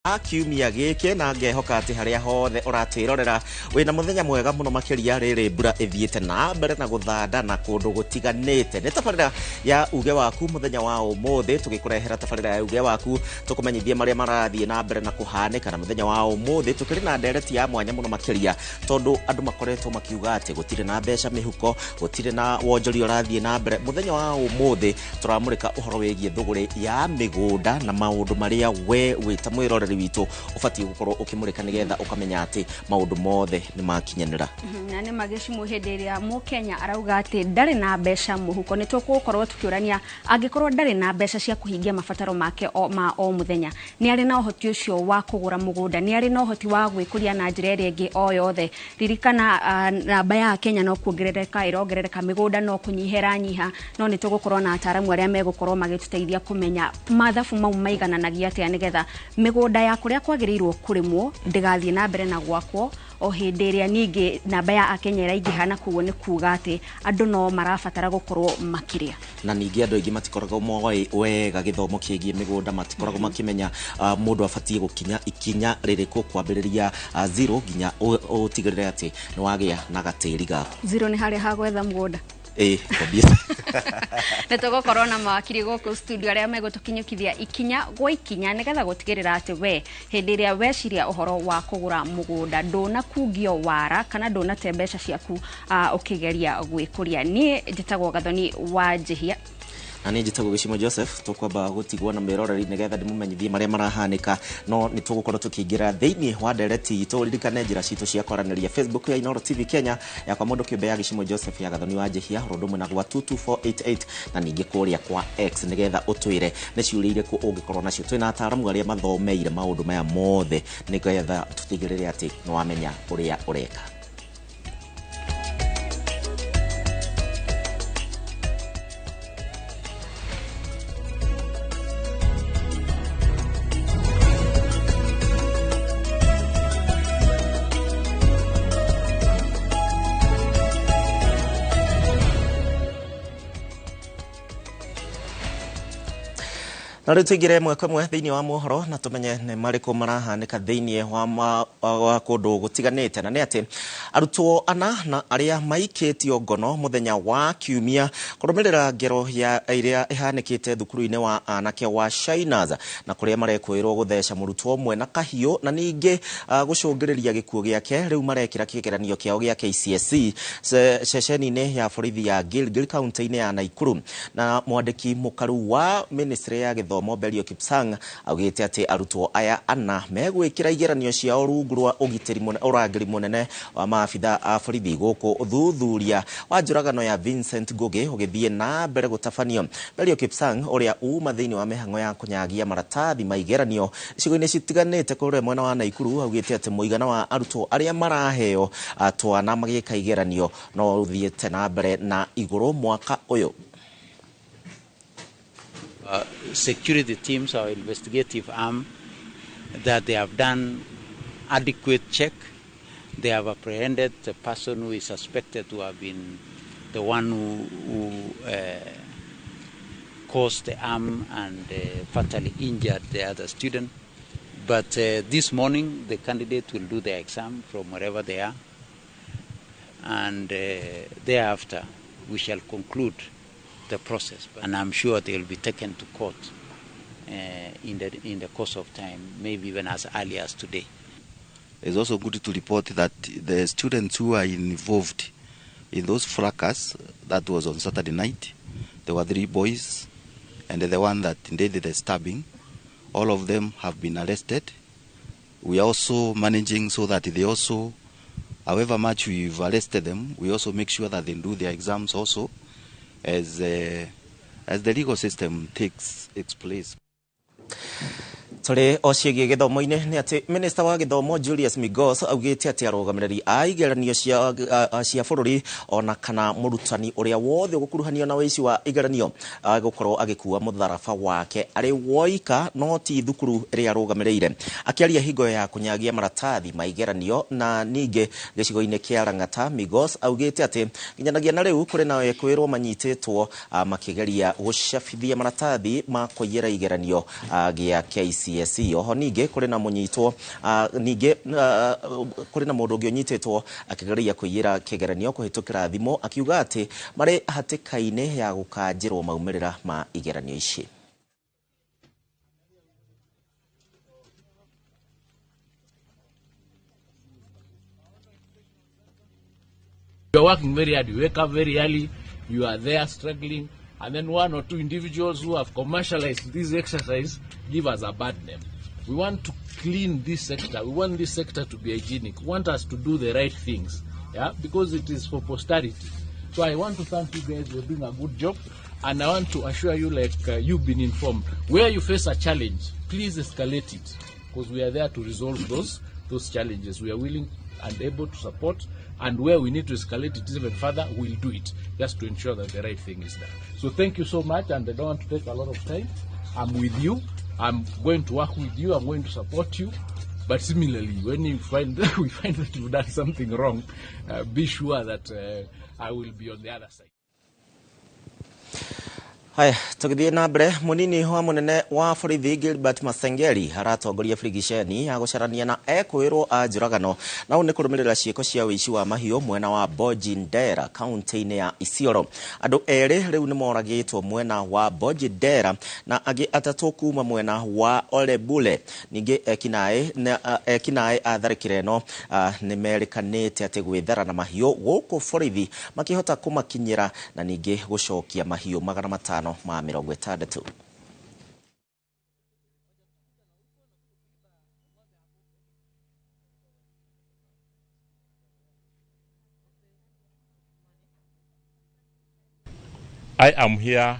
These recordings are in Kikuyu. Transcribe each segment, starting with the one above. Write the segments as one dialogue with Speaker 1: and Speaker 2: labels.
Speaker 1: Kiumia gĩkĩ na ngehoka atĩ harĩa hothe ũratwĩrorera wĩna mũthenya mwega mũno makĩria rĩrĩ mbura ĩthiĩte na mbere na gũthanda na kũndũ gũtiganĩte. Nĩ tabarĩra ya uge waku mũthenya wa ũmũthĩ, tũgĩkũrehera tabarĩra ya uge waku tũkũmenyithie marĩa marathiĩ na mbere na kũhanĩka. Na mũthenya wa ũmũthĩ tũkĩrĩ na ndereti ya mwanya mũno makĩria, tondũ andũ makoretwo makiuga atĩ gũtirĩ na mbeca mĩhuko, gũtirĩ na wonjoria ũrathiĩ na mbere. Mũthenya wa ũmũthĩ tũramũrĩka ũhoro wĩgiĩ thũgũrĩ ya mĩgũnda na maũndũ marĩa we wĩ ta mwĩroreri witũ ũbatiĩ gũkorwo ũkĩmũrĩka nĩgetha ũkamenya atĩ maũndũ mothe nĩ makinyanĩra.
Speaker 2: Na nĩ magĩcimũ hĩndĩ ĩrĩa Mũkenya arauga atĩ ndarĩ na mbeca mũhuko, nĩ tũgũkorwo tũkĩũrania angĩkorwo ndarĩ na mbeca cia kũhingia mabataro make ma o mũthenya, nĩ arĩ na ũhoti ũcio wa kũgũra mũgũnda, nĩ arĩ na ũhoti wa gwĩkũria na njĩra ĩrĩa ĩngĩ o yothe? Ririkana namba ya Kenya no kuongerereka ĩrongerereka, mĩgũnda no kũnyiha ĩranyiha, no nĩ tũgũkorwo na ataaramu arĩa megũkorwo magĩtũteithia kũmenya mathabu mau maigananagia atĩa nĩgetha mĩgũnda ya kũrĩa kwagĩrĩirwo kũrĩmwo ndĩgathiĩ na mbere na gwakwo o hĩndĩ ĩrĩa ningĩ namba ya Akenya ĩraingĩha, na koguo nĩ kuga atĩ andũ no marabatara gũkorwo makĩrĩa.
Speaker 1: Na ningĩ andũ aingĩ matikoragwo moĩ wega gĩthomo kĩgiĩ mĩgũnda, matikoragwo makĩmenya mũndũ abatiĩ gũkinya ikinya rĩrĩkũ kwambĩrĩria zero nginya ũtigĩrĩre atĩ nĩ wagĩa na gatĩri gaku.
Speaker 2: Zero nĩ harĩa ha gwetha mũgũnda.
Speaker 1: Ĩĩ, obvious.
Speaker 2: Nĩ tũgũkorwo na mawakiri gũkũ studio arĩa megũtũkinyũkithia ikinya gwa ikinya nĩgetha gũtigĩrĩra atĩ we hĩndĩ ĩrĩa weciria ũhoro wa kũgũra mũgũnda ndũnakungio wara kana ndũnate mbeca ciaku ũkĩgeria gwĩkũria. Niĩ njĩtagwo Gathoni wa Njĩhia.
Speaker 1: Na niĩ njĩtagwo Gĩcimo Joseph. Tũkwamba gũtigwo na mwĩroreri nĩgetha ndĩmũmenyithie marĩa marahanĩka, no nĩ tũgũkorwo tũkĩingĩra thĩinĩ wa ndereti itũ. Ririkane njĩra citũ cia kwaranĩria: Facebook ya Inooro TV Kenya, yakwa mũndũ kĩũmbe ya Gĩcimo Joseph, ya Gathoni wa Njĩhia, ũndũ ũmwe na gwa 22488, na ningĩ kũrĩa kwa X, nĩgetha ũtwĩre nĩ ciũria irĩkũ ũngĩkorwo nacio. Twĩna ataaramu arĩa mathomeire maũndũ maya mothe nĩgetha tũtigĩrĩre atĩ nĩ wamenya ũrĩa ũreka. Na rĩu tũingĩre ĩmwe kwa ĩmwe thĩinĩ wa mohoro na tũmenye nĩ marĩkũ marahanĩka thĩinĩ wa kũndũ gũtiganĩte. Na nĩ atĩ arutwo ana na arĩa maikĩtio ngono mũthenya wa kiumia kũrũmĩrĩra ngero ya ĩrĩa ĩhanĩkĩte thukuru-inĩ wa anake wa Shiners, na kũrĩa marekwĩrwo gũtheca mũrutwo ũmwe na kahiũ na ningĩ gũcũngĩrĩria gĩkuũ gĩake, rĩu marekĩra kĩgeranio kĩao gĩa KCSE ceceni-inĩ ya borithi ya Gilgil, kaunti-inĩ ya Nakuru. Na mwandĩki mũkaru wa ministry ya gĩthomo Belio Kipsang augĩte atĩ arutwo aya ana megwĩkĩra igeranio ciao rungu rwa ũgitĩri ũrangĩri mũnene wa maabitha a borithi, gũkũ ũthuthuria wa njũragano ya Vincent Ngugi ũgĩthiĩ na mbere gũtabanio. Belio Kipsang, ũrĩa uma thĩinĩ wa mĩhang'o ya kũnyagia maratathi ma igeranio icigo-inĩ citiganĩte kũrĩa mwena wa Nakuru, augĩte atĩ mũigana wa arutwo arĩa maraheo twana magĩka igeranio no ũthiĩte na mbere na igũrũ mwaka ũyũ.
Speaker 3: Security teams, our investigative arm, that they have done adequate check. They have apprehended the person who is suspected to have been the one who caused the harm and fatally injured the other student. But this morning, the candidate will do their exam from wherever they are. And thereafter, we shall conclude the process. And I'm sure they will be taken to court in the course of time, maybe even as early as today.
Speaker 4: It's also good to report that the students who are involved in those fracas, that was on Saturday night, there were three boys, and the one that did the stabbing, all of them have been arrested. We are also managing so that they also, however much we've arrested them, we also make sure that they do their exams also as the legal system takes its place.
Speaker 1: Tũrĩ o ciĩgiĩ gĩthomo-inĩ, nĩ atĩ minista wa gĩthomo Julius Migos augĩte atĩ arũgamĩrĩri a igeranio cia bũrũri ona kana mũrutani ũrĩa wothe ũgũkuruhanio na ũici wa igeranio agũkorwo agĩkua mũtharaba wake arĩ woika, no ti thukuru ĩrĩa arũgamĩrĩire. Akĩaria hingo ya kũnyagia maratathi ma igeranio na ningĩ gĩcigo-inĩ kĩa Lang'ata, Migos augĩte atĩ nginyanagia na rĩu kũrĩ na ekwĩrwo manyitĩtwo makĩgeria gũcabithia maratathi ma kũiyĩra igeranio gĩa KCSE. KCSE. Oho ningĩ kũrĩ na mũnyitwo ningĩ kũrĩ na mũndũ ũngĩ ũnyitĩtwo akĩgeria kũiyĩra kĩgeranio kũhĩtũkĩra thimũ akiuga atĩ marĩ hatĩka-inĩ ya gũkanjĩrwo maumĩrĩra ma igeranio ici.
Speaker 5: You are working very hard, you wake up very early, you are there struggling, and then one or two individuals who have commercialized this exercise give us a bad name. We want to clean this sector. We want this sector to be hygienic. We want us to do the right things, yeah, because it is for posterity. So I want to thank you guys. You're doing a good job, and I want to assure you, like you've been informed, where you face a challenge, please escalate it, because we are there to resolve those challenges. We are willing and able to support, and where we need to escalate it even further, we'll do it, just to ensure that the right thing is done. So thank you so much, and I don't want to take a lot of time. I'm with you. I'm going to work with you. I'm going to support you. But similarly, when you find that we find that you've done something wrong, be sure that I will be on the other side.
Speaker 1: Haya, tũgĩthiĩ na mbere, mũnini wa mũnene wa borithi Gilbert Masengeli aratongoria birigiceni ya gũcarania na ekwĩrwo a njũragano na ũũ nĩ kũrũmĩrĩra ciĩko cia ũici wa mahiũ mwena wa Bojindera kaunti-inĩ ya Isiolo. Andũ erĩ rĩu nĩ moragĩtwo mwena wa Bojindera na angĩ atatũ kuma mwena wa Olebule. Ningĩ ekinaĩ a tharĩkĩra ĩno nĩ merĩkanĩte atĩ gwĩthara na mahiũ gũkũ borithi makĩhota kũmakinyĩra na ningĩ gũcokia mahiũ 560.
Speaker 6: I am here.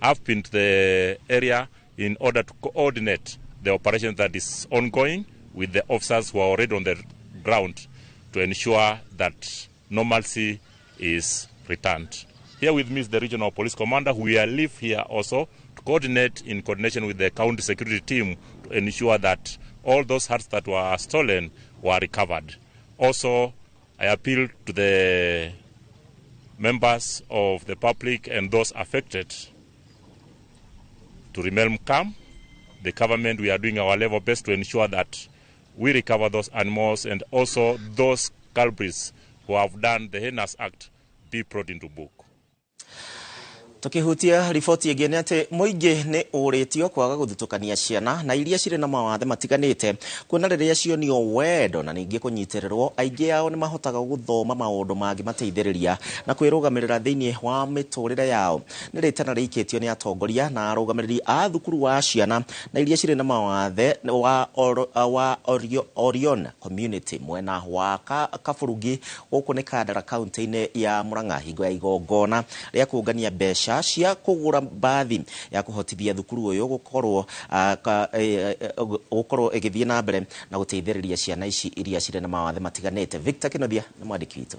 Speaker 6: I've been to the area in order to coordinate the operation that is ongoing with the officers who are already on the ground to ensure that normalcy is returned. Here with me is the regional police commander, who will live here also to coordinate in coordination with the county security team to ensure that all those herds that were stolen were recovered. Also, I appeal to the members of the public and those affected to remain calm. The government, we are doing our level best to ensure that we recover those animals and also those culprits who have done the heinous act be brought into book.
Speaker 1: Tukihutia riboti ĩngĩ nĩ atĩ mũingĩ nĩ ũrĩtio kwaga gũthutũkania ciana na iria cirĩ na mawathe matiganĩte kuona rĩrĩa cionio wendo na ningĩ kũnyitĩrĩrwo aingĩ ao nĩ mahotaga gũthoma maũndũ mangĩmateithĩrĩria na kwĩrũgamĩrĩra thĩinĩ wa mĩtũrĩre yao. Nĩ rĩtana rĩikĩtio nĩ atongoria na arũgamĩrĩri a thukuru wa ciana na iria cirĩ na mawathe wa Orion Community mwena wa Kaburugi gũkũ nĩ Kandara kaunti-inĩ ya Murang'a hingo ya igongona rĩa kũngania mbeca cia kũgũra mbathi ya kũhotithia thukuru ũyũ gũkorwo ĩgĩthiĩ na mbere na gũteithĩrĩria ciana ici iria cirĩ na mawathe matiganĩte. Victor Kinothia nĩ mwandĩki witũ.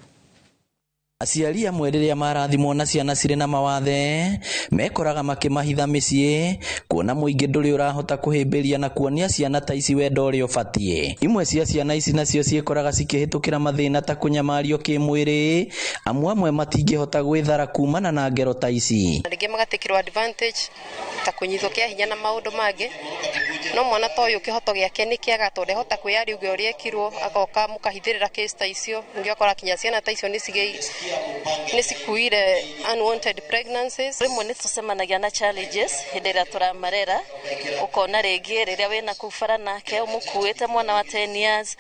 Speaker 7: Aciari amwe rĩrĩa marathimwo na ciana cirĩ na mawathe mekoraga makĩmahitha mĩciĩ kuona mũingĩ ndũrĩ ũrahota kũhĩmbĩria na kuonia ciana ta ici wendo ũrĩa ũbatiĩ. Imwe cia ciana ici nacio ciĩkoraga cikĩhĩtũkĩra mathĩna ta kũnyamario kĩmwĩrĩ, amu amwe matingĩhota gwĩthara kumana na ngero ta ici.
Speaker 8: Rĩngĩ magatĩkĩrwo advantage ta kũnyitwo kĩa hinya na maũndũ mangĩ, no mwana ta ũyũ kĩhoto gĩake nĩ kĩaga tondũ ndehota kwĩyaria uge ũrĩa ekirwo, agoka mũkahithĩrĩra case ta icio, ningĩ ũgakora kinya ciana ta icio nĩ cikuire unwanted pregnancies.
Speaker 9: Rĩmwe nĩ tũcemanagia na challenges hĩndĩ ĩrĩa tũramarera, ũkona rĩngĩ rĩrĩa wĩna kũu bara nake ũmũkuĩte mwana wa 10 years,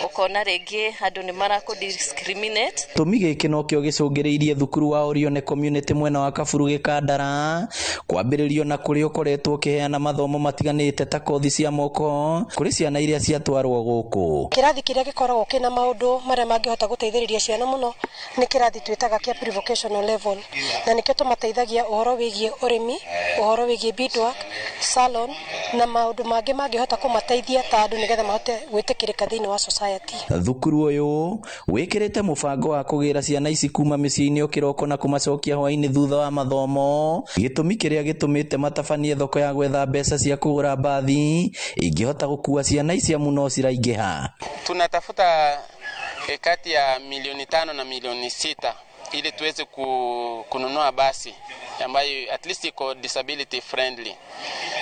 Speaker 9: ũkona rĩngĩ andũ nĩ marakũ discriminate.
Speaker 7: Gĩtũmi gĩkĩ nokĩo gĩcũngĩrĩirie thukuru wa Orion Community mwena wa Kaburugi Kandara kwambĩrĩrio na kũrĩa ũkoretwo ũkĩheana mathomo matiganĩte ta kothi cia moko kũrĩ ciana iria ciatwarwo gũkũ.
Speaker 10: Kĩrathi kĩrĩa gĩkoragwo kĩna maũndũ marĩa mangĩhota gũteithĩrĩria ciana mũno nĩ kĩrathi twĩtaga kĩa pre-vocational level, na nĩkĩo tũmateithagia ũhoro wĩgiĩ ũrĩmi, ũhoro wĩgiĩ beadwork, salon na maũndũ mangĩ mangĩhota kũmateithia ta andũ nĩgetha mahote gwĩtĩkĩrĩka thĩinĩ wa society.
Speaker 7: Thukuru ũyũ wĩkĩrĩte mũbango wa kũgĩra ciana ici kuma mĩciĩ-inĩ o kĩroko na kũmacokia hwaĩ-inĩ thutha wa mathomo, gĩtũmi kĩrĩa gĩtũmĩte matabanie thoko ya gwetha mbeca cia kũgũra mbathi ingĩhota gũkua ciana ici amu no ciraingĩha.
Speaker 11: Tunatafuta kati ya 5 milioni na 6 milioni ili tuweze kununua basi ambayo at least iko disability friendly.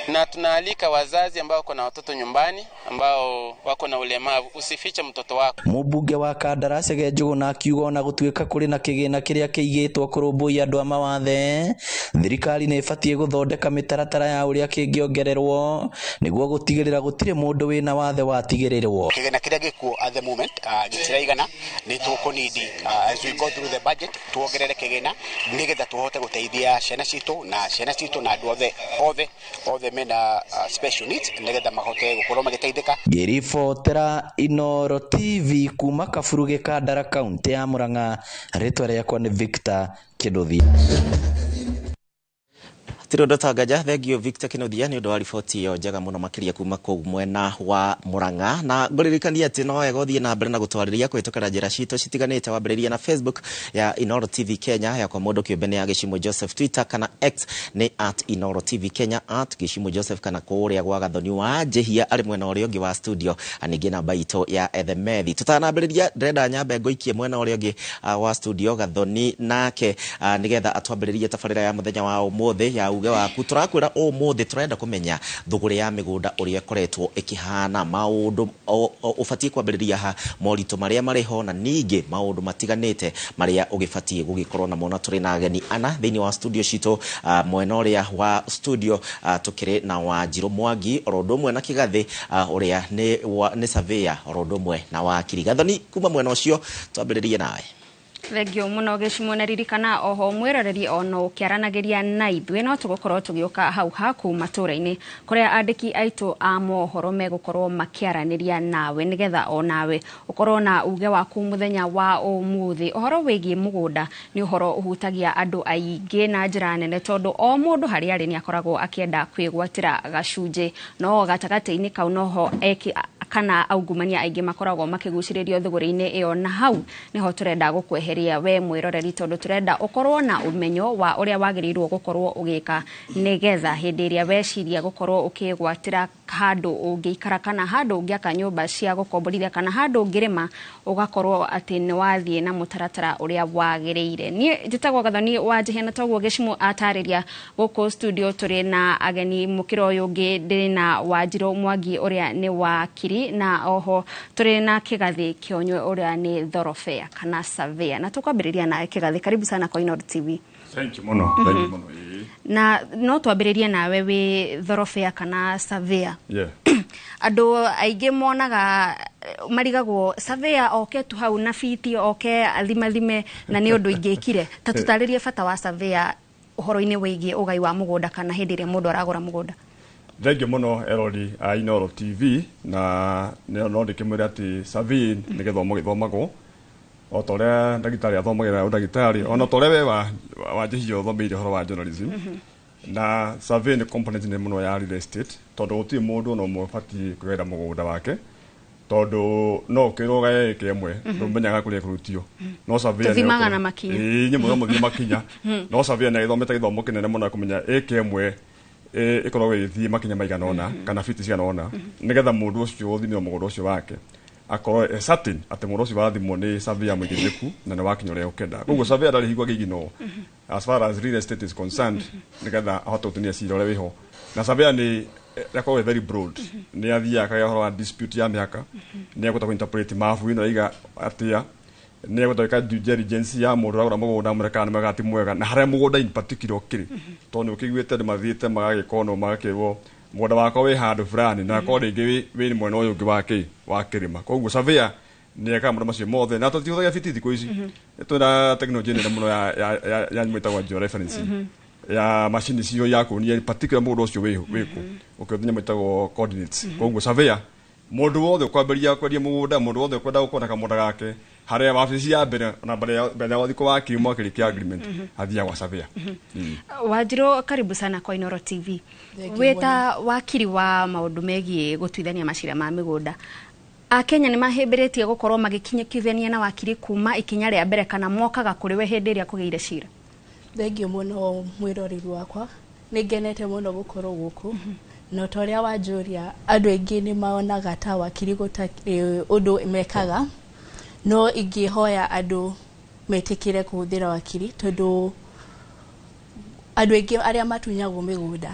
Speaker 11: Na tunaalika wazazi ambao wako na watoto nyumbani ambao wako na ulemavu, usifiche mtoto wako.
Speaker 7: Mũmbunge wa Kandara Chege Njuguna akiuga ona gũtuĩka kũrĩ na kĩgĩna kĩrĩa kĩigĩtwo kũrũmbũiya andũ a mawathe, thirikari nĩ ĩbatiĩ gũthondeka mĩtaratara ya ũrĩa kĩngĩongererwo nĩguo gũtigĩrĩra gũtirĩ mũndũ wĩna wathe watigĩrĩrwo.
Speaker 12: Kĩgĩna kĩrĩa gĩkuo at the moment gĩtiraigana, nĩ tũkũnidi as we go through the budget tuongerere kĩgĩna nĩgetha tũhote gũteithia ciana citũ na ciana citũ na andũ othe othe othe mena special needs nĩgetha mahote gũkorwo magĩteithĩka.
Speaker 7: Ngĩribotera Inooro TV kuma Kaburuge, Kandara, kaunti ya Murang'a, rĩtwa rĩakwa nĩ Victor Kĩnduthia.
Speaker 1: Hatirĩ ũndũ tangaja. Thengio, Victor Kinuthia, nĩ ũndũ wa riboti ĩyo njega mũno makĩria kuma kũu mwena wa Murang'a. Na ngũririkania atĩ no wega ũthiĩ na mbere na gũtwarĩria kũhĩtũkĩra njĩra citũ citiganĩte, wambĩrĩria na Facebook ya Inooro TV Kenya, yakwa mũndũ kĩũmbe nĩ ya Gĩcimo Joseph, Twitter kana X nĩ @InooroTV Kenya, @GĩcimoJoseph, kana kũrĩa gwa Gathoni wa Njĩhia arĩ mwena ũrĩa ũngĩ wa studio, na ningĩ namba itũ ya ethemethi. Tũtanambĩrĩria, ndĩrenda nyambe ngũikie mwena ũrĩa ũngĩ wa studio Gathoni nake nĩgetha atwambĩrĩrie tabarĩra ya mũthenya wa ũmũthĩ ya uge waku. Tũrakwĩra ũmũthĩ tũrenda kũmenya thũgũrĩ ya mĩgũnda ũrĩa ĩkoretwo ĩkĩhana, maũndũ ũbatiĩ kwambĩrĩria ha, moritũ marĩa marĩ ho, na ningĩ maũndũ matiganĩte marĩa ũgĩbatiĩ gũgĩkorwo namo. Na tũrĩ na ageni ana thĩinĩ wa studio citũ. Mwena ũrĩa wa studio tũkĩrĩ na Wanjirũ Mwangi oro ũndũ ũmwe na Kĩgathĩ ũrĩa nĩ surveyor oro ũndũ ũmwe na wakiri. Gathoni, kuma mwena ũcio twambĩrĩrie nawe.
Speaker 2: Thengio mũno, Gĩcimo. Na ririkana oho mwĩroreri ono ũkĩaranagĩria na ithuĩ no tũgũkorwo tũgĩũka hau haku matũra-inĩ kũrĩa andĩki aitũ a mohoro megũkorwo makĩaranĩria nawe nĩgetha o nawe ũkorwo na uge waku mũthenya wa ũmũthĩ. Ũhoro wĩgiĩ mũgũnda nĩ ũhoro ũhutagia andũ aingĩ na njĩra nene, tondũ o mũndũ harĩa arĩ nĩ akoragwo akĩenda kwĩgwatĩra gacunjĩ, no gatagatĩ-inĩ kau noho eki kana aungumania aingĩ makoragwo makĩgucĩrĩrio thũgũrĩ-inĩ ĩyo, na hau nĩho tũrenda gũkweheria we mwĩroreri, tondũ tũrenda ũkorwo na ũmenyo wa ũrĩa wagĩrĩirwo gũkorwo ũgĩka nĩgetha hĩndĩ ĩrĩa weciria gũkorwo ũkĩgwatĩra handũ ũngĩikara kana handũ ũngĩaka nyũmba cia gũkomborithia kana handũ ũngĩrĩma, ũgakorwo atĩ nĩ wathiĩ na mũtaratara ũrĩa wagĩrĩire. Niĩ njĩtagwo Gathoni wa Njĩhia, na toguo Gĩcimo atarĩria, gũkũ studio tũrĩ na ageni. Mũkĩra ũyũ ũngĩ ndĩrĩ na Wanjirũ Mwangi ũrĩa nĩ wakiri, na oho tũrĩ na Kĩgathĩ Kĩonywe ũrĩa nĩ thorobea kana surveyor. Na tũkwambĩrĩria na Kĩgathĩ. Karibu sana kwa Inooro TV.
Speaker 13: Thank you mũno, thank you mũno. Ĩĩ.
Speaker 2: Na no twambĩrĩrie nawe wĩ thorobea kana surveyor. Andũ aingĩ monaga marigagwo surveyor oke tu hau na biti oke athimathime na nĩ ũndũ ingĩkire. Ta tũtarĩrie bata wa surveyor ũhoro-inĩ wĩgiĩ ũgai wa mũgũnda kana hĩndĩ ĩrĩa mũndũ aragũra mũgũnda.
Speaker 13: Thank you mũno erori a Inooro TV, na no ndĩkĩmwĩre atĩ surveying nĩ gĩthomo gĩthomagwo o ta ũrĩa ndagĩtarĩ athomagĩra ũndagĩtarĩ, ona ta ũrĩa we wa wanjĩhia ũthomeire ũhoro wa journalism. Na survey nĩ component nene mũno ya real estate, tondũ gũtirĩ mũndũ ona ũmwe ũbatiĩ kwĩgaĩra mũgũnda wake, tondũ no ũkĩrwo ũgae ĩka ĩmwe, ndũmenyaga kũrĩa ĩkũrutio, no surveyor nĩ
Speaker 2: Tũthimaga na makinya.
Speaker 13: Ĩĩ, nyamũ no mũthie makinya, no surveyor nĩ agĩthomete gĩthomo kĩnene mũno kũmenya ĩka ĩmwe ĩkoragwo ĩgĩthiĩ makinya maigana ũna kana fiti cigana ũna, nĩgetha mũndũ ũcio ũthimĩrwo mũgũnda ũcio wake akorwo e certain atĩ mũgũnda ũcio wathimwo nĩ surveyor mũigĩrĩrĩku na nĩ wakinya ũrĩa ũkenda. Koguo surveyor ndarĩ hingo angĩiginwo as far as real estate is concerned, nĩgetha ahote gũtunia cira ũrĩa wĩho. Na surveyor nĩ akoragwo very broad, nĩ athiaga akagĩa ũhoro wa dispute ya mĩhaka, nĩ ekũhota kũ-interpret mabu ĩno ĩiga atĩa, nĩ ekũhota gwĩka due diligence ya mũndũ ũragũra mũgũnda, amwĩre kana nĩ mwega ti mwega, na harĩa mũgũnda in particular ũkĩrĩ, tondũ nĩ ũkĩiguĩte andũ mathiĩte magagĩkonwo magakĩrwo mũgũnda wakwa wĩ handũ fulani na akorwo rĩngĩ wĩ mwena ũyũ ũngĩ wa kĩ wa kĩrĩma. Koguo surveyor nĩ ekaga maũndũ macio mothe, na tũtihũthagĩra biti thikũ ici, twĩna tekinoronjĩ nene mũno ya nyamũ ĩtagwo georeferencing, ya macini cio ya kuonia particular mũgũnda ũcio wĩkũ ũkĩhũthĩra nyamũ ĩtagwo coordinates. Koguo surveyor, mũndũ wothe ũkwambĩrĩria kwendia mũgũnda, mũndũ wothe ũkwenda gũkorwo na kamũgũnda gake, harĩa wabici ya mbere ona mbere ya wathikũ wa kiumwa akĩrĩkia agreement athiaga gwa surveyor.
Speaker 2: Wanjirũ, karibu sana kwa Inooro TV.
Speaker 14: Thank you.
Speaker 2: Wĩ ta wakiri wa maũndũ megiĩ gũtuithania macira ma mĩgũnda, Akenya nĩ mahĩmbĩrĩtie gũkorwo magĩkinyũkithania na wakiri kuma ikinya rĩa mbere, kana mokaga kũrĩ we hĩndĩ ĩrĩa kũgĩire cira?
Speaker 14: Thengio mũno, mwĩroreri wakwa. Nĩ ngenete mũno gũkorwo gũkũ, na ta ũrĩa wanjũria, andũ aingĩ nĩ maonaga ta wakiri gũtarĩ ũndũ mekaga, no ingĩhoya andũ metĩkĩre kũhũthĩra wakiri, tondũ andũ aingĩ arĩa matunyagwo mĩgũnda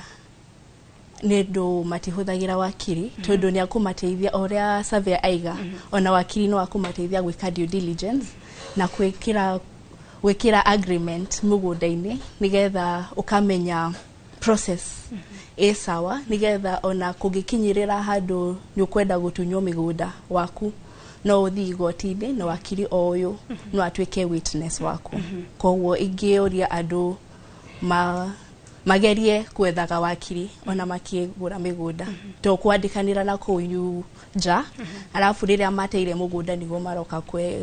Speaker 14: Nĩ andũ matihũthagĩra wakiri, tondũ nĩ akũmateithia o ũrĩa surveyor aiga. Ona wakiri no akũmateithia gwĩka due diligence na gwĩkĩra agreement mũgũnda-inĩ, nĩgetha ũkamenya process ĩ sawa, nĩgetha ona kũngĩkinyĩrĩra handũ nĩ ũkwenda gũtunywo mĩgũnda waku, no ũthiĩ igoti-inĩ na wakiri o ũyũ no atuĩke witness waku. Koguo ingĩũria andũ magerie gwethaga wakiri ona makĩgũra mĩgũnda, to kwandĩkanĩra na kũu nja, arabu rĩrĩa mateire mũgũnda nĩguo maroka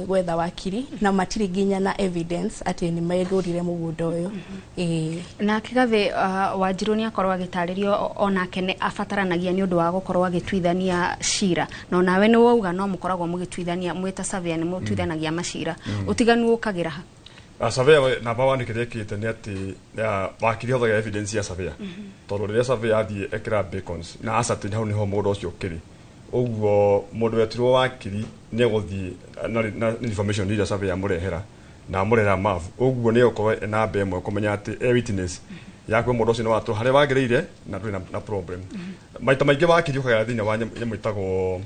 Speaker 14: gwetha wakiri, na matirĩ nginya na evidence atĩ nĩ megũrire mũgũnda ũyũ. Ĩĩ.
Speaker 2: Nake Gathĩ, Wanjirũ nĩ akorwo agĩtarĩrio onake nĩ abataranagia nĩ ũndũ wa gũkorwo agĩtuithania cira, na onawe nĩ wauga no mũkoragwo mũgĩtuithania mwĩ ta surveyor, nĩ mũtuithanagia macira. Ũtiganu ũkagĩra ha?
Speaker 13: Surveyor namba one, kĩrĩa ĩkĩte nĩ atĩ wakiri ahũthagĩra evidence ya surveyor, tondũ rĩrĩa surveyor athiĩ ekĩra beacons na ascertain hau nĩho mũgũnda ũcio ũkĩrĩ, ũguo mũndũ wetirwo wakiri nĩ egũthiĩ na information iria surveyor amũrehera na amũrehera map, ũguo nĩ egũkorwo e namba ĩmwe kũmenya atĩ e witness ya kwĩ mũndũ ũcio nĩ watũra harĩa wagĩrĩire na ndũrĩ na problem. Maita maingĩ wakiri ũkagera thĩinĩ wa nyamũ ĩtagwo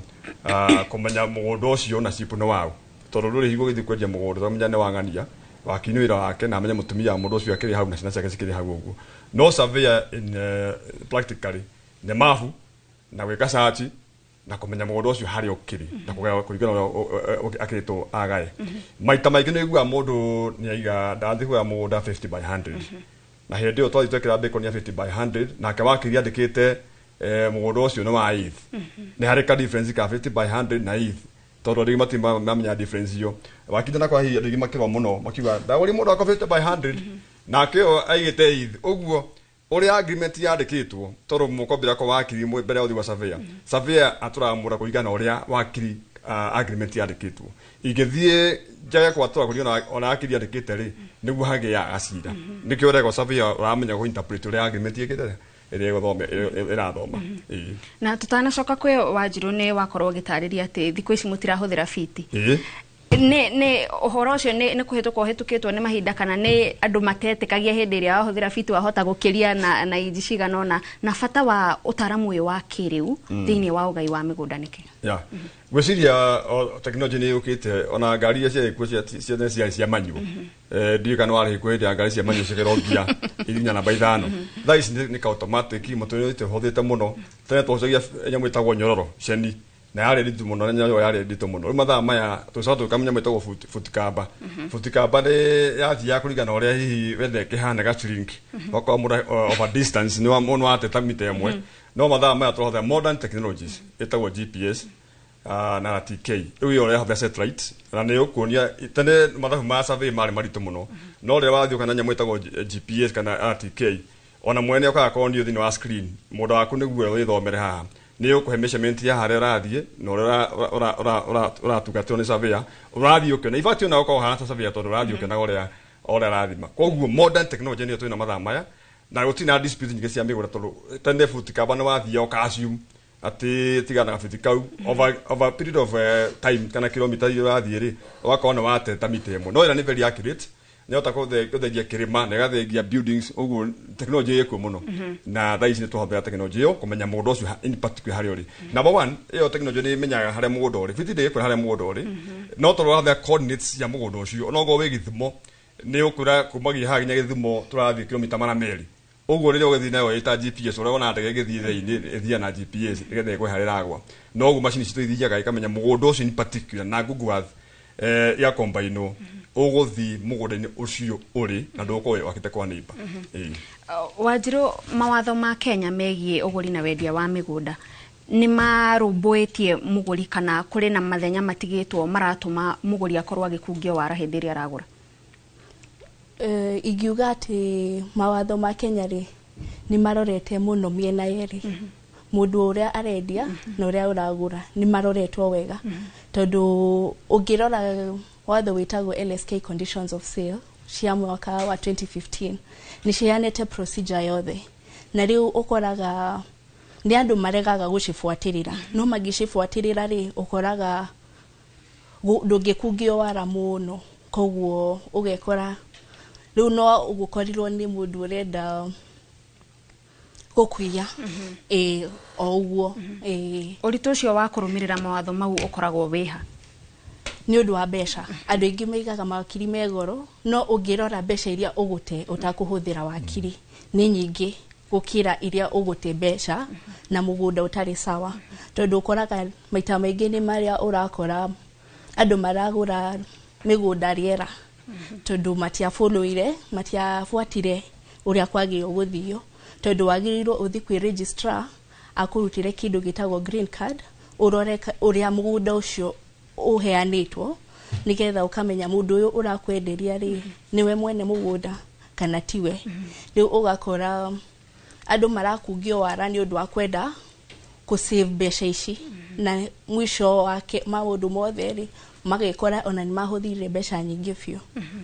Speaker 13: kũmenya mũgũnda ũcio na cipũ nĩ waũ, tondũ ndũrĩ hingo ũgĩthiĩ kwendia mũgũnda ũtamenya nĩ wang'ania. Wakiri nĩ wĩra wake na amenye mũtumia wa mũndũ ũcio akĩrĩ hau na ciana ciake cikĩrĩ hau ũguo. No surveyor in practically nĩ mabu na gwĩka search na kũmenya mũgũnda ũcio harĩa ũkĩrĩ na kũgaya kũringana na ũrĩa akĩrĩtwo agae. Maita maingĩ nĩ ũiguaga mũndũ nĩ aiga ndathiĩ kũgaya mũgũnda 50 by 100, na hĩndĩ ĩyo twathiĩ twekĩra beacon ya 50 by 100, nake wakiri andĩkĩte mũgũnda ũcio nĩ wa eighth. Nĩ harĩ ka difference ka 50 by 100 na eighth, tondũ andũ aingĩ matirĩ mamenya difference ĩyo. Wakinya na kwa hihi andũ aingĩ makĩrwa mũno makiuga ndagũri mũndũ wakwa 50 by 100, nake ũyũ aigĩte eighth. Ũguo ũrĩa agreement yandĩkĩtwo, tondũ mũkombĩra kwa wakiri mbere ya ũthiĩ gwa surveyor, surveyor atũramũra kũringana na ũrĩa wakiri agreement yandĩkĩtwo. Ingĩthiĩ njage gwatũra kũringana na ũrĩa wakiri yandĩkĩte rĩ, nĩguo hagĩaga cira. Nĩkĩo ũregwo surveyor ũramenya kũ interpret ũrĩa agreement ĩkĩte ĩrĩa ĩgũthome ĩrathoma. Ĩĩ.
Speaker 2: Na tutanacoka kwĩ Wanjirũ, nĩ wakorwo ũgĩtarĩria atĩ thikũ ici mũtirahũthĩra fiti.
Speaker 13: Ĩĩ.
Speaker 2: Nĩ ũhoro ũcio nĩ kũhĩtũka ũhĩtũkĩtwo nĩ mahinda, kana nĩ andũ matetĩkagia hĩndĩ ĩrĩa wahũthĩra fiti wahota gũkĩria na inji cigana ũna? Na bata wa ũtaramu ũyũ wa kĩrĩu thĩinĩ wa ũgai wa mĩgũnda nĩkĩ?
Speaker 13: Ya, ngwĩciria technology nĩ yũkĩte. Ona ngari iria ciarĩ kuo cia tene ciarĩ cia manual. Ndiũĩ kana warĩ kuo hĩndĩ ya ngari cia manual cikĩrwo ngia inya namba 5. Thaa ici nĩ ka automatic, mũtũrĩre ũhũthĩte mũno. Tene twahũcagia nyamũ ĩtagwo nyororo ceni, na yarĩ nditũ mũno, na nyororo yarĩ nditũ mũno. Rĩu mathaa maya tũcoka tũgĩka nyamũ ĩtagwo foot kamba. Foot kamba nĩ yathiaga kũringana na ũrĩa hihi weather ĩkĩhana, ga shrink okorwo mũndũ over distance nĩ mũndũ wateta mita 1. No mathaa maya tũrahũthĩra modern technologies ĩtagwo GPS na TK. Rĩu ĩyo ũrahũthĩra satellite na nĩ ũkuonia. Tene mathabu ma survey marĩ maritũ mũno, no rĩrĩa wathiĩ ũkana nyamũ ĩtagwo GPS kana RTK, ona mwene ũkaga konio thĩinĩ wa screen mũndũ waku nĩguo wĩthomere haha, nĩ ũkũhe measurement ya harĩa ũrathiĩ na ũrĩa ũratungatĩrwo nĩ surveyor. Ũrathiĩ ũkĩona, in fact ona ũkorwo ũhana ta surveyor, tondũ ũrathiĩ ũkĩonaga ũrĩa arathima. Koguo modern technology nĩyo twĩna mathaa maya, na gũtirĩ na dispute nyingĩ cia mĩgũnda, tondũ tene foot kamba nĩ wathiaga ũka assume atĩ tigana gabiti kau over a period of time kana kilomita iria ũrathiĩ rĩ, ũgakorwo nĩ wateta mita 1. No ĩrĩa nĩ very accurate, nĩ hota gũthengia kĩrĩma na ĩgathengia buildings. Ũguo technology ĩkuo mũno, na thaa ici nĩ tũhũthĩra technology ĩyo kũmenya mũgũnda ũcio in particular harĩa ũrĩ. Number one, ĩyo technology nĩ ĩmenyaga harĩa mũgũnda ũrĩ. Fiti ndĩgĩkwĩra harĩa mũgũnda ũrĩ, no tondũ ũrahũthĩra coordinates cia mũgũnda ũcio, onokorwo wĩ Gĩthumo, nĩ ũkwĩra kumagia haha nginya Gĩthumo tũrathiĩ kilomita 200. Ũguo rĩrĩa ũgĩthiĩ nayo ĩta GPS, ũrĩa wona ndege ĩgĩthiĩ thĩinĩ ĩthiaga na GPS nĩgetha ĩkwe harĩa ĩragwa, no ũguo macini citũ ithiaga ikamenya mũgũnda ũcio in particular na Google Earth ya combine ũgũthiĩ mũgũnda-inĩ ũcio ũrĩ na ndũgũkorwo wakĩte kwa neighbor. Ĩĩ.
Speaker 2: Wanjirũ, mawatho ma Kenya megiĩ ũgũri na wendia wa mĩgũnda nĩ marũmbũĩtie mũgũri, kana kũrĩ na mathenya matigĩtwo maratũma mũgũri akorwo agĩkungio wara hĩndĩ ĩrĩa aragũra?
Speaker 14: Ingiuga atĩ mawatho ma Kenya rĩ, nĩ marorete mũno mĩena yerĩ, mũndũ ũrĩa arendia na ũrĩa ũragũra nĩ maroretwo wega, tondũ ũngĩrora watho wĩtagwo LSK Conditions of Sale cia mwaka wa 2015, nĩ ciheanĩte procedure yothe, na rĩu ũkoraga nĩ andũ maregaga gũcibuatĩrĩra. No mangĩcibuatĩrĩra rĩ, ũkoraga ndũngĩkungio wara mũno. Koguo ũgekora rĩu no ũgũkorirwo nĩ mũndũ ũrenda Gũkũiya ĩĩ o ũguo ĩĩ.
Speaker 2: Ũritũ ũcio wa kũrũmĩrĩra mawatho mau ũkoragwo wĩha?
Speaker 14: Nĩ ũndũ wa mbeca. Andũ aingĩ maigaga mawakiri me goro, no ũngĩrora mbeca iria ũgũte ũtakũhũthĩra wakiri nĩ nyingĩ gũkĩra iria ũgũte mbeca na mũgũnda ũtarĩ sawa, tondũ ũkoraga maita maingĩ nĩ marĩa ũrakora andũ maragũra mĩgũnda rĩera tondũ matiafollow-ire, matiabuatire ũrĩa kwagĩrĩirwo gũthio, tondũ wagĩrĩirwo ũthiĩ kwĩ registrar akũrutĩre kĩndũ gĩtagwo green card, ũrore ũrĩa mũgũnda ũcio ũheanĩtwo, nĩgetha ũkamenya mũndũ ũyũ ũrakwenderia rĩ nĩwe mwene mũgũnda kana tiwe. Rĩu ũgakora andũ marakungio wara nĩ ũndũ wa kwenda kũ save mbeca ici, na mwisho wake maũndũ mothe rĩ magekora ona nĩ mahũthĩrire mbeca nyingĩ biũ.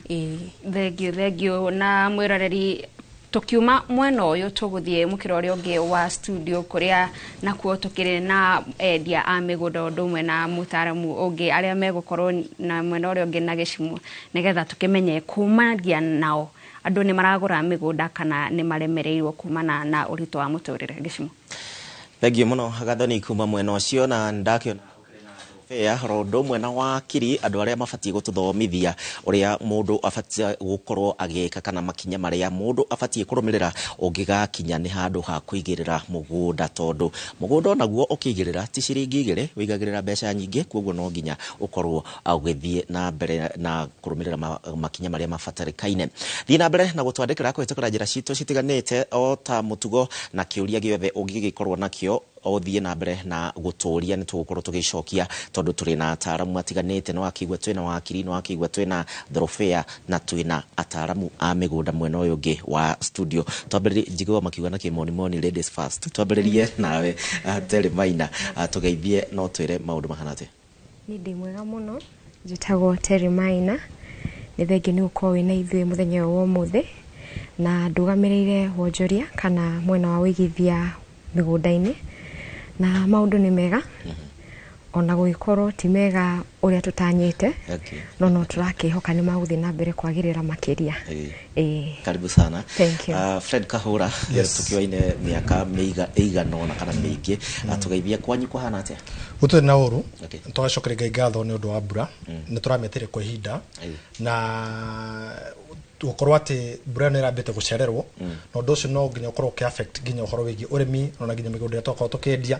Speaker 14: Ĩĩ.
Speaker 2: Thengio, thengio. Na mwĩroreri, tukiuma mwena ũyũ tũgũthiĩ mũkĩra ũrĩa ũngĩ wa studio, kũrĩa nakuo tũkĩrĩ na endia a mĩgũnda ũndũ ũmwe na mũtaaramu ũngĩ arĩa megũkorwo na mwena ũrĩa ũngĩ na gĩcimo, nĩgetha tũkĩmenye kumagia nao andũ nĩ maragũra mĩgũnda kana nĩ maremereirwo kumana na ũritũ wa mũtũrĩre. Gĩcimo.
Speaker 1: Thengio mũno Gathoni kuma mwena ũcio, na ndakĩona Fair ro ũndũ ũmwe na wakiri, andũ arĩa mabatiĩ gũtũthomithia ũrĩa mũndũ abatiĩ gũkorwo agĩka kana makinya marĩa mũndũ abatiĩ kũrũmĩrĩra ũngĩgakinya nĩ handũ ha kũigĩrĩra mũgũnda, tondũ mũgũnda onaguo ũkĩigĩrĩra ti ciringi igĩrĩ, wĩigagĩrĩra mbeca nyingĩ, koguo no nginya ũkorwo ũgĩthiĩ na mbere na kũrũmĩrĩra makinya marĩa mabatarĩkaine. Thiĩ na mbere na gũtwandĩkĩra kũhĩtũkĩra njĩra citũ citiganĩte o ta mũtugo, na kĩũria gĩothe ũngĩgĩkorwo nakĩo ũthiĩ na mbere na gũtũria nĩ tũgũkorwo tũgĩcokia, tondũ tũrĩ na ataaramu matiganĩte. Nĩ wakĩigua twĩna wakiri, nĩ wakĩigua twĩna Thorofea, na twĩna ataaramu a mĩgũnda mwena ũyũ ũngĩ wa studio. Twambĩrĩrie, njiguaga makiuga na kĩmonimoni ladies first, twambĩrĩrie nawe Terry Maina, tũgeithie no twĩre maũndũ mahana atĩa?
Speaker 15: Niĩ ndĩ mwega mũno, njĩtagwo Terry Maina, nĩ thengiũ nĩ gũkorwo wĩna ithuĩ mũthenya ũyũ wa ũmũthĩ, na ndũgamĩrĩire wonjoria kana mwena wa ũigithia mĩgũnda-inĩ, na maũndũ nĩ mega ona gũgĩkorwo ti mega ũrĩa tũtanyĩte, no no tũrakĩhoka nĩ magũthiĩ na mbere kwagĩrĩra makĩria.
Speaker 1: Ĩĩ. Karibu sana.
Speaker 15: Thank you.
Speaker 1: Fred Kahura, tukĩoine mĩaka ĩigana ũna kana mĩingĩ, tũgeithie kwanyu kũhana atĩa?
Speaker 16: Gũtirĩ na ũru, tũgacokeria Ngai ngatho nĩ ũndũ wa mbura, nĩ tũramĩetereire kwa ihinda, na gũkorwo atĩ mbura ĩno ĩrambĩte gũcererwo, na ũndũ ũcio no nginya ũkorwo ũkĩ affect nginya ũhoro wĩgiĩ ũrĩmi ona nginya mĩgũnda ĩrĩa twakorwo tũkĩendia,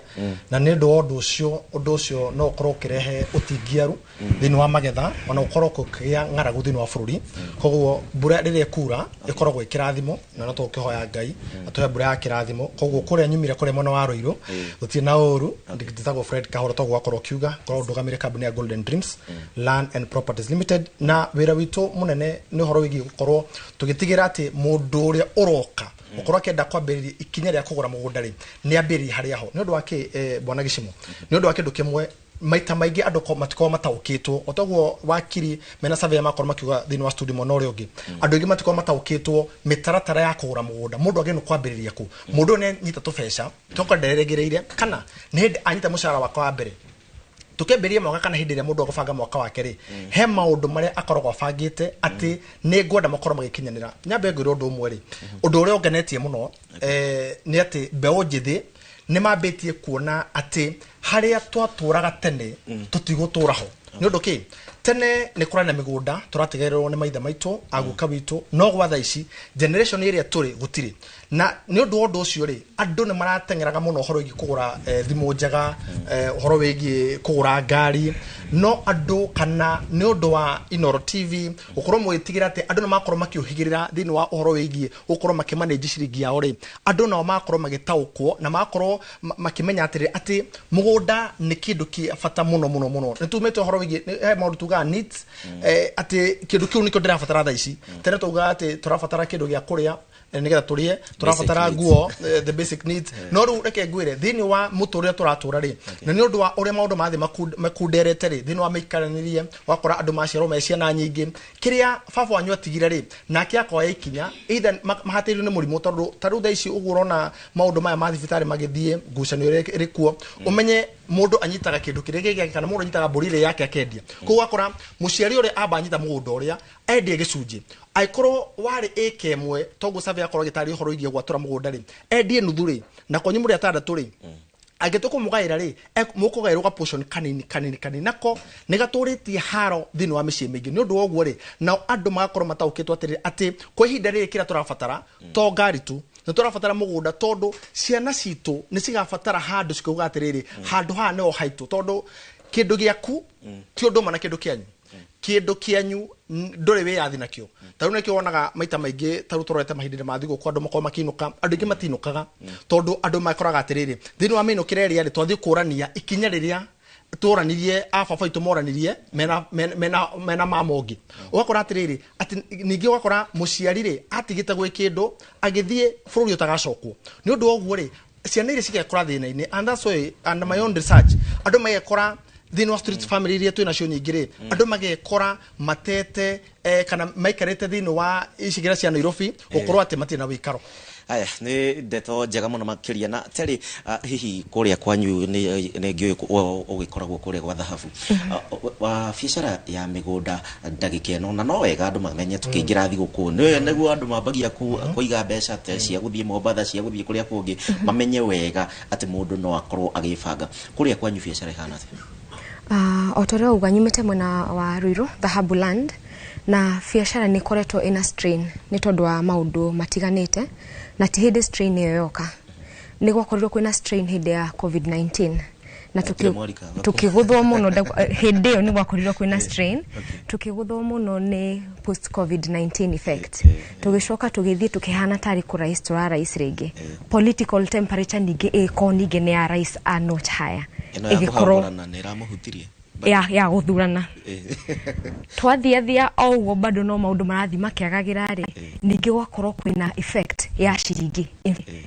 Speaker 16: na nĩ ũndũ wa ũndũ ũcio no ũkorwo ũkĩrehe ũtingiaru thĩinĩ wa magetha, ona ũkorwo gũkĩgĩa ng'aragu thĩinĩ wa bũrũri. Koguo mbura rĩrĩa ĩkura ĩkoragwo ĩ kĩrathimo, na no tũkĩhoya Ngai atũhe mbura ya kĩrathimo. Koguo kũrĩa nyumire, kũrĩa mwena wa Ruiru, gũtirĩ na ũru. Njĩtagwo Fred Kahora, toguo wakorwo ũkiuga ngorwo ndũgamĩrĩire kambuni ya Golden Dreams Land and Properties Limited, na wĩra witũ mũnene nĩ ũhoro wĩgiĩ gũkorwo tũgĩtigĩra atĩ mũndũ ũrĩa ũroka ũkorwo akĩenda kwambĩrĩria ikinya rĩa kũgũra mũgũnda rĩ, nĩ ambĩrĩrie harĩa ho. Nĩ ũndũ wa kĩ, bwana Gĩcimo? Nĩ ũndũ wa kĩndũ kĩmwe, maita maingĩ andũ matikoragwo mataũkĩtwo o toguo wakiri mena survey makorwo makiuga thĩinĩ wa studio mwena ũrĩa ũngĩ, andũ aingĩ matikoragwo mataũkĩtwo mĩtaratara ya kũgũra mũgũnda. Mũndũ agĩrĩirwo kwambĩrĩria kũ? Mũndũ ũyũ nĩ anyita tũbeca tokorwo nderegereire, kana nĩ hĩndĩ anyita mũcara wakwa wa mbere tukĩambĩrĩria mwaka, kana hĩndĩ ĩrĩa mũndũ agũbanga mwaka wake rĩ, he maũndũ marĩa akoragwo abangĩte atĩ nĩ ngwenda makorwo magĩkinyanĩra. Nyambe ngwĩre ũndũ ũmwe rĩ, ũndũ ũrĩa ũngenetie mũno nĩ atĩ mbeũ njĩthĩ nĩ mambĩtie kuona atĩ harĩa twatũraga tene tũtigũtũra ho. Nĩ ũndũ kĩ? Tene nĩ kũrarĩ na mĩgũnda tũratigĩrĩrwo nĩ maithe maitũ, aguka witũ, no gwa thaa ici generation ĩrĩa tũrĩ gũtirĩ. Na nĩ ũndũ wa ũndũ ũcio rĩ, andũ nĩ marateng'eraga mũno ũhoro wĩgiĩ kũgũra thimũ njega, ũhoro wĩgiĩ kũgũra ngari, no andũ kana nĩ ũndũ wa Inooro TV gũkorwo mũgĩtigĩra atĩ andũ nĩ makorwo makĩũhĩgĩrĩra thĩinĩ wa ũhoro wĩgiĩ gũkorwo makĩmanage ciringi yao rĩ, andũ nao makorwo magĩtaũkwo na makorwo makĩmenya atĩrĩ atĩ mũgũnda nĩ kĩndũ kĩa bata mũno mũno mũno. Nĩ tumĩte ũhoro wĩgiĩ he maũndũ tugaga needs, atĩ kĩndũ kĩu nĩkĩo ndĩrabatara thaa ici. Tene tugaga atĩ tũrabatara kĩndũ gĩa kũrĩa nĩgetha tũrĩe, tũrabatara nguo, the basic needs. No rĩu reke ngwĩre thĩinĩ wa mũtũrĩre tũratũra rĩ, na nĩ ũndũ wa ũrĩa maũndũ mathiĩ makunderete rĩ, thĩinĩ wa mĩikaranĩrie, wakora andũ maciarwo me ciana nyingĩ, kĩrĩa baba wanyu atigire rĩ, nake akoya ikinya either mahatĩrĩirio nĩ mũrimũ, tondũ ta rĩu thaa ici ũguo ũrona maũndũ maya ma thibitarĩ magĩthiĩ, ngucanio ĩrĩa ĩrĩ kuo, ũmenye Mũndũ anyitaga kĩndũ kĩrĩa gĩ gĩake, kana mũndũ anyitaga mbũri ĩrĩa yake akendia. Koguo ũgakora mũciari ũrĩa amba anyita mũgũnda ũrĩa endie gĩcunjĩ, angĩkorwo warĩ ĩka 1, toguo survey akorwo agĩtarĩria ũhoro wĩgiĩ gwatũra mũgũnda rĩ, endie nuthu rĩ, na kwanyu mũrĩ atandatũ rĩ, angĩtua kũmũgaĩra rĩ, mũkũgaĩrwo ga portion kanini kanini kanini, nako nĩ gatũrĩtie haro thĩinĩ wa mĩciĩ mĩingĩ. Nĩ ũndũ wa ũguo rĩ, nao andũ magakorwo mataũkĩtwo atĩrĩrĩ, atĩ kwa ihinda rĩrĩ kĩrĩa tũrabatara to ngari tu, nĩ tũrabatara mũgũnda, tondũ ciana citũ nĩ cigabatara handũ cikauga atĩrĩrĩ, handũ haha nĩho haitũ, tondũ kĩndũ gĩaku ti ũndũ ũmwe na kĩndũ kĩanyu. Kĩndũ kĩanyu ndũrĩ wĩyathi nakĩo. Ta rĩu nĩkĩo wonaga maita maingĩ, ta rĩu tũrorete mahinda ma thigũkũ, andũ makorwo makĩinũka, andũ aingĩ matinũkaga, tondũ andũ makoraga atĩrĩrĩ, thĩinĩ wa mĩinũkĩre ĩrĩa rĩ, twathiĩ kũrania ikinya rĩrĩa tũranirie a baba witũ moranirie mena mama ũngĩ. Ũgakora atĩrĩrĩ, atĩ ningĩ ũgakora mũciari rĩ, atigĩte gwĩ kĩndũ agĩthiĩ bũrũri ũtagacokwo. Nĩ ũndũ wa ũguo rĩ, ciana iria cigekora thĩna-inĩ, and that's why, and my own research, andũ magekora thĩinĩ wa street family iria twĩ nacio nyingĩ rĩ, andũ magekora matete kana maikarĩte thĩinĩ wa icigĩrĩra cia Nairobi, gũkorwo atĩ matirĩ na wĩikaro.
Speaker 1: Aya nĩ ndeto njega mũno makĩria. Na Terry, hihi kũrĩa kwanyu nĩ ngĩũĩ ũgĩkoragwo kũrĩa gwa Dhahabu, wa biacara ya mĩgũnda ndagĩka ĩno, na no wega andũ mamenye tũkĩingĩra thigũkũ nĩguo andũ mambagia kũiga mbeca ta cia gũthiĩ Mombatha, cia gũthiĩ kũrĩa kũngĩ, mamenye wega atĩ mũndũ no akorwo agĩbanga. Kũrĩa kwanyu biacara ĩhana atĩa?
Speaker 15: O ta ũrĩa wauga, nyumĩte mwena wa Ruiru, Dhahabu Land, na biacara nĩ ĩkoretwo ĩna strain nĩ tondũ wa maũndũ matiganĩte, na ti hĩndĩ strain ĩyo yoka. Nĩ gwakorirwo kwĩna strain hĩndĩ ya COVID-19 na
Speaker 1: Gũtirĩ mwarika.
Speaker 15: Tukĩgũthwo mũno hĩndĩ ĩyo nĩ gwakorirwo kwĩna strain, tukĩgũthwo mũno nĩ post COVID-19 effect, tũgĩcoka tũgĩthiĩ tũkĩhana tarĩ kũrais tũrarais rĩngĩ. Political temperature ningĩ ĩkorwo ningĩ nĩ ya rise a notch higher.
Speaker 1: Ĩno ya
Speaker 15: Ĩgĩkorwo
Speaker 1: kũhagũrana nĩ ĩramũhutirie?
Speaker 15: Ya gũthurana, twathiathia o ũguo bado no maũndũ marathiĩ makĩagagĩra rĩ, ningĩ gwakorwo kwĩna effect ya ciringi,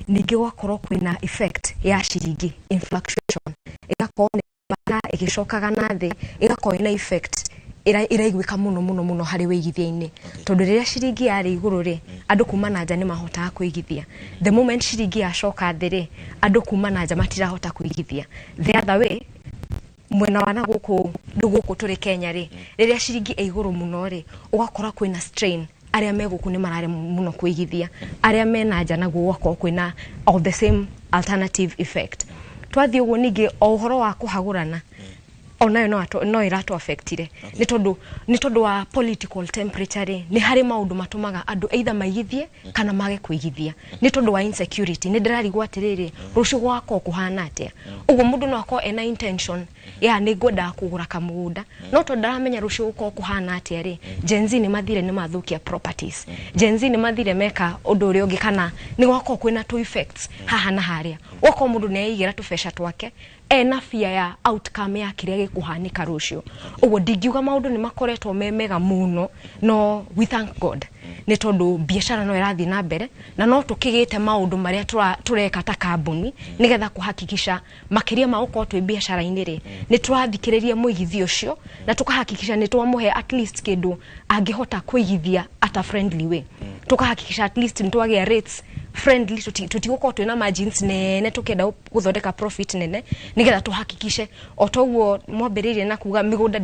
Speaker 15: ningĩ gwakorwo kwĩna effect ya ciringi influctuation, ĩgakorwo nĩ bara ĩgĩcokaga na thĩ, ĩgakorwo ĩna effect ĩraiguĩka mũno mũno mũno harĩ wĩigithia-inĩ, tondũ rĩrĩa ciringi yarĩ igũrũ rĩ, andũ kuma na nja nĩ mahotaga kũigithia. The moment ciringi yacoka thĩ rĩ, andũ kuma na nja matirahota kũigithia. The other way, mwena wa na gũkũ rĩu gũkũ tũrĩ Kenya rĩ, rĩrĩa ciringi ĩ igũrũ mũno rĩ, ũgakora kwĩna strain, arĩa me gũkũ nĩ mararemwo mũno kũigithia, arĩa mena nja naguo gũgakorwo kwĩna of the same alternative effect. Twathiĩ ũguo ningĩ o ũhoro wa kũhagũrana onayo no ĩratũ affectire, nĩ tondũ wa political temperature rĩ, nĩ harĩ maũndũ matũmaga andũ either maigithie kana mage kũigithia nĩ tondũ wa insecurity. Nĩ ndĩrarigwo atĩrĩrĩ, rũciũ gwakorwo kũhana atĩa? Ũguo mũndũ no akorwo ena intention ya nĩ ngwendaga kũgũra kamũgũnda, no tondũ ndaramenya rũciũ gũkorwo kũhana atĩa rĩ, Gen Z nĩ mathire nĩ mathũkia properties, Gen Z nĩ mathire meka ũndũ ũrĩa ũngĩ, kana nĩ gwakorwo kwĩna two effects haha na harĩa, gwakorwo mũndũ nĩ eigĩra tũbeca twake ena fear ya outcome ya kĩrĩa gĩkũhanĩka rũciũ. Ũguo ndingiuga maũndũ nĩ makoretwo me mega mũno, no we thank God nĩ tondũ biacara no ĩrathiĩ na mbere, na no tũkĩgĩte maũndũ marĩa tũreka ta kambuni nĩgetha kũhakikisha makĩria ma gũkorwo twĩ biacara-inĩ rĩ, nĩ tũrathikĩrĩria mũigithia ũcio na tũkahakikisha nĩ twamũhe at least kĩndũ angĩhota kũigithia at a friendly way, tũkahakikisha at least nĩ twagĩa rates friendly, tũtigũkorwo twĩna margins nene tũkĩenda gũthondeka profit nene, nĩgetha tũhakikishe o toguo mwambĩrĩirie na kuga mĩgũnda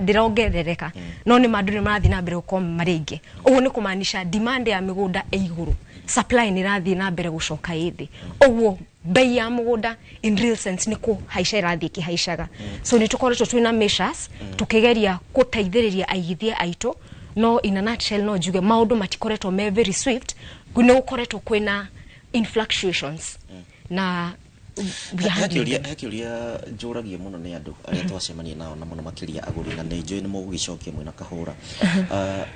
Speaker 15: ndĩrongerereka, no nĩ ma andũ nĩ marathiĩ na mbere gũkorwo marĩ aingĩ. Ũguo nĩ kũmaanisha demand ya mĩgũnda ĩ igũrũ, supply nĩ ĩrathiĩ na mbere gũcoka ĩ thĩ, ũguo bei ya mũgũnda in real sense nĩ kũhaica ĩrathiĩ ĩkĩhaicaga. So nĩ tũkoretwo twĩna measures tũkĩgeria gũteithĩrĩria aigithia aitũ, no in a nutshell no njuge maũndũ matikoretwo me very swift, nĩ gũkoretwo kwĩna in fluctuations na we are handling them.
Speaker 1: He kĩũria njũragio mũno nĩ andũ arĩa twacemania nao, na mũno makĩria agũri, na nĩ njũĩ nĩ mũgũgĩcokia mwĩna kahũra.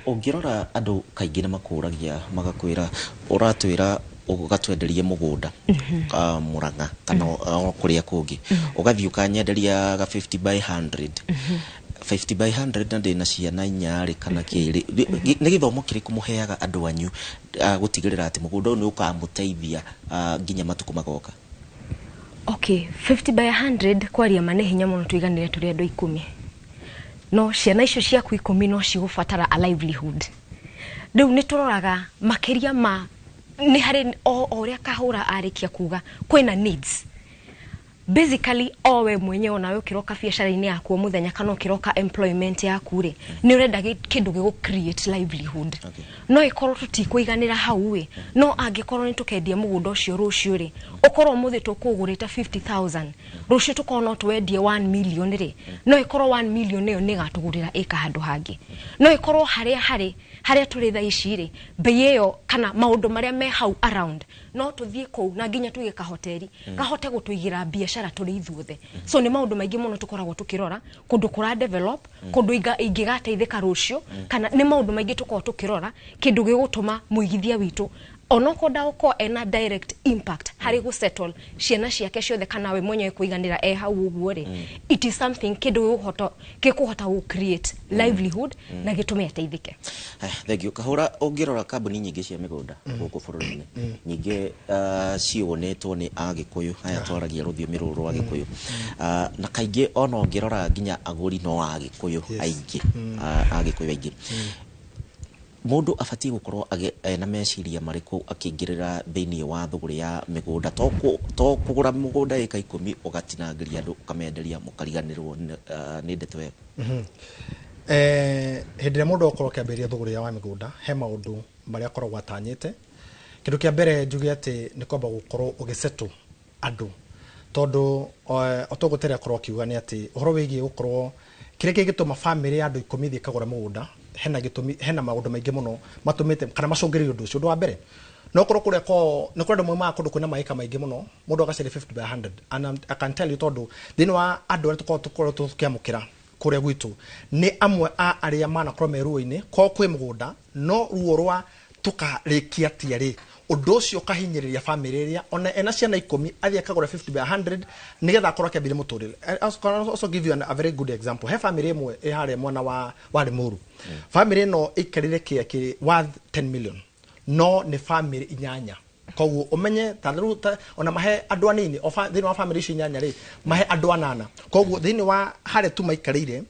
Speaker 1: Ũngĩrora andũ kaingĩ nĩ makũragia magakwĩra, ũratwĩra ũgatwenderie mũgũnda Murang'a kana o kũrĩa kũngĩ, ũgathiĩ ũkanyenderia ga 50 by 100, 50 by 100, na ndĩna ciana inya rĩ, kana kĩrĩ. Nĩ gĩthomo kĩrĩkũ mũheaga andũ anyu gũtigĩrĩra atĩ mũgũnda ũyũ nĩ ũkamũteithia nginya matukũ magoka?
Speaker 15: Okay, 50 by 100, kwaria ma nĩ hinya mũno tũiganĩre tũrĩ andũ 10, no ciana icio ciaku 10 no cigũbatara a livelihood. Rĩu nĩ tũroraga makĩria ma nĩ harĩ o ũrĩa kahũra arĩkia kuga kwĩna needs. Basically o we mwenyewe onawe ũkĩroka biacara-inĩ yaku o mũthenya kana ũkĩroka employment yaku rĩ, nĩ ũrenda kĩndũ gĩgũ create livelihood. No ĩkorwo tũtikũiganĩra hau ĩ, no angĩkorwo nĩ tũkendia mũgũnda ũcio rũciũ rĩ, ũkorwo ũmũthĩ tũkũũgũrĩte 50,000, rũciũ tũkorwo no twendie 1 million rĩ, no ĩkorwo 1 million ĩyo nĩ ĩgatũgũrĩra ĩka handũ hangĩ. No ĩkorwo harĩa harĩ harĩa tũrĩ thaa ici rĩ, bei ĩyo kana maũndũ marĩa me hau around, no tũthiĩ kũu na nginya tuige kahoteri kahote gũtũigĩra biacara tũrĩ ithuothe. So nĩ maũndũ maingĩ mũno tũkoragwo tũkĩrora kũndũ kũra develop, kũndũ ingĩgateithĩka rũciũ, kana nĩ maũndũ maingĩ tũkoragwo tũkĩrora kĩndũ gĩgũtũma mũigithia witũ onokorwo ndagũkorwo ena direct impact harĩ gũsettle ciana ciake ciothe kana we mwenyewe kũiganĩra e hau ũguo rĩ, it is something kĩndũ gĩkũhota gũ create livelihood na gĩtũme ateithĩke.
Speaker 1: Thank you. Kahũra, ũngĩrora kambuni nyingĩ cia mĩgũnda gũkũ bũrũri-inĩ, nyingĩ ciũnĩtwo nĩ Agĩkũyũ aya twaragia rũthiomi rũrũ rwa Gĩkũyũ, na kaingĩ ona ũngĩrora nginya agũri no Agĩkũyũ aingĩ, Agĩkũyũ aingĩ. Mũndũ abatiĩ gũkorwo ena meciria marĩkũ akĩingĩrĩra thĩinĩ wa thũgũrĩ ya mĩgũnda, to kũgũra mũgũnda ĩka 10 ũgatinangĩria andũ ũkamenderia mũkariganĩrwo nĩ ndeto ĩyo?
Speaker 16: Hĩndĩ ĩrĩa mũndũ akorwo akĩambĩrĩria thũgũrĩ ya mĩgũnda, he maũndũ marĩa akoragwo atanyĩte. Kĩndũ kĩa mbere njuge atĩ nĩ kwamba gũkorwo ũgĩsettle andũ, tondũ o toguo Terry akorwo akiuga nĩ atĩ ũhoro wĩgiĩ gũkorwo kĩrĩa kĩngĩtũma bamĩrĩ ya andũ 10 ĩthiĩ ĩkagũra mũgũnda, hena gĩtũmi, hena maũndũ maingĩ mũno matũmĩte kana macũngĩrĩirie ũndũ ũcio. Ũndũ wa mbere, no korwo kũrĩa kwao nĩ kũrĩ andũ maumaga kũndũ kwĩna maĩka maingĩ mũno, mũndũ agacaria 50 by 100, and I can tell you, tondũ thĩinĩ wa andũ arĩa tũkoragwo tũkĩamũkĩra kũrĩa gwitũ nĩ amwe a arĩa manakorwo me ruo-inĩ kwao kwĩ mũgũnda, no ruo rwa tũkarĩkia atia rĩ, ũndũ ũcio ũkahinyĩrĩria bamĩrĩ ĩrĩa ona ena ciana 10 athiĩ akagũra 50 by 100 nĩgetha akorwo akĩambĩrĩria mũtũrĩre. I can also give you a very good example. He bamĩrĩ ĩmwe ĩ harĩa mwena wa Limuru. Bamĩrĩ ĩno ĩikarĩre kĩa kĩ worth 10 million, no nĩ bamĩrĩ 8. Koguo ũmenye ta rĩu ona mahe andũ anini o thĩinĩ wa bamĩrĩ icio 8 rĩ, mahe andũ 8. Koguo thĩinĩ wa harĩa tu maikarĩire,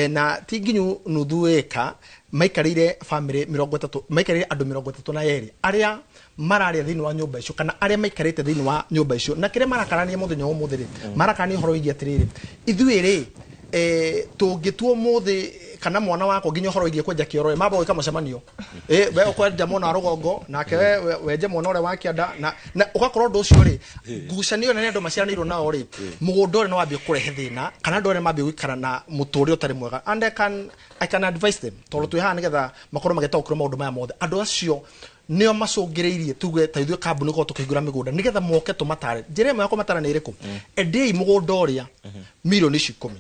Speaker 16: na ti nginyu nuthu ĩka maikarĩire, bamĩrĩ 30 maikarĩire, andũ 32 arĩa mararĩa thĩinĩ wa nyũmba icio kana arĩa maikarĩte thĩinĩ wa nyũmba icio. Na kĩrĩa marakarania mũthenya wa ũmũthĩ rĩ, marakarania ũhoro wĩgiĩ atĩrĩrĩ, ithuĩ rĩ, tũngĩtua ũmũthĩ kana mwana wakwa nginya ũhoro wĩgiĩ kwenja kĩoro, mamba gwĩka mũcemanio, we ũkwenja mwena wa rũgongo nake we wenje mwena ũrĩa wa kĩanda, na ũgakorwo ũndũ ũcio rĩ, ngucanio nene andũ maciaranĩirwo nao rĩ, mũgũnda ũrĩa no wambie kũrehe thĩna kana andũ arĩa mambie gũikara na mũtũrĩre ũtarĩ mwega. And I can advise them, tondũ twĩ haha nĩgetha makorwo magĩtaũkĩrwo maũndũ maya mothe. Andũ acio nĩo macũngĩrĩirie tuge ta ithuĩ kambuni korwo tũkĩhingũra mĩgũnda nĩgetha moke tũmatare. Njĩra ĩmwe ya kũmatara nĩ ĩrĩkũ? Endiai mũgũnda ũrĩa mirioni ici 10,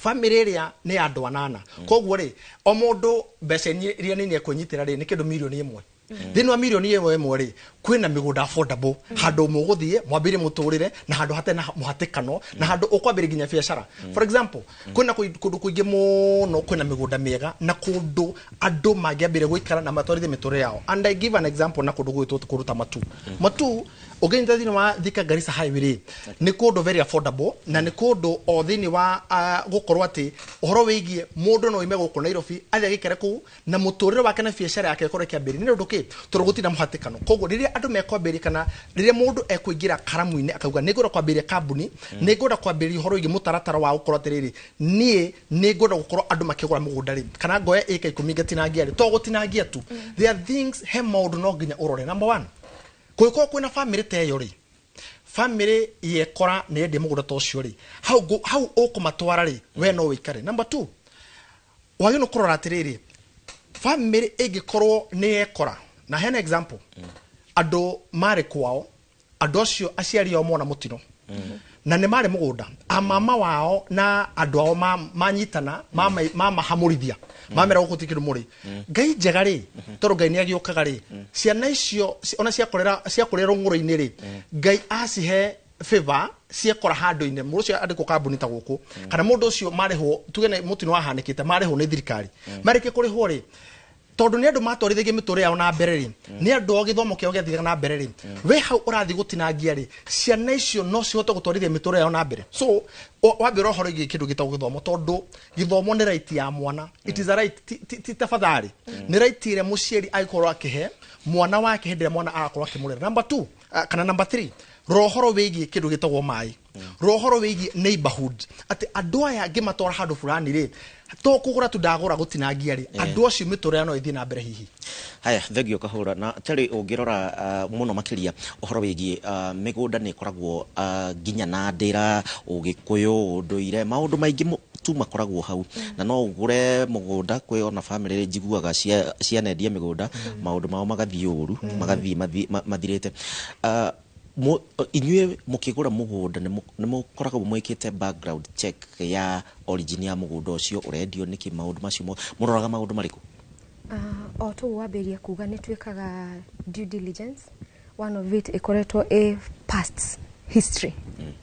Speaker 16: bamĩrĩ ĩrĩa nĩ ya andũ 8. Koguo rĩ, o mũndũ mbeca iria nini ekwĩnyitĩra rĩ, nĩ kĩndũ mirioni 1. Thĩinĩ wa mirioni ĩmwe ĩmwe rĩ, kwĩna mĩgũnda affordable, handũ mũgũthiĩ mwambĩrĩrie mũtũrĩre na handũ hatarĩ na mũhatĩkano na handũ ũkwambĩrĩria nginya biacara. For example, kwĩna kũndũ kũingĩ mũno kwĩna mĩgũnda mĩega na kũndũ andũ mangĩambĩrĩria gũikara na matwarithie mĩtũrĩre yao. And I give an example na kũndũ gwĩtwo kũndũ ta Matu. Ũngĩnyita thĩinĩ wa Thika Garissa Highway rĩ, nĩ kũndũ very affordable na nĩ kũndũ o thĩinĩ wa gũkorwo atĩ ũhoro wĩgiĩ mũndũ no oime gũkũ Nairobi athiĩ agĩikare kũu na mũtũrĩre wake na biacara yake ĩkorwo ĩkĩambĩrĩria. Nĩ ũndũ kĩ? Tondũ gũtirĩ na mũhatĩkano. Koguo rĩrĩa andũ mekwambĩrĩria kana rĩrĩa mũndũ ekũingĩra karamu-inĩ akauga nĩ ngwenda kwambĩrĩria kambuni, nĩ ngwenda kwambĩrĩria ũhoro wĩgiĩ mũtaratara wa gũkorwo atĩrĩrĩ, niĩ nĩ ngwenda gũkorwo andũ makĩgũra mũgũnda rĩ, kana ngoya ĩka 10 ngatinangia rĩ, to gũtinangia tu. There are things, he maũndũ no nginya ũrore. Number one, kũngĩkorwo kwĩna bamĩrĩ ta ĩyo rĩ, bamĩrĩ yekora nĩ yendia mũgũnda ta ũcio rĩ, hau hau ũkũmatwara rĩ, we no wĩikare. Number two, wagĩrĩirwo nĩ kũrora atĩrĩrĩ, bamĩrĩ ĩngĩkorwo nĩ yekora, na hena example, andũ marĩ kwao, andũ acio aciari ao mona mũtino na nĩ marĩ mũgũnda, amama wao na andũ ao manyitana mamahamũrithia, mamera gũkũ ti kĩndũ mũrĩ. Ngai njega rĩ, tondũ Ngai nĩ agĩũkaga rĩ, ciana icio ona ciakorera ciakũrĩra rũng'ũrũ-inĩ rĩ, Ngai acihe favor, ciekora handũ-inĩ mũndũ ũcio andĩkwo kambuni ta gũkũ, kana mũndũ ũcio marĩhwo, tuge nĩ mũtino wahanĩkĩte, marĩhwo nĩ thirikari. Marĩkia kũrĩhwo rĩ, tondũ nĩ andũ matwarithagia mĩtũrĩre yao na mbere rĩ, nĩ andũ o gĩthomo kĩao gĩathiaga na mbere rĩ, we hau ũrathiĩ gũtinangia rĩ, ciana icio no cihote gũtwarithia mĩtũrĩre yao na mbere. So wambĩra ũhoro wĩgiĩ kĩndũ gĩtagwo gĩthomo, tondũ gĩthomo nĩ right ya mwana. It is a right, ti tafadhali, nĩ right ĩrĩa mũciari angĩkorwo akĩhe mwana wake hĩndĩ ĩrĩa mwana arakorwo akĩmũrera. Number two, kana number three, Rora ũhoro wĩgiĩ kĩndũ gĩtagwo maĩ, rora ũhoro wĩgiĩ neighborhood, atĩ andũ aya ngĩmatwara handũ fulani rĩ, to kũgũra tu ndagũra gũtinangia rĩ, andũ acio mĩtũrĩre no ĩthiĩ na mbere hihi.
Speaker 1: Haya, thengio Kahũra. Na Terry, ũngĩrora mũno makĩria ũhoro wĩgiĩ mĩgũnda nĩ ĩkoragwo nginya na ndĩra, ũgĩkũyũ, ũndũire, maũndũ maingĩ tu makoragwo hau, na no ũgũre mũgũnda kwĩ ona famĩlĩ njiguaga cianendia mĩgũnda, maũndũ mao magathiĩ ũru, magathiĩ mathirĩte. Inyuĩ mũkĩgũra mũgũnda nĩ mũkoragwo mwĩkĩte background check ya origin ya mũgũnda ũcio ũrendio nĩkĩ? Maũndũ macio mũroraga maũndũ marĩkũ?
Speaker 15: O tũguo wambĩrĩria kuga, nĩ twĩkaga due diligence. One of it ĩkoretwo ĩ past history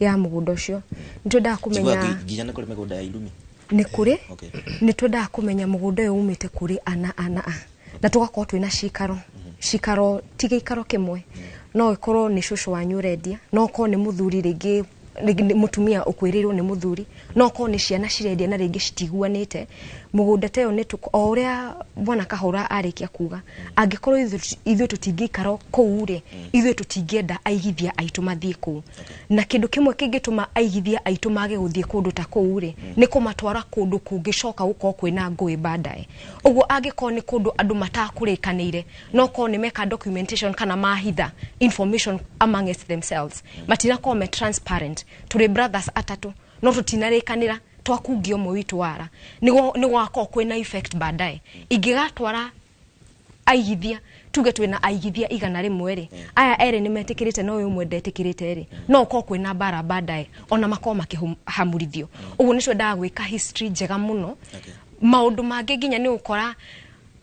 Speaker 15: ya mũgũnda ũcio. Nĩ twendaga kũmenya
Speaker 1: Njiguaga nginya nĩ kũrĩ mĩgũnda ya irumi.
Speaker 15: Nĩ kũrĩ. Nĩ twendaga kũmenya mũgũnda ũyũ umĩte kũrĩ ana ana a, na tũgakorwo twĩna cikaro. Cikaro ti gĩikaro kĩmwe, no ĩkorwo nĩ cũcũ wanyu ũrendia, no ũkorwo nĩ mũthuri, rĩngĩ rĩngĩ nĩ mũtumia ũkwĩrĩirwo nĩ mũthuri, no ũkorwo nĩ ciana cirendia na rĩngĩ citiguanĩte. Mũgũnda ta ĩyo nĩ o ũrĩa bwana Kahũra arĩkia kuga, angĩkorwo ithuĩ tũtingĩikara kũu rĩ, ithuĩ tũtingĩenda aigithia aitũ mathiĩ kũu. Na kĩndũ kĩmwe kĩngĩtũma aigithia aitũ mage gũthiĩ kũndũ ta kũu rĩ, nĩ kũmatwara kũndũ kũngĩcoka gũkorwo kwĩna ngũĩ baadaye. Ũguo angĩkorwo nĩ kũndũ andũ matakũrĩkanĩire, no korwo nĩ meka documentation kana mahitha information amongst themselves, matinakorwo me transparent. Tũrĩ brothers atatũ no tũtinarĩkanĩra, twakungia ũmwe witũ wara, nĩ gwakorwo kwĩna effect baadaye. Ingĩgatwara aigithia, tuge twĩna aigithia 100 rĩ, aya erĩ nĩ metĩkĩrĩte no ũyũ ũmwe ndetĩkĩrĩte rĩ, no ũkorwo kwĩna mbara baadaye, ona makorwo makĩhamurithio. Ũguo nĩ twendaga gwĩka history njega mũno. Maũndũ mangĩ nginya nĩ ũkora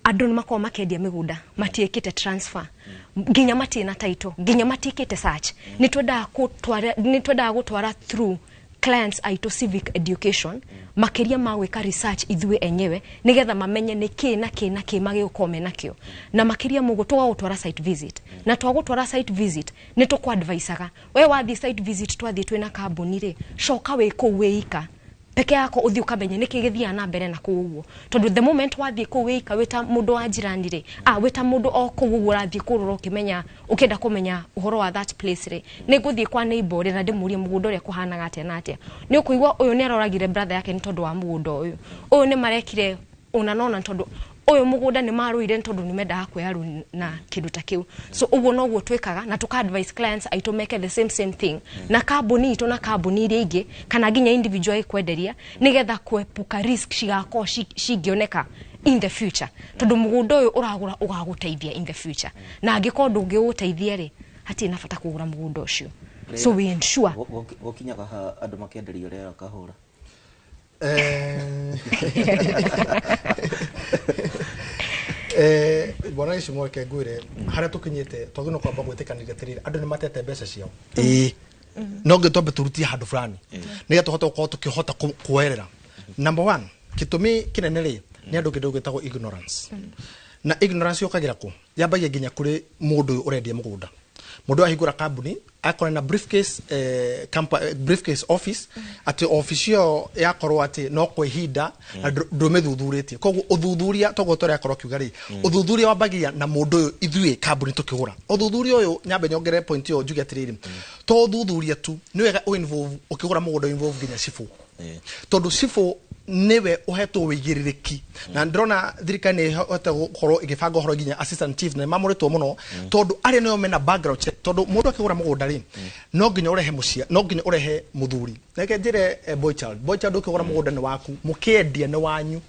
Speaker 15: andũ nĩ makoragwo makĩendia mĩgũnda matiĩkĩte transfer, nginya matirĩ na title, nginya matiĩkĩte search. Nĩ twendaga gũtwara through clients aitũ civic education, makĩria ma gwĩka research ithuĩ enyewe, nĩgetha mamenye nĩ kĩ na kĩ na kĩ magĩgũkorwo menakĩo. Na makĩria mũguo tũgagũtwara site visit, na twagũtwara site visit nĩ tũkũ-advisaga we wathiĩ site visit, twathiĩ twĩna kambuni rĩ, coka wĩ kũu wĩ peke yako, ũthiĩ ũkamenye nĩkĩ gĩthiaga na mbere na kũu ũguo, tondũ the moment wathiĩ kũu wĩika wĩta mũndũ wa jirani rĩ, wĩta mũndũ o kũu ũguo ũrathiĩ kũrora, ũkĩmenya ũkĩenda kũmenya ũhoro wa that place rĩ, nĩ ngũthiĩ kwa neighbor rĩ na ndĩmũrie mũgũnda ũrĩa kũhanaga atĩa na atĩa, nĩ ũkũigua ũyũ nĩ aroragire brother yake nĩ tondũ wa mũgũnda ũyũ, ũyũ nĩ marekire ũna nona tondũ ũyũ mũgũnda nĩ marũire nĩ tondũ nĩ mendaga kuoya rũni na kĩndũ ta kĩu. So ũguo noguo twĩkaga, na tũka advise clients aitũ meke the same same thing na kambuni itũ na kambuni iria ingĩ kana nginya individual ĩkwenderia, nĩgetha kuepuka risk cigakorwo cingĩoneka in the future, tondũ mũgũnda ũyũ ũragũra ũgagũteithia in the future, na angĩkorwo ndũngĩgũteithia rĩ, hatirĩ na bata kũgũra mũgũnda ũcio. So we ensure
Speaker 1: Gũkinyaga ha andũ makĩenderio rĩera, Kahũra?
Speaker 16: Bwana Gĩcumo, reke ngwĩre harĩa tũkinyĩte, twagĩrĩirwo kwamba gwĩtĩkanĩria atĩrĩrĩ, andũ nĩ matete mbeca ciao, ĩĩ, no nginya twambe tũrutie handũ fulani nĩgetha tũhote gũkorwo tũkĩhota kuoerera. Number one, gĩtũmi kĩnene rĩ, nĩ andũ kĩndũ gĩtagwo ignorance. Na ignorance yũkagĩra kũ? Yambagia nginya kũrĩ mũndũ ũyũ ũrendia mũgũnda. Mũndũ ahingũra kambuni akorwo na briefcase, briefcase office, atĩ office ĩyo yakorwo atĩ no kwa ihinda na ndũmĩthuthurĩtie. Koguo ũthuthuria, toguo tũrĩa akorwo akiuga rĩ, ũthuthuria wambagia na mũndũ ũyũ. Ithuĩ kambuni tũkĩgũra ũthuthuria ũyũ, nyambe nyongerere point ĩyo, njuge atĩrĩrĩ, to ũthuthuria tu, nĩ wega ũ-involve, ũkĩgũra mũgũnda involve nginya cibũ, tondũ cibũ nĩwe ũhetwo wĩigĩrĩrĩki. Na ndĩrona thirikari nĩ ĩhote gũkorwo ĩgĩbanga ũhoro nginya assistant chief na nĩmamũrĩtwo mũno, tondũ arĩa nĩo mena background check. Tondũ mũndũ akĩgũra mũgũnda rĩ, no nginya ũrehe mũcia, no nginya ũrehe mũthuri. Reke njĩre, boy child, boy child, ũkĩgũra mũgũnda nĩ waku, mũkĩendia nĩ wanyu.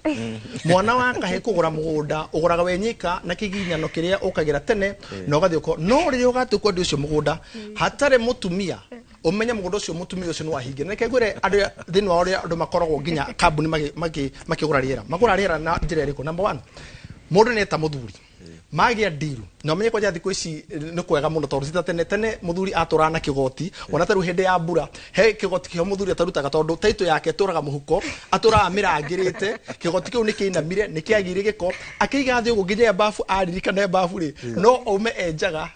Speaker 16: Mwana wa kahĩ kũgũra mũgũnda ũgũraga we nyika na kĩginyano kĩrĩa ũkagĩra tene na ũgathiĩ ũko, no rĩrĩa ũgatua kwendia ũcio mũgũnda hatarĩ mũtumia, ũmenye mũgũnda ũcio mũtumia ũcio nĩ wahingia. Na reke ngwĩre, andũ thĩinĩ wa ũrĩa andũ makoragwo nginya kambuni makĩgũra rĩera, magũra rĩera na njĩra ĩrĩkũ? Number one, mũndũ nĩ eta mũthuri magĩa ndiru, na ũmenye kwanja thikũ ici nĩ kwega mũno, tondũ ti ta tene. Tene mũthuri atũraga na kĩgoti, ona ta rĩu hĩndĩ ya mbura he kĩgoti kĩho mũthuri atarutaga, tondũ taitũ yake ĩtũraga mũhuko, atũraga mĩrangĩrĩte. Kĩgoti kĩu nĩ kĩinamire, nĩ kĩagire gĩko, akĩiga thĩ ũguo nginya babu aririkane babu rĩ, no aume enjaga.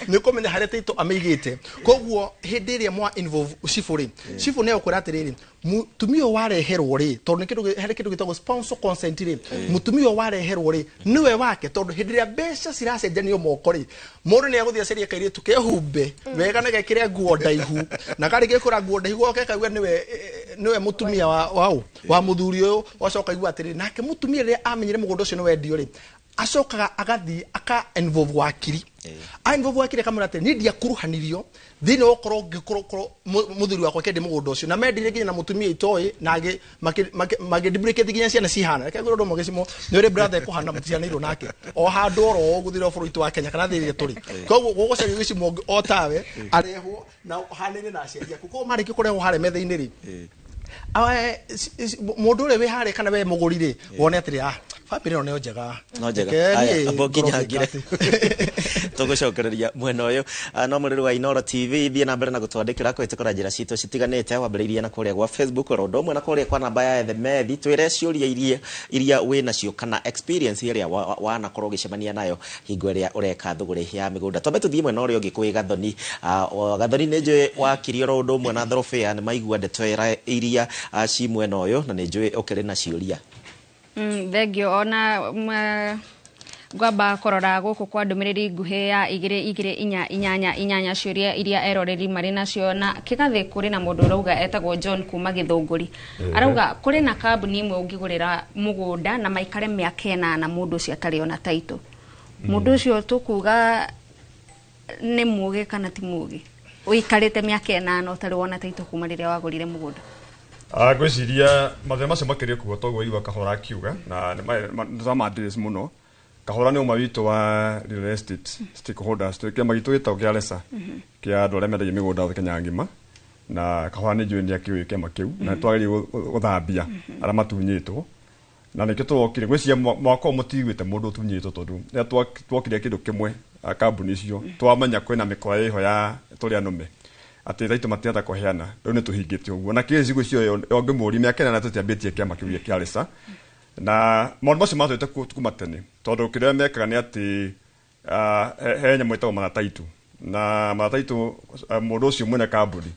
Speaker 16: Nĩ ũkũmenya harĩa title amĩigĩte. Koguo hĩndĩ ĩrĩa mwa involve cibũ rĩ, cibũ nĩ egũkwĩra atĩrĩrĩ, mũtumia ũyũ wareherwo rĩ, tondũ nĩ kĩndũ harĩ kĩndũ gĩtagwo spousal consent rĩ, mũtumia ũyũ wareherwo rĩ nĩwe wake, tondũ hĩndĩ ĩrĩa mbeca ciracenjanio moko rĩ, mũndũ nĩ egũthiĩ acarie kairĩtu kehumbe wega na gekĩre nguo ndaihu, na karĩkia gwĩkĩra nguo ndaihu goke kaigua nĩwe mũtumia wa mũthuri ũyũ. Wacoka igua atĩrĩrĩ, nake mũtumia rĩrĩa amenyire mũgũnda ũcio nĩ wendio rĩ, acokaga agathiĩ aka involve wakiri. A involve wakiri akamwĩra atĩ niĩ ndiakuruhanirio thĩinĩ wa ũkorwo ngĩkorwo mũthuri wakwa akĩendia mũgũnda ũcio, na mendire nginya na mũtumia itoĩ, na magĩ duplicate nginya ciana cihana. Reke ngwĩre ũndũ ũmwe gĩcimo, nĩ ũrĩ brother ĩkũhana mũticianĩirwo nake o handũ oro ũguo thĩinĩ wa bũrũri witũ wa Kenya kana thĩ ĩrĩa tũrĩ. Koguo gũgũcario gĩcimo ũngĩ o tawe arehwo na ũhanĩre na aciari aku. Koguo marĩkia kũrehwo harĩa metha-inĩ rĩ, mũndũ ũrĩa wĩ harĩa kana we mũgũri rĩ, wone atĩrĩ, ah, bamĩrĩ ĩno nĩyo njega.
Speaker 1: No njega.
Speaker 16: Reke
Speaker 1: Aya,
Speaker 16: niĩ
Speaker 1: amba
Speaker 16: ngorwo
Speaker 1: ũkinyangire.
Speaker 16: ngĩka atĩ.
Speaker 1: Tũgũcokereria mwena ũyũ. No mũrĩru wa Inoro TV, thiĩ na mbere na gũtwandĩkĩra kũhĩtũkĩra njĩra citũ citiganĩte, wambĩrĩirie na kũrĩa gwa Facebook, oro ũndũ ũmwe na kũrĩa kwa namba ya SMS. Twĩre ciũria iria wĩ nacio kana experience ĩrĩa wanakorwo ũgĩcemania nayo hingo ĩrĩa ũreka thũgũrĩ ya mĩgũnda. Twambe tũthiĩ mwena ũrĩa ũngĩ kwĩ Gathoni. Gathoni, nĩ njũĩ wakiri oro ũndũ ũmwe na Thorobea nĩ maigua ndeto iria ci mwena ũyũ, na nĩ njũĩ ũkĩrĩ na ciũria.
Speaker 2: Thengio. Ona ngwamba kũrora gũkũ kwa ndũmĩrĩri nguhĩ ya 22488, ciũria iria eroreri marĩ nacio. Na kĩgathĩ, kũrĩ na mũndũ ũrauga etagwo John kuma Gĩthũngũri. Arauga kũrĩ na kambuni ĩmwe ũngĩgũrĩra mũgũnda na maikare mĩaka 8 mũndũ ũcio atarĩ ona title. Mũndũ ũcio tũkuga nĩ mũgĩ kana ti mũgĩ, ũikarĩte mĩaka 8 ũtarĩ wona title kuma rĩrĩa wagũrire mũgũnda?
Speaker 13: Ngwĩciria mathĩna macio makĩrĩ kuo, toguo igua Kahora akiuga na nĩ twamandirĩs mũno. Kahora nĩ ũmwe witũ wa real estate stakeholders, twĩ kĩama gitũ gĩtagwo kĩa RESA, kĩa andũ arĩa mendagia mĩgũnda Kenya ng'ima, na Kahora nĩ njũĩ nĩ akĩũĩ kĩama kĩu, na nĩ twagĩrĩire gũthambia arĩa matunyĩtwo, na nĩkĩo tũrokire. Ngwĩciria mwaka ũyũ mũtiguĩte mũndũ ũtunyĩtwo, tondũ rĩrĩa twokire kĩndũ kĩmwe, kambuni icio twamenya kwĩna mĩkora ĩho ya tũrĩa nũme atĩ taitũ matirahota kũheana. Rĩu nĩ tũhingĩte ũguo na kĩĩ cigo cio ũngĩmũria mĩaka 8 tũtiambĩtie kĩama kĩu kĩa RESA, na maũndũ macio matũĩte kuma tene, tondũ kĩrĩa mekaga nĩ atĩ he nyamũ ĩtagwo marataitũ, na marataitũ, mũndũ ũcio mwene kambuni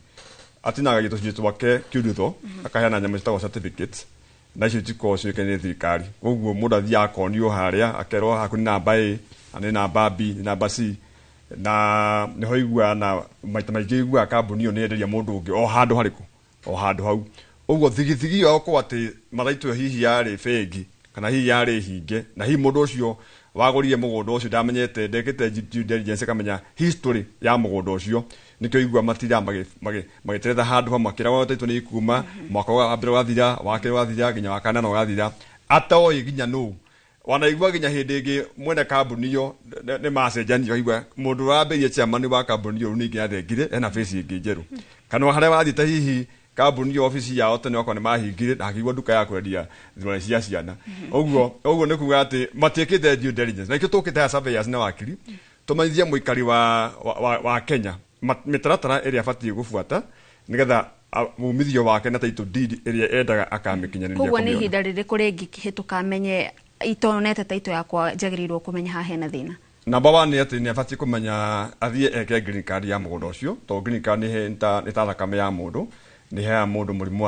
Speaker 13: atinagagia tũcunjĩ twake kiurutho, akaheana nyamũ ciĩtagwo certificates, na icio itikoragwo ciũĩkaine nĩ thirikari. Koguo mũndũ athiaga akonio harĩa, akerwo haku nĩ namba A na nĩ namba B, nĩ namba C, na nĩho iguaga, na maita maingĩ iguaga kambuni ĩyo nĩ yenderia mũndũ ũngĩ o handũ harĩkũ, o handũ hau ũguo. Thigithigi ĩyo gũkorwo atĩ maraitũ ĩyo hihi yarĩ bengi kana hihi yarĩ hinge, na hihi mũndũ ũcio wagũrire mũgũnda ũcio ndamenyete, ndekĩte due diligence akamenya history ya mũgũnda ũcio. Nĩkĩo igua matindaga magĩtereta handũ hamwe, akĩragwo taitũ nĩ ikuma mwaka wa mbere ũgathira, wa kerĩ ũgathira, nginya wa kanana ũgathira, atoĩ nginya nũ wanaigua. Nginya hĩndĩ ĩngĩ mwene kambuni ĩyo nĩ macenjanio, aigua mũndũ ũrambĩrĩria chairman wa kambuni ĩyo rĩu ningĩ athengire ena face ĩngĩ njerũ, kana harĩa wathiĩte hihi kambuni ĩyo obici yao tene okorwo nĩ mahingire, na hakĩigwo nduka ya kwendia thurari cia ciana. Ũguo nĩ kuga atĩ matiĩkĩte due diligence, na ikĩo tũkĩte haha surveyors na wakiri tũmenyithie mũikari wa Kenya mĩtaratara ĩrĩa abatiĩ gũbuata nĩgetha umithio wake na title deed ĩrĩa endaga akamĩkinyanĩria
Speaker 2: Koguo nĩ
Speaker 13: kũmĩona.
Speaker 2: ihinda rĩrĩkũ rĩngĩhĩtũka menye itonete taito yakwa njagĩrĩirwo kũmenya haha hena thĩna?
Speaker 13: Number one nĩ atĩ nĩ abatiĩ kũmenya athiĩ eke green card ya mũgũnda ũcio, tondũ green card nĩ ta thakame ya mũndũ, nĩ heaga mũndũ mũrimũ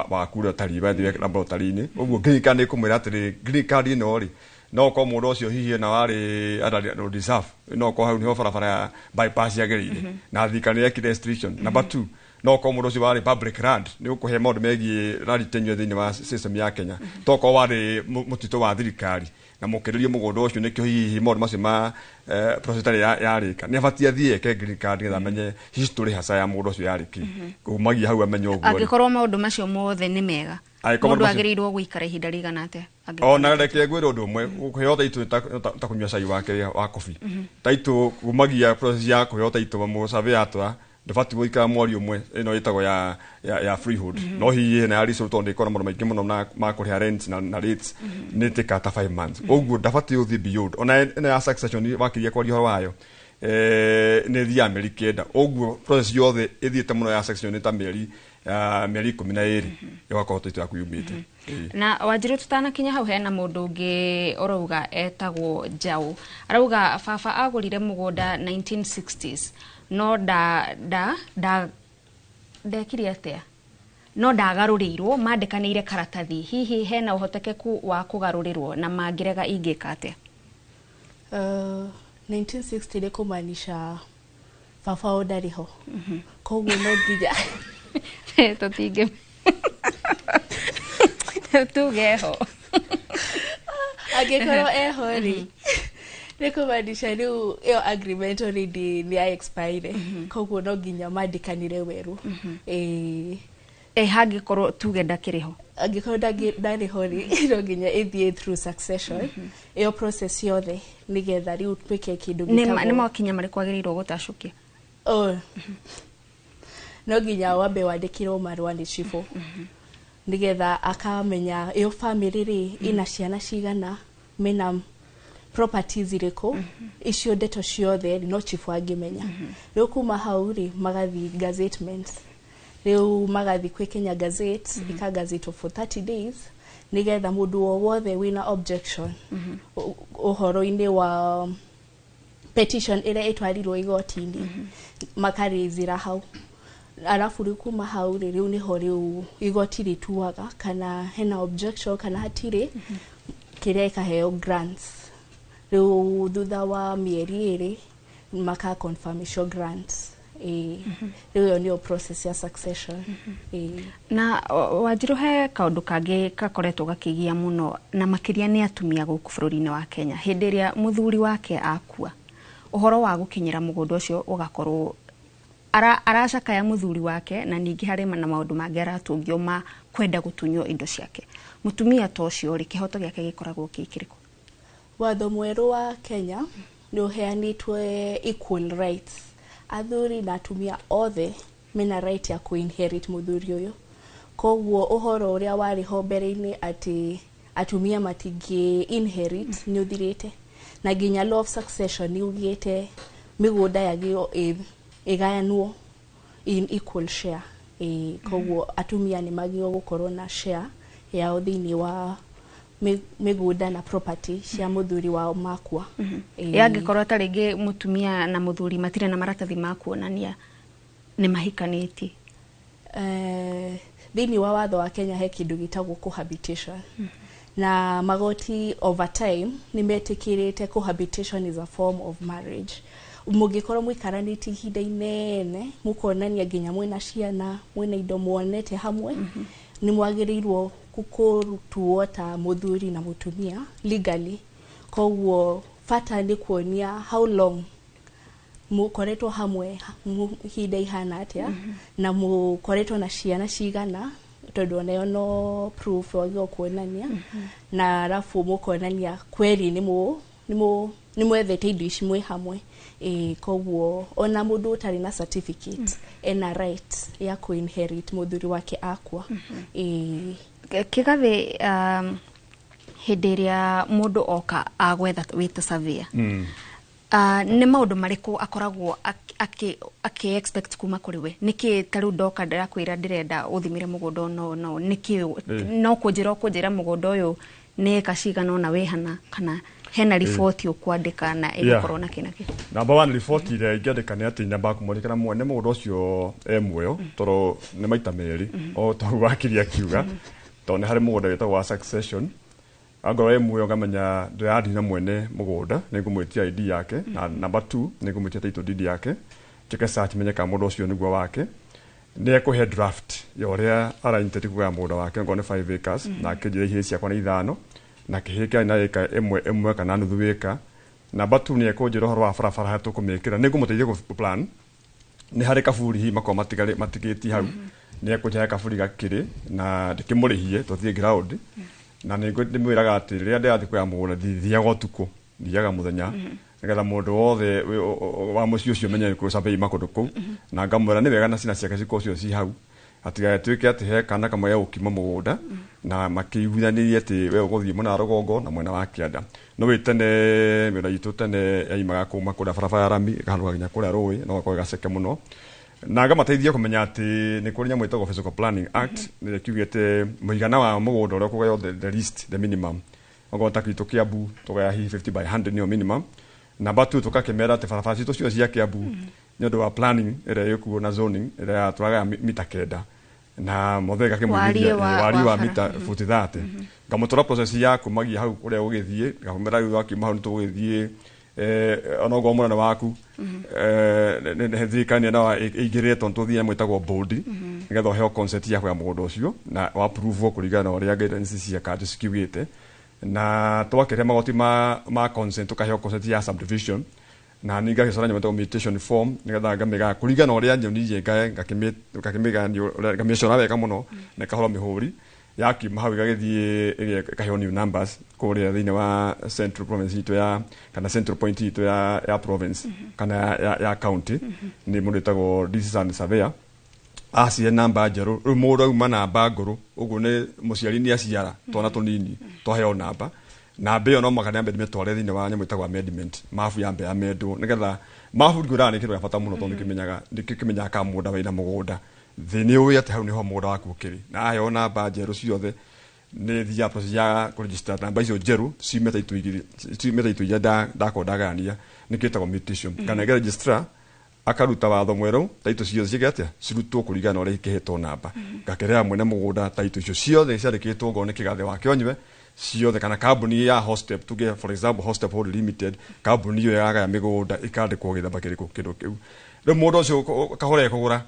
Speaker 13: wa kura ũtariĩ wathiĩ laboratory-inĩ. Ũguo green card nĩ ĩkũmwĩra atĩrĩ, green card ĩno rĩ, no ũkorwo mũndũ ũcio hihi ena warĩ under road reserve, no ũkorwo hau nĩho barabara ya bypass yagĩrĩire na thirikari nĩ yekire restriction. Number two, no ũkorwo mũndũ ũcio warĩ public land, nĩ ũkũhe maũndũ megiĩ land tenure thĩinĩ wa system ya Kenya, to ũkorwo warĩ mũtitũ wa thirikari na mũkĩrĩrie mũgũnda ũcio, nĩkĩo hihi maũndũ macio ma process ĩtarĩ yarĩka. Nĩ abatiĩ athiĩ eke green card nĩgetha amenye history hasa ya mũgũnda ũcio yarĩ kĩ. Kumagia hau amenye ũguo rĩ.
Speaker 2: Angĩkorwo maũndũ macio mothe nĩ mega,
Speaker 13: Angĩkorwo
Speaker 2: mũndũ
Speaker 13: maũndũ macio-
Speaker 2: agĩrĩirwo gũikara ihinda rĩigana atĩa?
Speaker 13: Ona reke ngwĩre ũndũ ũmwe, kũheo taitũ nĩ ta kũnyua cai wake wa kobi. Taitũ kumagia process ya kũheo taitũ mũsurvey atwa ndũbatiĩ gũikara mweri ũmwe, ĩno ĩtagwo ya freehold. No hihi ĩna ya leasehold, tondũ ĩkoragwo na maũndũ maingĩ mũno na ma kũrĩha rent na rates, nĩ ĩtĩkaga ta 5 months. Ũguo ndabatiĩ gũthiĩ beyond. Ona ĩno ya succession wakiria kwaria ũhoro wayo, nĩ ĩthiaga mĩeri 9. Ũguo process yothe ĩthiĩte mũno ya succession nĩ ta mĩeri Mĩeri 12 ĩgakorwo title yaku yumĩte.
Speaker 2: Na Wanjiru, tutanakinya hau, hena mũndũ ũngĩ ũrauga etagwo Njaũ, arauga baba agũrire mũgũnda 1960s no nda nda nda ndekire atĩa, no ndagarũrĩirwo, mandĩkanĩire karatathi. Hihi hena ũhotekeku wa kũgarũrĩrwo, na mangĩrega ingĩka atĩa?
Speaker 14: 1960 nĩ kũmaanisha baba wao ndarĩ ho, koguo no nginya
Speaker 2: tũtingĩ tuge ho.
Speaker 14: Angĩkorwo eho rĩ, nĩ kũmaanisha rĩu ĩyo agreement already nĩ ya expire, koguo no nginya mandĩkanĩre werũ. Ĩĩ.
Speaker 2: Ĩ hangĩkorwo tuge ndakĩrĩ ho?
Speaker 14: Angĩkorwo ndarĩ ho rĩ, no nginya ĩthiĩ through succession, ĩyo process yothe, nĩgetha rĩu twĩke kĩndũ
Speaker 2: Nĩ makinya marĩkũ agĩrĩirwo gũtacũkia?
Speaker 14: Oh. No nginya wambe wandĩkĩrwo marũa nĩ cibũ, nĩgetha akamenya ĩyo family rĩ ĩna ciana cigana, mena properties irĩkũ. Icio ndeto ciothe no cibũ angĩmenya. Rĩu kuma hau rĩ, magathiĩ gazettement, rĩu magathiĩ kwĩ Kenya Gazette, ĩkagazetwo for 30 days, nĩgetha mũndũ o wothe wĩna objection ũhoro-inĩ wa petition ĩrĩa ĩtwarirwo igoti-inĩ makarĩzĩra hau. Arabu rĩu kuma hau rĩ, rĩu nĩho rĩu igoti rĩtuaga kana hena objection kana hatirĩ, kĩrĩa ĩkaheo grants. Rĩu thutha wa mĩeri 2 maka confirm icio grants. Ĩĩ, rĩu ĩyo nĩyo process ya succession. Ĩĩ.
Speaker 2: Na Wanjiru, he kaũndũ kangĩ gakoretwo gakĩgia mũno na makĩria nĩ atumia gũkũ bũrũri-inĩ wa Kenya. Hĩndĩ ĩrĩa mũthuri wake akua, ũhoro wa gũkinyĩra mũgũnda ũcio ũgakorwo aracakaya mũthuri wake, na ningĩ harĩ na maũndũ mangĩ aratũngio ma kwenda gũtunywo indo ciake. Mũtumia ta ũcio rĩ, kĩhoto gĩake gĩkoragwo kĩ kĩrĩkũ?
Speaker 14: Watho mwerũ wa Kenya nĩ ũheanĩtwe equal rights, athuri na atumia othe mena right ya kũ-inherit mũthuri ũyũ. Koguo ũhoro ũrĩa warĩ ho mbere-inĩ atĩ atumia matingĩ inherit nĩ ũthirĩte, na nginya law of succession nĩ ugĩte mĩgũnda yagĩrĩirwo ĩgayanwo in equal share. Ĩĩ, koguo atumia nĩ magĩrĩirwo gũkorwo na share yao thĩinĩ wa mĩgũnda na property cia mũthuri wao makua. Ĩĩ.
Speaker 2: Yangĩkorwo ta rĩngĩ mũtumia na mũthuri matirĩ na maratathi ma kuonania nĩ mahikanĩtie?
Speaker 14: Thĩinĩ wa watho wa Kenya he kĩndũ gĩtagwo cohabitation, na magoti over time nĩ metĩkĩrĩte cohabitation is a form of marriage. Mũngĩkorwo mũikaranĩtie ihinda inene, mũkonania nginya mwĩna ciana, mwĩna indo muonete hamwe, nĩ mwagĩrĩirwo kũrutuo ta mũthuri na mũtumia legally. Koguo bata nĩ kuonia how long mũkoretwo hamwe, ihinda ihana atĩa, na mũkoretwo na ciana cigana, tondũ onayo no proof wagĩrĩirwo kuonania, na arabu mũkonania kweri nĩ mwethete indo ici mwĩ hamwe. Ĩĩ, koguo ona mũndũ ũtarĩ na certificate ena right ya kũ-inherit mũthuri wake akua. Ĩĩ.
Speaker 2: Kĩgathĩ, hĩndĩ ĩrĩa mũndũ oka agwetha wĩta surveyor, nĩ maũndũ marĩkũ akoragwo akĩ expect kuma kũrĩ we? Nĩkĩ ta rĩu ndoka ndĩrakwĩra ndĩrenda ũthimĩre mũgũnda ũno, no nĩkĩ no kũnjĩra ũkũnjĩra mũgũnda ũyũ nĩ ĩka cigana ũna wĩ hana, kana hena riboti ũkwandĩka na ĩgũkorwo na kĩ na kĩ?
Speaker 13: Number one, riboti ĩrĩa ingĩandĩka nĩ atĩ nyambaga kũmũrĩkĩra mwene mũgũnda ũcio e muoyo, tondũ nĩ maita merĩ o ta ũguo wakiri akiuga, tondũ nĩ harĩ mũgũnda wĩtagwo wa succession. Angorwo e muoyo, ngamenya ndĩrathi na mwene mũgũnda, nĩ ngũmwĩtia ID yake, na number two nĩ ngũmwĩtia title deed yake, njĩke search menye kana mũndũ ũcio nĩguo wake. Nĩ ekũhe draft ya ũrĩa ara intend kũgaya mũgũnda wake, okorwo nĩ 5 acres, na akĩnjĩra ihĩĩ ciakwa nĩ ithano na kĩhĩĩ kĩarĩ na ĩka ĩmwe ĩmwe kana nuthu ĩka. Number two, nĩ ekũnjĩra ũhoro wa barabara harĩa tũkũmĩkĩra, nĩ ngũmũteithia gũ plan. Nĩ harĩ kaburi hihi makorwo matigĩtie hau, nĩ ekũnjĩra he kaburi gakĩrĩ na ndĩkĩmũrĩhie tũthiĩ ground. Na nĩ ndĩmwĩraga atĩ rĩrĩa ndĩrathiĩ kuoya mũgũnda, ndithiaga ũtukũ, thiaga mũthenya, nĩgetha mũndũ wothe wa mũciĩ ũcio menye kũ survey makũndũ kũu. Na ngamwĩra nĩ wega na ciana ciake cikorwo cio ci hau, hatigatuĩke atĩ he kana kamwe gegũkima mũgũnda na makĩiguithanĩrie atĩ we ũgũthiĩ mwena wa rũgongo na mwena wa kĩanda. No wĩ tene mĩena itũ tene yaimaga kuma kũrĩa barabara ya rami ĩkahanũka nginya kũrĩa rũĩ, no gakorwo gaceke mũno. Na ngamateithia kũmenya atĩ nĩ kũrĩ nyamũ ĩtagwo Physical Planning Act nĩrĩa kiugĩte mũigana wa mũgũnda ũrĩa ũkũgaywo, the least, the minimum. Okorwo ta gwitũ Kiambu tũgaya hihi 50 by 100 nĩyo minimum. Namba 2, tũgakĩmera atĩ barabara citũ ciothe cia Kiambu, nĩ ũndũ wa planning ĩrĩa ĩkuo na zoning ĩrĩa tũragaya mita 9 na mothe gakĩmũigithia
Speaker 2: wariĩ
Speaker 13: wariĩ wa mita futi 30. Ngamũtwara process ya kumagia hau ũrĩa ũgĩthiĩ, ngamũmera rĩu wakiuma hau nĩtũgũgĩthiĩ, onokorwo mũnene waku, thirikari no ĩingĩrĩre tondũ tũthiĩ mwĩtagwo board nĩgetha ũheo consent ya kũgaya mũgũnda ũcio na wa approve kũringana na ũrĩa guidance cia kanjũ cikiugĩte. Na twakĩrĩa magoti ma consent, tũkaheo consent ya subdivision, na niĩ ngagĩcora nyamũ ĩtagwo mutation form nĩgetha ngamĩgaya kũringana na ũrĩa nyonirie ngae, ngakĩmĩgayania, ngamĩcora wega mũno na ĩkahũrwo mĩhũri. Yakiuma hau ĩgagĩthiĩ ĩkaheo new numbers kũrĩa thĩinĩ wa central province itũ ya kana central point itũ ya province kana ya county nĩ mũndũ wĩtagwo decision surveyor acihe namba njerũ. Rĩu mũndũ auma namba ngũrũ ũguo nĩ mũciari nĩ aciara twana tũnini twaheo namba, namba ĩyo no mũhaka nyambe ndĩmĩtware thĩinĩ wa nyamũ ĩtagwo amendment mabu, yambe amendwo nĩgetha mabu ngwĩraga nĩ kĩndũ gĩa bata mũno, tondũ nĩkĩmenyaga kana mũgũnda wĩna mũgũnda thĩ nĩ ũĩ atĩ hau nĩho mũgũnda waku ũkĩrĩ. Na aheo namba njerũ ciothe, nĩ thiaga process ya kũregister namba icio njerũ ciume taitũ igĩrĩ, ciume taitũ iria ndakorwo ndagayania, nĩkĩo ĩtagwo mutation. Kana ĩge registrar akaruta watho mwerũ, taitũ ciothe ciĩke atĩa, cirutwo kũringana na ũrĩa ikĩhetwo namba. Ngakĩrĩha mwene mũgũnda taitũ icio ciothe ciandĩkĩtwo ngorwo nĩ kĩgathe wake onywe ciothe kana kambuni ya Hostep, tuge for example Hostep Holding Limited, kambuni ĩyo yagaya mĩgũnda ĩkandĩkwo gĩthamba kĩrĩkũ kĩndũ kĩu. Rĩu mũndũ ũcio kahora ekũgũra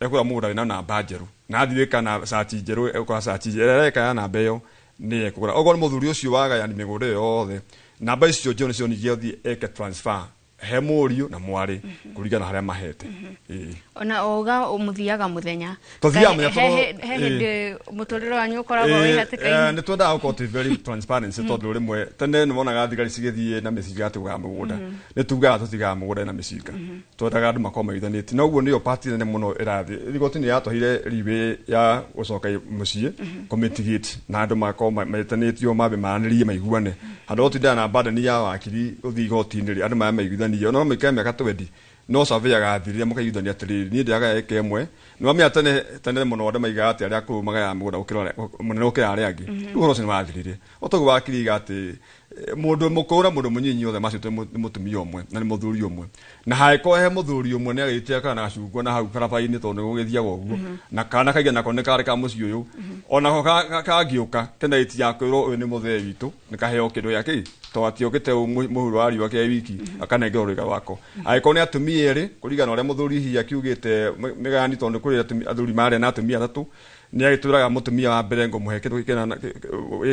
Speaker 13: mũgũnda wĩna namba njerũ, na athiĩ gwĩka na search njerũ, egũkora search ĩrĩa areka ya namba ĩyo nĩ ekũgũra. Okorwo nĩ mũthuri ũcio wagayani mĩgũnda ĩyo yothe, namba icio njerũ nĩcio ningĩ athiĩ eke transfer he mũriũ na mwarĩ kũringana na harĩa mahete. Ĩĩ.
Speaker 2: Ona oga mũthiaga mũthenya?
Speaker 13: Tũthiaga mũthenya
Speaker 2: He hĩndĩ mũtũrĩre wanyu ũkoragwo wĩ hatĩka-inĩ?
Speaker 13: Nĩ twendaga gũkorwo twĩ very transparent, tondũ rĩmwe tene nĩ wonaga thigari cigĩthiĩ na mĩcinga atĩ mũgũnda. Nĩ tugaga tũtigaga mũgũnda na mĩcinga, twendaga andũ makorwo maiguithanĩtie, na ũguo nĩyo part nene mũno ĩrathiĩ igoti. Nĩ yatwahire riwĩ ya gũcoka mũciĩ kũmitigate na andũ makorwo metanĩtio mambe maranĩrie maiguane handũ gũtindaga na burden ya wakiri ũthiĩ igoti-inĩ rĩ, andũ maya maiguithanie ona no maikare mĩaka 20, no survey agathirire mũkaiguithania atĩrĩrĩ, niĩ ndĩragaya ĩka ĩmwe. Nĩ wamenya tene tene mũno andũ maigaga atĩ arĩa akũrũ magayaga mũgũnda gũkĩra mũnene gũkĩra arĩa angĩ. Rĩu ũhoro ũcio nĩ wathirire. Otoguo wakiri iga atĩ mũndũ mũkũrũ na mũndũ mũnyinyi othe macio nĩ mũtumia ũmwe na nĩ mũthuri ũmwe, na hangĩkorwo he mũthuri ũmwe nĩ agĩte kana gacungwa na hau barabara-inĩ, tondũ nĩ gũgĩthiaga ũguo na kana kaigana nako nĩ karĩ ka mũciĩ ũyũ, onako kangĩũka kena iti ya kwĩrwo ũyũ nĩ mũthee witũ, nĩ kaheo kĩndũ gĩa kĩ tondũ atiokĩte mũhuro wa riũa kĩa wiki, akanengerwo rwĩga rwako. Angĩkorwo nĩ atumia erĩ, kũringana na ũrĩa mũthuri hihi akiugĩte mĩgayani, tondũ kũrĩ athuri marĩa na atumia atatũ, nĩ agĩtwĩraga mũtumia wa mbere ngũmũhe kĩndũ gĩkĩ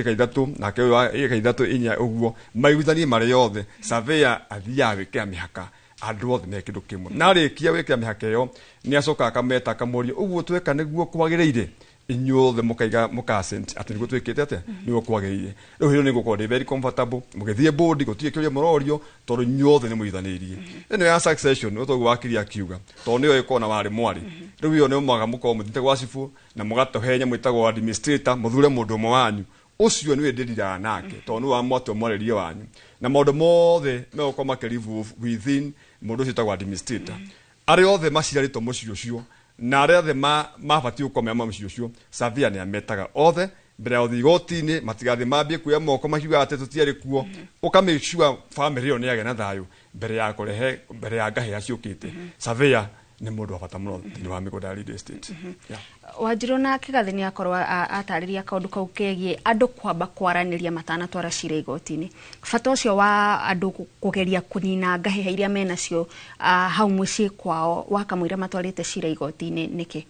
Speaker 13: ĩka 3, nake ũyũ ĩka 3 4 ũguo maiguithanie marĩ othe. Surveyor athiaga gwĩkĩra mĩhaka andũ othe me kĩndũ kĩmwe, na arĩkia gwĩkĩra mĩhaka ĩyo nĩ acokaga akameta akamũria ũguo tweka nĩguo kwagĩrĩire, inyuothe mũkaiga mũkasent atĩ nĩguo twĩkĩte atĩa, nĩguo kwagĩrĩire. Rĩu hĩndĩ ĩyo nĩngũkorwo ndĩ very comfortable mũgĩthiĩ board, gũtirĩ kĩũria mũrorio tondũ inyuothe nĩ mũithanĩirie. Ĩno ya succession ũtoguo wakiri akiuga, tondũ nĩyo ĩkorwo na warĩ mwarĩ, rĩu ĩyo nĩ mũhaka mũkorwo mũthiĩte gwa cibũ na mũgatũhe nyamũ ĩtagwo administrator, mũthure mũndũ ũmwe wanyu ũcio nĩwe ndĩriraga nake, tondũ nĩwe wamwatua mwarĩrie wanyu, na maũndũ mothe megũkorwo makĩ within mũndũ ũcio wĩtagwo administrator, arĩa othe maciarĩtwo mũciĩ ũcio na arĩa othe mabatiĩ gũkorwo me mũciĩ ũcio. Surveyor nĩ ametaga othe mbere ya gũthiĩ igoti-inĩ, matigathiĩ mambie kuoya moko makiugaga atĩ tũtiarĩ kuo. Ũka make sure family ĩyo nĩ yagĩa na thayũ mbere ya kũrehe mbere ya ngahĩha ciũkĩte. Surveyor nĩ mũndũ wa bata mũno thĩinĩ wa mĩgũnda ya real estate. Yeah.
Speaker 2: Wanjirũ na Kĩgathĩ nĩ akorwo atarĩria kaũndũ kau kegiĩ andũ kwamba kwaranĩria matanatwara cira igoti-inĩ, bata ũcio wa andũ kũgeria kũnina ngahĩha iria menacio hau mũciĩ kwao wakamũira matwarĩte cira igoti-inĩ nĩkĩ?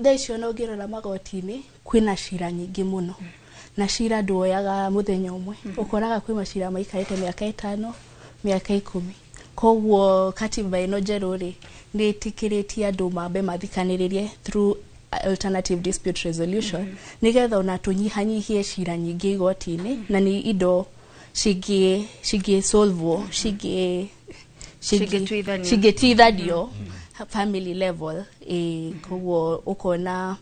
Speaker 14: Thaa icio ona ũngĩrora magoti-inĩ kwĩna cira nyingĩ mũno, na cira nduoyaga mũthenya ũmwe. Ũkoraga kwĩ macira maikarĩte mĩaka 5, mĩaka 10. Koguo katiba ĩno njerũ rĩ, nĩ ĩtĩkĩrĩtie andũ mambe mathikanĩrĩrie through alternative dispute resolution, nĩgetha ona tũnyihanyihie cira nyingĩ igoti-inĩ, na nĩ indo cingĩ solve cingĩ
Speaker 2: Cingĩtuithanio.
Speaker 14: Cingĩtuithanio family level. Koguo ũkona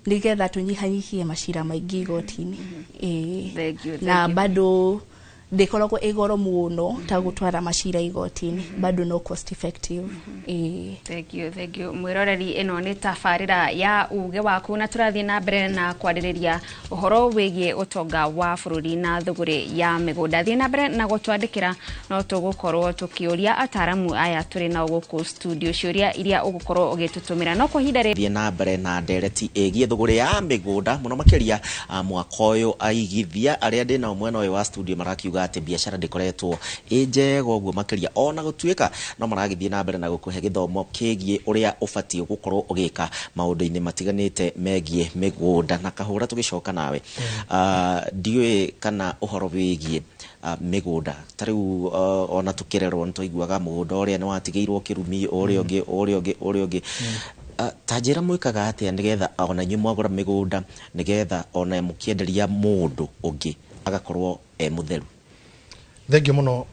Speaker 14: nĩgetha tũnyihanyihie macira maingĩ igoti-inĩ.
Speaker 2: Thank you,
Speaker 14: Na
Speaker 2: thank you.
Speaker 14: Bado Ndĩkoragwo ĩ goro mũno ta gũtwara macira igoti-inĩ, bado no cost effective, ĩĩ.
Speaker 2: Thank you, thank you. Mwĩroreri, ĩno nĩ tabarĩra ya Uge Waku, na tũrathiĩ na mbere na kwarĩrĩria ũhoro wĩgiĩ ũtonga wa bũrũri na thũgũrĩ ya mĩgũnda. Thiĩ na mbere na gũtwandĩkĩra, no tũgũkorwo tũkĩũria ataramu aya tũrĩ nao gũkũ studio ciũria iria ũgũkorwo ũgĩtũtũmĩra, no kwa ihinda rĩrĩ
Speaker 1: Thiĩ na mbere na ndereti ĩgiĩ thũgũrĩ ya mĩgũnda, mũno makĩria mwaka ũyũ. Aigithia arĩa ndĩ nao mwena ũyũ wa studio marakiuga atĩ biacara ndĩkoretwo ĩ njega ũguo makĩria, ona gũtuĩka no maragĩthiĩ na mbere na gũkũhe gĩthomo kĩgiĩ ũrĩa ũbatiĩ gũkorwo ũgĩka maũndũ-inĩ matiganĩte megiĩ mĩgũnda. Na Kahũra, tũgĩcoka nawe, ndiũĩ kana ũhoro wĩgiĩ mĩgũnda ta rĩu, ona tũkĩrerwo nĩ twaiguaga mũgũnda ũrĩa nĩ watigĩirwo kĩrumi, ũrĩa ũngĩ, ũrĩa ũngĩ, ũrĩa ũngĩ. Ta njĩra mwĩkaga atĩa nĩgetha ona inyuĩ mwagũra mĩgũnda, nĩgetha ona mũkĩenderia mũndũ ũngĩ agakorwo e mũtheru?
Speaker 16: Thengiũ mũno,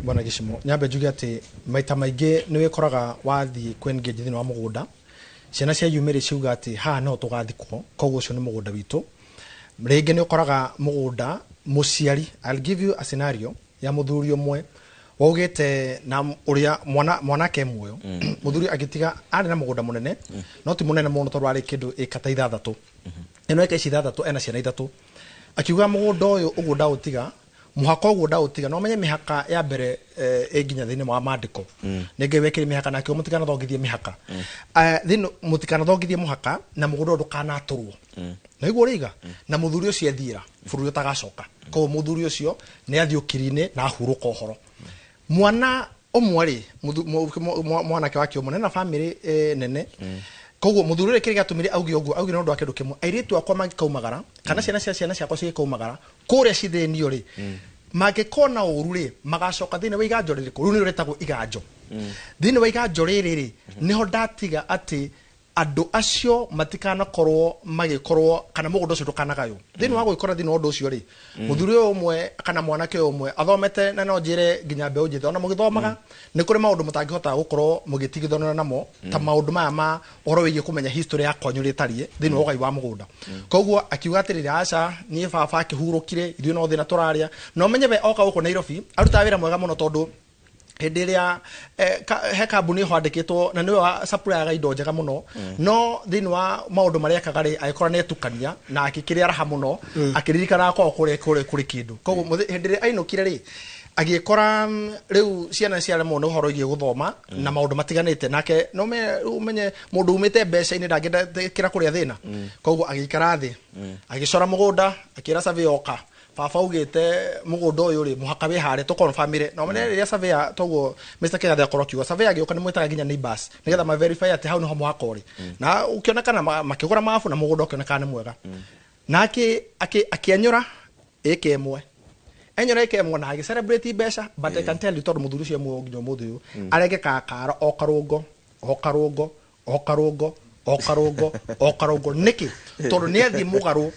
Speaker 16: bwana Gĩcimo. Nyambe njuge atĩ maita maingĩ nĩ wĩkoraga wathiĩ kũ engage thĩinĩ wa mũgũnda, ciana cia yumĩrĩ ciuga atĩ haha no tũgathikwo, koguo ũcio nĩ mũgũnda witũ. Rĩngĩ nĩ ũkoraga mũgũnda mũciari, I'll give you a scenario ya mũthuri ũmwe waugĩte na ũrĩa mwana mwanake e muoyo. Mũthuri agĩtiga arĩ na mũgũnda mũnene, no ti mũnene mũno, tondũ arĩ kĩndũ ĩka ta 6. Ĩno ĩka ici 6, ena ciana 3. Akiuga mũgũnda ũyũ ũguo ndaũtiga, mũhaka ũguo ndaũtiga, no menye mĩhaka ya mbere ĩ nginya thĩinĩ wa maandĩko nĩ Ngai wekĩre mĩhaka, na akiuga mũtikanathongithie mĩhaka. Thĩinĩ mũtikanathongithie mũhaka na mũgũnda ũyũ ndũkanatũrwo na iguo ũrĩiga. Na mũthuri ũcio ethiĩra bũrũri ũtagacoka, koguo mũthuri ũcio nĩ athiĩ ũkiri-inĩ na ahurũka ũhoro. Mwana ũmwe rĩ, mwanake wake ũmwe na bamĩrĩ nene, koguo mũthuri ũrĩa kĩrĩa gĩatũmire auge ũguo, augire nĩ ũndũ wa kĩndũ kĩmwe: airĩtu akwa mangĩkaumagara kana ciana cia ciana ciakwa cigĩkaumagara kũrĩa cithĩnio rĩ, mangĩkona ũru rĩ, magacoka thĩinĩ wa iganjo rĩrĩkũ? Rĩu nĩrĩo rĩtagwo iganjo. Thĩinĩ wa iganjo rĩrĩ rĩ, nĩho ndatiga atĩ andũ acio matikanakorwo magĩkorwo kana mũgũnda ũcio ndũkanagaywo. Thĩinĩ wa gwĩkora thĩinĩ wa ũndũ ũcio rĩ, mũthuri ũyũ ũmwe kana mwanake ũyũ ũmwe athomete, na no njĩre nginya mbeũ njĩthĩ, ona mũgĩthomaga nĩ kũrĩ maũndũ mũtangĩhota gũkorwo mũgĩtigithanĩra namo, ta maũndũ maya ma ũhoro wĩgiĩ kũmenya history ya kwanyu ũrĩa ĩtariĩ thĩinĩ wa ũgai wa mũgũnda. Koguo akiuga atĩrĩrĩ, aca, niĩ baba akĩhurũkire, ithuĩ no thĩna tũrarĩa. Na ũmenye we oka gũkũ Nairobi arutaga wĩra mwega mũno, tondũ hĩndĩ ĩrĩa he kambuni ĩho andĩkĩtwo na nĩwe wa supplyaga indo njega mũno, no thĩinĩ wa maũndũ marĩa ekaga rĩ, agĩkora nĩ etukania na akĩkĩrĩa raha mũno, akĩririkana kwao kũrĩa kũrĩ kũrĩ kĩndũ. Koguo hĩndĩ ĩrĩa ainũkire rĩ, agĩkora rĩu ciana ciaremwo nĩ ũhoro wĩgiĩ gũthoma na maũndũ matiganĩte. Nake no rĩu ũmenye mũndũ umĩte mbeca-inĩ ndangĩkĩra kũrĩa thĩna. Koguo agĩikara thĩ, agĩcora mũgũnda, akĩra surveyor, "Oka, baba augĩte mũgũnda ũyũ rĩ, mũhaka wĩ harĩa tũkonfamire." Na ũmenye rĩrĩa surveyor, toguo Mr. Kigathe akorwo akiuga, surveyor agĩũka nĩ mwĩtaga nginya neighbors nĩgetha ma verify atĩ hau nĩho mũhaka ũrĩ, na ũkĩonekana makĩgũra mabu na mũgũnda ũkĩonekana nĩ mwega, na akĩenyũra ĩka ĩmwe, enyũra ĩka ĩmwe na agĩ celebrate mbeca. But I can tell you, tondũ mũthuri ũcio e muoyo nginya ũmũthĩ ũyũ, arengekaga kara o karũngo, o karũngo, o karũngo, o karũngo, o karũngo. Nĩkĩ? Tondũ nĩ athiĩ mũgarũ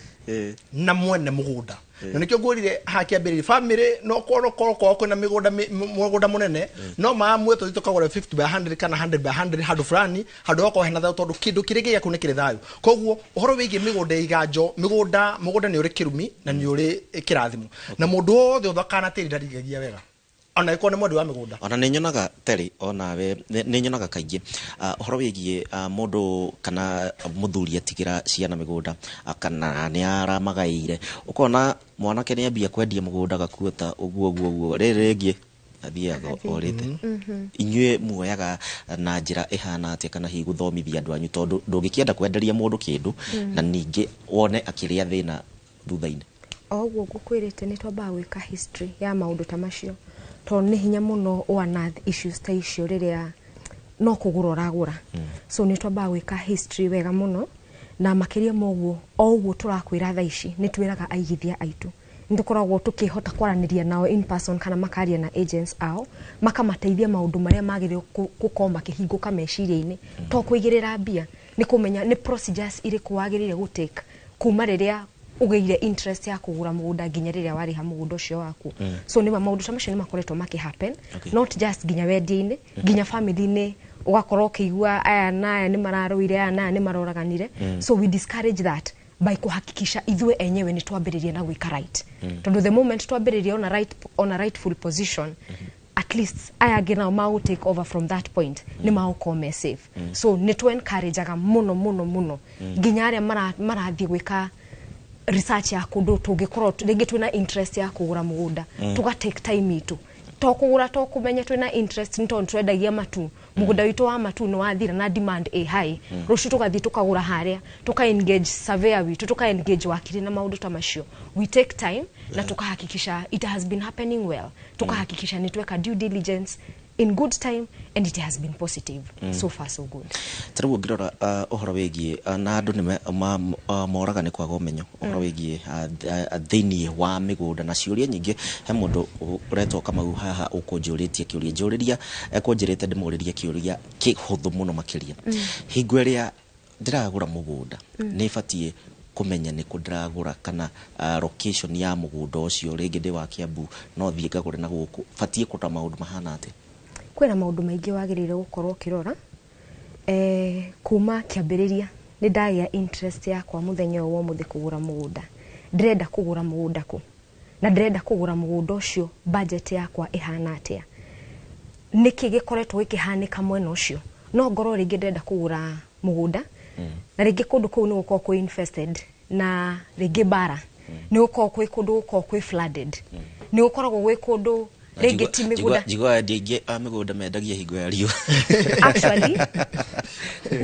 Speaker 16: na mwene mũgũnda. Na nĩkĩo ngwĩrire haha kĩambĩrĩria, family no korwo korwo kwĩna mĩgũnda mũgũnda mũnene, no maamue tũthiĩ tũkagũre 50 by 100 kana 100 by 100 handũ fulani, handũ hakorwo hena thayũ, tondũ kĩndũ kĩrĩa gĩaku nĩ kĩrĩ thayũ. Koguo ũhoro wĩgiĩ mĩgũnda ya iganjo, mũgũnda nĩ ũrĩ kĩrumi na nĩ ũrĩ kĩrathimo, na mũndũ wothe ũthakana tĩri ndarigagia wega, ona ĩkorwo nĩ mwendi wa mĩgũnda.
Speaker 1: Ona nĩ nyonaga terĩ, onawe nĩ nyonaga kaingĩ ũhoro wĩgiĩ mũndũ kana mũthuri atigĩra ciana mĩgũnda, kana nĩ aramagaĩire, ũkona mwanake nĩ ambia kwendia mũgũnda gakuota ũguo ũguo ũguo, rĩrĩ rĩngĩ athiaga orĩte. Inyuĩ muoyaga na njĩra ĩhana atĩa, kana hihi gũthomithia andũ anyu, tondũ ndũngĩkĩenda kwenderia mũndũ kĩndũ na ningĩ wone akĩrĩa thĩna thutha-inĩ?
Speaker 15: O ũguo ngũkwĩrĩte, nĩ twambaga gwĩka history ya maũndũ ta macio, tondũ nĩ hinya mũno unearth issues ta icio rĩrĩa no kũgũra ũragũra. So nĩ twambaga gwĩka history wega mũno, na makĩria ma ũguo, o ũguo tũrakwĩra thaa ici, nĩ twĩraga aigithia aitũ, nĩ tũkoragwo tũkĩhota kwaranĩria nao in person kana makaria na agents ao, makamateithia maũndũ marĩa magĩrĩirwo gũkorwo makĩhingũka meciria-inĩ. To kũigĩrĩra mbia, nĩ kũmenya nĩ procedures irĩkũ wagĩrĩire gũtake kuma rĩrĩa ũgĩire interest ya kũgũra mũgũnda nginya rĩrĩa warĩha mũgũnda ũcio waku. So nĩma maũndũ ta macio nĩ makoretwo makĩ happen, not just nginya wendia-inĩ, nginya family-inĩ ũgakorwo ũkĩigua aya na aya nĩ mararũire, aya na aya nĩ maroraganire. So we discourage that. By kuhakikisha ithuĩ enyewe nĩ twambĩrĩria na gwĩka right, tondũ the moment twambĩrĩria on a rightful position, at least aya angĩ nao magũ take over from that point, nĩ magũkorwo me safe. So nĩ tũ encourageaga mũno mũno mũno nginya arĩa marathiĩ gwĩka research ya kũndũ tũngĩkorwo rĩngĩ twĩna interest ya kũgũra mũgũnda, tũga take time itũ, to kũgũra to kũmenya twĩna interest, nĩ tondũ twendagia matu, mũgũnda witũ wa matu nĩ wathira na demand ĩ high, rũciũ tũgathiĩ tũkagũra harĩa, tũka engage surveyor witũ, tũka engage wakiri na maũndũ ta macio. We take time na tukahakikisha it has been happening well, tukahakikisha nĩ tweka due diligence in good time, and it has been positive. So far so good.
Speaker 1: Ta rĩu ũngĩrora ũhoro wĩgiĩ na andũ nĩ moraga nĩ kwaga ũmenyo ũhoro wĩgiĩ thĩiniĩ wa mĩgũnda na ciũria nyingĩ. He mũndũ ũretwo Kamau haha ũkũnjũrĩtie kĩũria, njũrĩria ekũnjĩrĩte ndĩmũrĩrie kĩũria kĩhũthũ mũno makĩria. Hingo ĩrĩa ndĩragũra mũgũnda, nĩ batiĩ kũmenya nĩ kũ ndĩragũra kana location ya mũgũnda ũcio? Rĩngĩ ndĩ wa Kiambu, no thiĩ ngagũre na gũkũ? Batiĩ kũrora maũndũ mahana atĩa?
Speaker 15: Kwĩna maũndũ maingĩ wagĩrĩire gũkorwo ũkĩrora kuma kĩambĩrĩria. Nĩ ndagĩa interest yakwa mũthenya ũyũ wa ũmũthĩ kũgũra mũgũnda, ndĩrenda kũgũra mũgũnda kũ, na ndĩrenda kũgũra mũgũnda ũcio budget yakwa ĩhana atĩa, nĩkĩ gĩkoretwo gĩkĩhanĩka mwena ũcio. No ngorwo rĩngĩ ndĩrenda kũgũra mũgũnda na rĩngĩ kũndũ kũu nĩ gũkorwo kwĩ infested na rĩngĩ mbara, nĩ gũkorwo kwĩ kũndũ gũkorwo kwĩ flooded, nĩ gũkoragwo gwĩ kũndũ rĩngĩ ti mĩgũnda.
Speaker 1: Njigua endia aingĩ a mĩgũnda mendagia hingo ya riũa.
Speaker 15: Actually,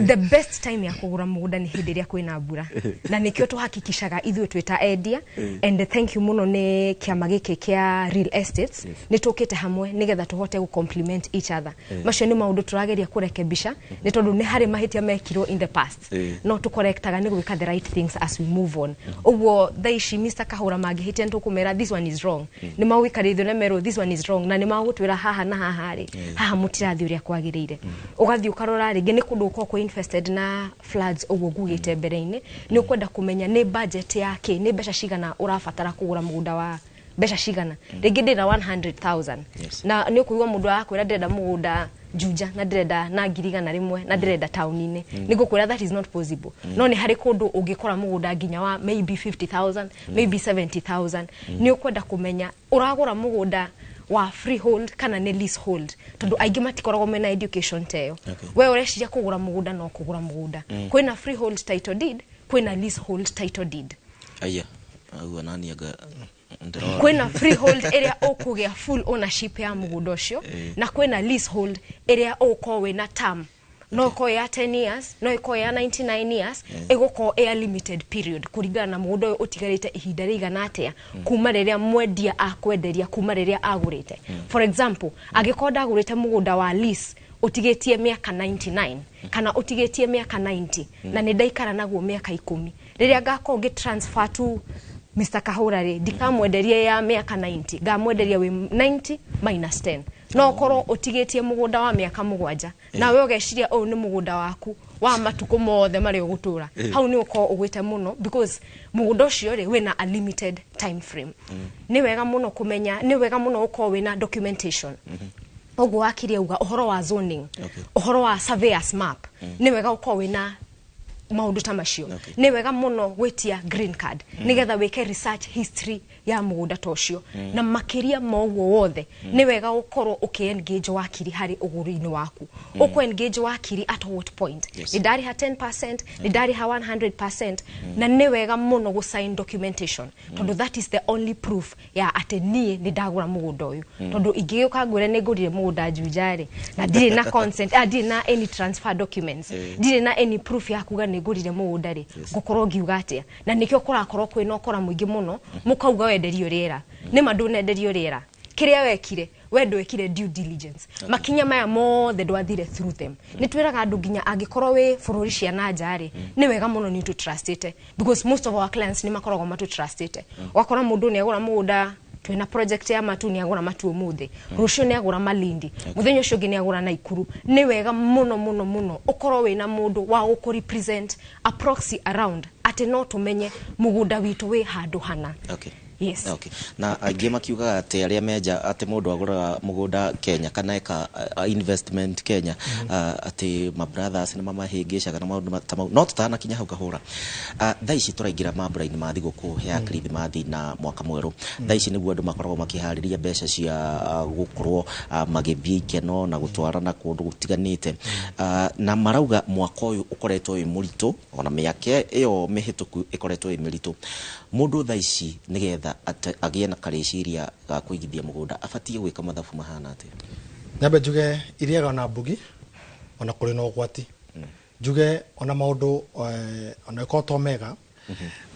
Speaker 15: the best time ya kũgũra mũgũnda nĩ hĩndĩ ĩrĩa kwĩna mbura, na nĩkĩo tũhakikishaga ithuĩ twĩ ta endia, and thank you mũno nĩ kĩama gĩkĩ kĩa real estates, nĩ tũkĩte hamwe nĩgetha tũhote gũ complement each other. Macio nĩ maũndũ tũrageria kũrekebisha, nĩ tondũ nĩ harĩ mahĩtia mekirwo in the past, no tũkorektaga nĩ gwĩka the right things as we move on. Ũguo thaa ici Mr. Kahũra mangĩhĩtia, nĩ tũkũmera this one is wrong, nĩ magũikarĩrio na merwo this one is wrong, na nĩ magũtwĩra haha na haha rĩ, haha mũtirathiĩ ũrĩa kwagĩrĩire. Ũgathiĩ ũkarora rĩngĩ nĩ kũndũ gũkoragwo kwĩ infested na floods, ũguo ngugĩte mbere-inĩ. Nĩ ũkwenda kũmenya nĩ budget yake, nĩ mbeca cigana ũrabatara kũgũra mũgũnda wa mbeca cigana. Rĩngĩ ndĩna 100,000, na nĩ ũkũigua mũndũ arakwĩra ndĩrenda mũgũnda Juja na ndĩrenda na 100,000 na ndĩrenda taũni-inĩ. Nĩ ngũkwĩra that is not possible. No nĩ harĩ kũndũ ũngĩkora mũgũnda nginya wa maybe 50,000, maybe 70,000. Nĩ ũkwenda kũmenya ũragũra mũgũnda wa freehold kana nĩ leasehold, tondũ aingĩ matikoragwo mena education ta ĩyo. We ũreciria kũgũra mũgũnda no kũgũra mũgũnda. Kwĩna freehold title deed, kwĩna leasehold title deed.
Speaker 1: Aya, ũguo nani anga ndĩrora.
Speaker 15: Kwĩna freehold ĩrĩa ũkũgĩa full ownership ya mũgũnda ũcio, na kwĩna leasehold ĩrĩa ũgũkorwo wĩna term, no ĩkorwo ya 10 years, no ĩkorwo ya 99 years, ĩgũkorwo ĩ limited period kũringana na mũgũnda ũyũ ũtigarĩte ihinda rĩigana atĩa kuma rĩrĩa mwendia akwenderia, kuma rĩrĩa agũrĩte. For example, angĩkorwo ndagũrĩte mũgũnda wa lease ũtigĩtie mĩaka 99 kana ũtigĩtie mĩaka 90, na nĩ ndaikara naguo mĩaka 10, rĩrĩa ngakorwo ngĩ transfer to Mr. Kahũra rĩ, ndikamwenderia ya mĩaka 90, ngamwenderia wĩ 90 minus 10. No ũkorwo ũtigĩtie mũgũnda wa mĩaka 7, nawe ũgeciria ũyũ nĩ mũgũnda waku wa matukũ mothe marĩa ũgũtũra. Hau nĩ ũkorwo ũgwĩte mũno, because mũgũnda ũcio rĩ, wĩna a limited time frame. Nĩ wega mũno kũmenya, nĩ wega mũno ũkorwo wĩna documentation. Ũguo wakiri auga ũhoro wa zoning, ũhoro wa surveyors map, nĩ wega ũkorwo wĩna maũndũ ta macio. Nĩ wega mũno gwĩtia green card nĩgetha wĩke research history ya mũgũnda ta ũcio. Na makĩria ma ũguo wothe, nĩ wega ũkorwo ũkĩ engage wakiri harĩ ũgũri-inĩ waku. Ũkũ engage wakiri at what point? Nĩ ndarĩha 10%, nĩ ndarĩha 100%? Na nĩ wega mũno gũ sign documentation, tondũ that is the only proof ya atĩ niĩ nĩ ndagũra mũgũnda ũyũ. Tondũ ingĩgĩũka ngwĩre nĩ ngũrire mũgũnda Juja rĩ, na ndirĩ na consent, ndirĩ na any transfer documents, ndirĩ na any proof ya kuga nĩ ngũrire mũgũnda rĩ, ngũkorwo ngiuga atĩa? Na nĩkĩo kũrakorwo kwĩna ũkora mũingĩ mũno, mũkauga wenderio rĩera. Nĩma ndũnenderio rĩera, kĩrĩa wekire we ndwekire due diligence. Makinya maya mothe ndwathire through them. Nĩ twĩraga andũ nginya angĩkorwo wĩ bũrũri cia na nja rĩ, nĩ wega mũno nĩ tũtrustĩte, because most of our clients nĩ makoragwo matũtrustĩte. Ũgakora mũndũ nĩ agũra mũgũnda, twĩna project ya matu, nĩ agũra matu ũmũthĩ, rũciũ nĩ agũra Malindi, mũthenya ũcio ũngĩ nĩ agũra Naikuru. Nĩ wega mũno mũno mũno ũkorwo wĩna mũndũ wa gũkũ represent, a proxy around, atĩ no tũmenye mũgũnda witũ wĩ handũ hana. Yes.
Speaker 1: Okay. Na aingĩ makiugaga atĩ arĩa menja atĩ mũndũ agũraga mũgũnda Kenya kana eka investment Kenya, atĩ ma brothers nĩ mamahĩngĩcaga na maũndũ ta mau, no tũtanakinya hau kahũra, thaa ici tũraingĩra mambura-inĩ ma thigũkũ ya Kirithimathi na mwaka mwerũ. Thaa ici nĩguo andũ makoragwo makĩharĩria mbeca cia gũkorwo magĩthiĩ ikeno na gũtwarana kũndũ gũtiganĩte. Na marauga mwaka ũyũ ũkoretwo wĩ mũritũ, ona mĩaka ĩyo mĩhĩtũku ĩkoretwo ĩ mĩritũ. Mũndũ thaa ici nĩgetha agĩe na karĩciria ga kũigithia mũgũnda abatiĩ gwĩka mathabu mahana atĩa?
Speaker 16: Nyambe njuge iriaga na mbugi ona kũrĩ na ũgwati. Njuge ona maũndũ ona ĩkorwo to mega,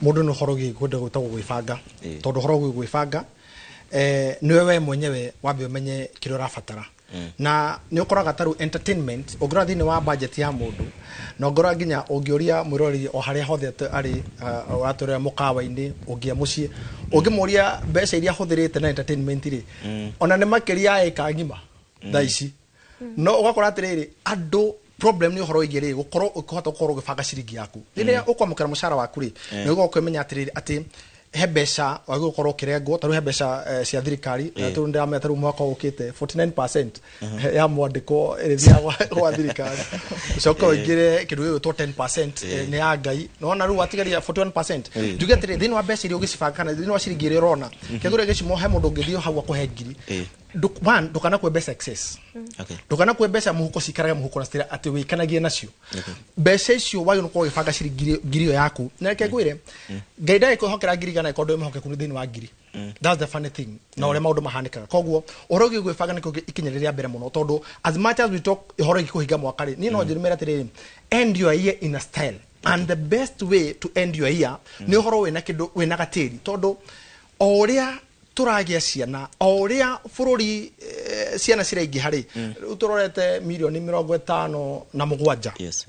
Speaker 16: mũndũ nĩ ũhoro wĩgiĩ kwenda gwĩtagwo gwĩbanga, tondũ ũhoro wĩgiĩ gwĩbanga nĩwe we mwenyewe wambe ũmenye kĩrĩa ũrabatara. Na nĩ ũkoraga ta rĩu entertainment ũngĩrora thĩinĩ wa budget ya mũndũ, na ũngĩrora nginya ũngĩũria mwĩroreri o harĩa hothe arĩ, ũratũrĩra mũkawa-inĩ, ũngĩa mũciĩ, ũngĩmũria mbeca iria ahũthĩrĩte na entertainment rĩ, ona nĩ makĩria ya ĩka ng'ima thaa ici. No ũgakora atĩrĩrĩ, andũ problem nĩ ũhoro wĩgiĩ rĩ gũkorwo ũkĩhota gũkorwo ũgĩbanga ciringi yaku. Rĩrĩa ũkwamũkĩra mũcara waku rĩ, nĩ ũgũkorwo ũkĩmenya atĩrĩrĩ atĩ he mbeca wagĩrĩirwo gũkorwo ũkĩrengwo. Ta rĩu he mbeca cia thirikari, na rĩu ndĩramenya ta rĩu mwaka ũkĩte 49% ya mwandĩkwo ĩrĩthiaga gwa thirikari, ũcoke ũingĩre kĩndũ gĩgwĩtwo 10% nĩ ya Ngai, nona rĩu watigaria 41%. Njuge atĩrĩ, thĩinĩ wa mbeca iria ũgĩcibanga kana thĩinĩ wa ciringi iria ũrona, kĩgũrĩa gĩcimo, he mũndũ ũngĩthiĩ hau akũhe ngiri. One, ndũkanakue mbeca excess. Ndũkanakue mbeca mũhuko, cikarage mũhuko na citira atĩ wĩkanagie nacio. Mbeca icio wagĩrĩirwo gũkorwo ũgĩbanga ciringi ngiri ĩyo yaku. Na reke ngwĩre, Ngai ndagĩkwĩhokera 100,000 ĩkorwo ndwĩ mwĩhokeku thĩinĩ wa ngiri. That's the funny thing na ũrĩa maũndũ mahanĩkaga. Koguo ũhoro wĩgiĩ gwĩbanga nĩkĩo ikinya rĩrĩa mbere mũno, tondũ as much as we talk ũhoro wĩgiĩ kũhinga mwaka rĩ, niĩ no njĩrĩmere atĩrĩrĩ, end your year in a style, and the best way to end your year nĩ ũhoro wĩna kĩndũ, wĩna gatĩri, tondũ o ũrĩa tũragĩa ciana, o ũrĩa bũrũri ciana ciraingĩha rĩ, rĩu tũrorete mirioni 57.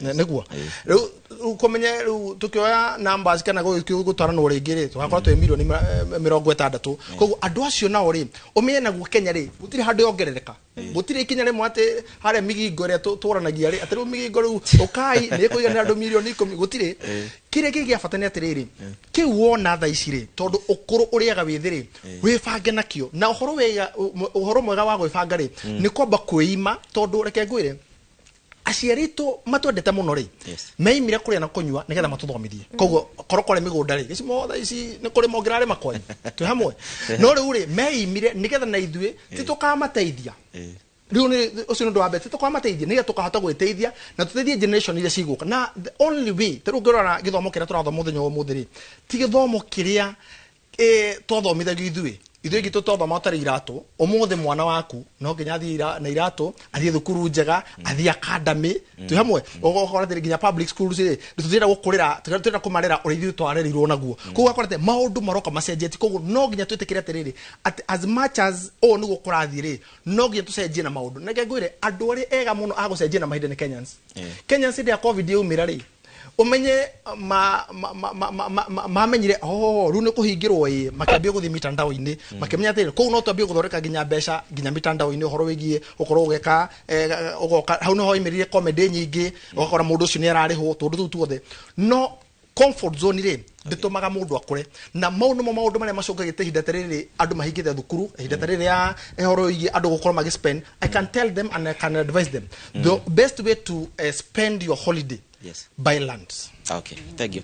Speaker 16: Nĩguo rĩu kũmenye rĩu tũkĩoya numbers kana gũtwaranwo rĩngĩ rĩ, tũgakorwo twĩ mirioni 60. Koguo andũ acio nao rĩ, ũmenye naguo Kenya rĩ, gũtirĩ handũ yongerereka, gũtirĩ ikinya rĩmwe atĩ harĩa Migingo ĩrĩa tũranagia rĩ, atĩ rĩu Migingo rĩu ũkai nĩ ĩkũiganĩra andũ mirioni 10, gũtirĩ. Kĩrĩa kĩ gĩa bata nĩ atĩrĩrĩ, kĩu wona thaa ici rĩ, tondũ ũkũrũ ũrĩaga wĩthĩ rĩ, wĩbange nakĩo. Na ũhoro wega, ũhoro mwega wa gwĩbanga rĩ, nĩ kwamba kwĩima, tondũ reke ngwĩre, aciari aitũ matwendete mũno rĩ, meimire kũrĩa na kũnyua nĩgetha matũthomithie. Koguo korwo kwarĩ mĩgũnda rĩ, gĩcimo thaa ici nĩ kũrĩma ũngĩrarĩma kwanyu twĩ hamwe. No rĩu rĩ, meimire nĩgetha na ithuĩ ti tũkamateithia. Rĩu nĩ ũcio nĩ ũndũ wa mbere, ti tũkamateithia nĩgetha tũkahota gwĩteithia na tũteithie generation iria cigũka. Na the only way, ta rĩu ũngĩrora gĩthomo kĩrĩa tũrathoma mũthenya wa ũmũthĩ rĩ, ti gĩthomo kĩrĩa twathomithagio ithuĩ. Ithuĩ twathoma ũtarĩ iratũ. Ũmũthĩ mwana waku no nginya athiĩ na iratũ, athiĩ thukuru njega, athiĩ academy, twĩ hamwe. Ũgakora atĩ nginya public schools rĩ, tũtirenda gũkũrĩra, tũtirenda kũmarera ũrĩa ithuĩ twarerirwo naguo. Koguo ũgakora atĩ maũndũ maroka macenjetie. Koguo no nginya twĩtĩkĩre atĩrĩrĩ, atĩ as much as ũũ nĩguo kũrathiĩ rĩ, no nginya tũcenjie na maũndũ. Na reke ngwĩre, andũ arĩa ega mũno a gũcenjia na mahinda nĩ Kenyans. Kenyans hĩndĩ ya COVID yaumĩra rĩ, umenye ma mamenyire oh rĩu nĩ kũhingĩrwo, ĩ makĩambia gũthiĩ mitandao-inĩ, makĩmenya atĩrĩ kũu no twambie gũthondeka nginya mbeca nginya mitandao-inĩ, ũhoro wĩgiĩ ũkorwo ũgeka ũgoka hau nĩho hoimĩrire comedy nyingĩ, ũgakora mũndũ ũcio nĩ ararĩhwo tũndũ tũu tuothe. No comfort zone rĩ, ndĩtũmaga mũndũ akũre, na mau nĩmo maũndũ marĩa macũngagĩte ihinda ta rĩrĩ andũ mahingĩte thukuru, ihinda ta rĩrĩ ya ũhoro wĩgiĩ andũ gũkorwo magĩ spend. I can tell them and I can advise them, the best way to spend your holiday, buy land.
Speaker 1: Okay, thank you.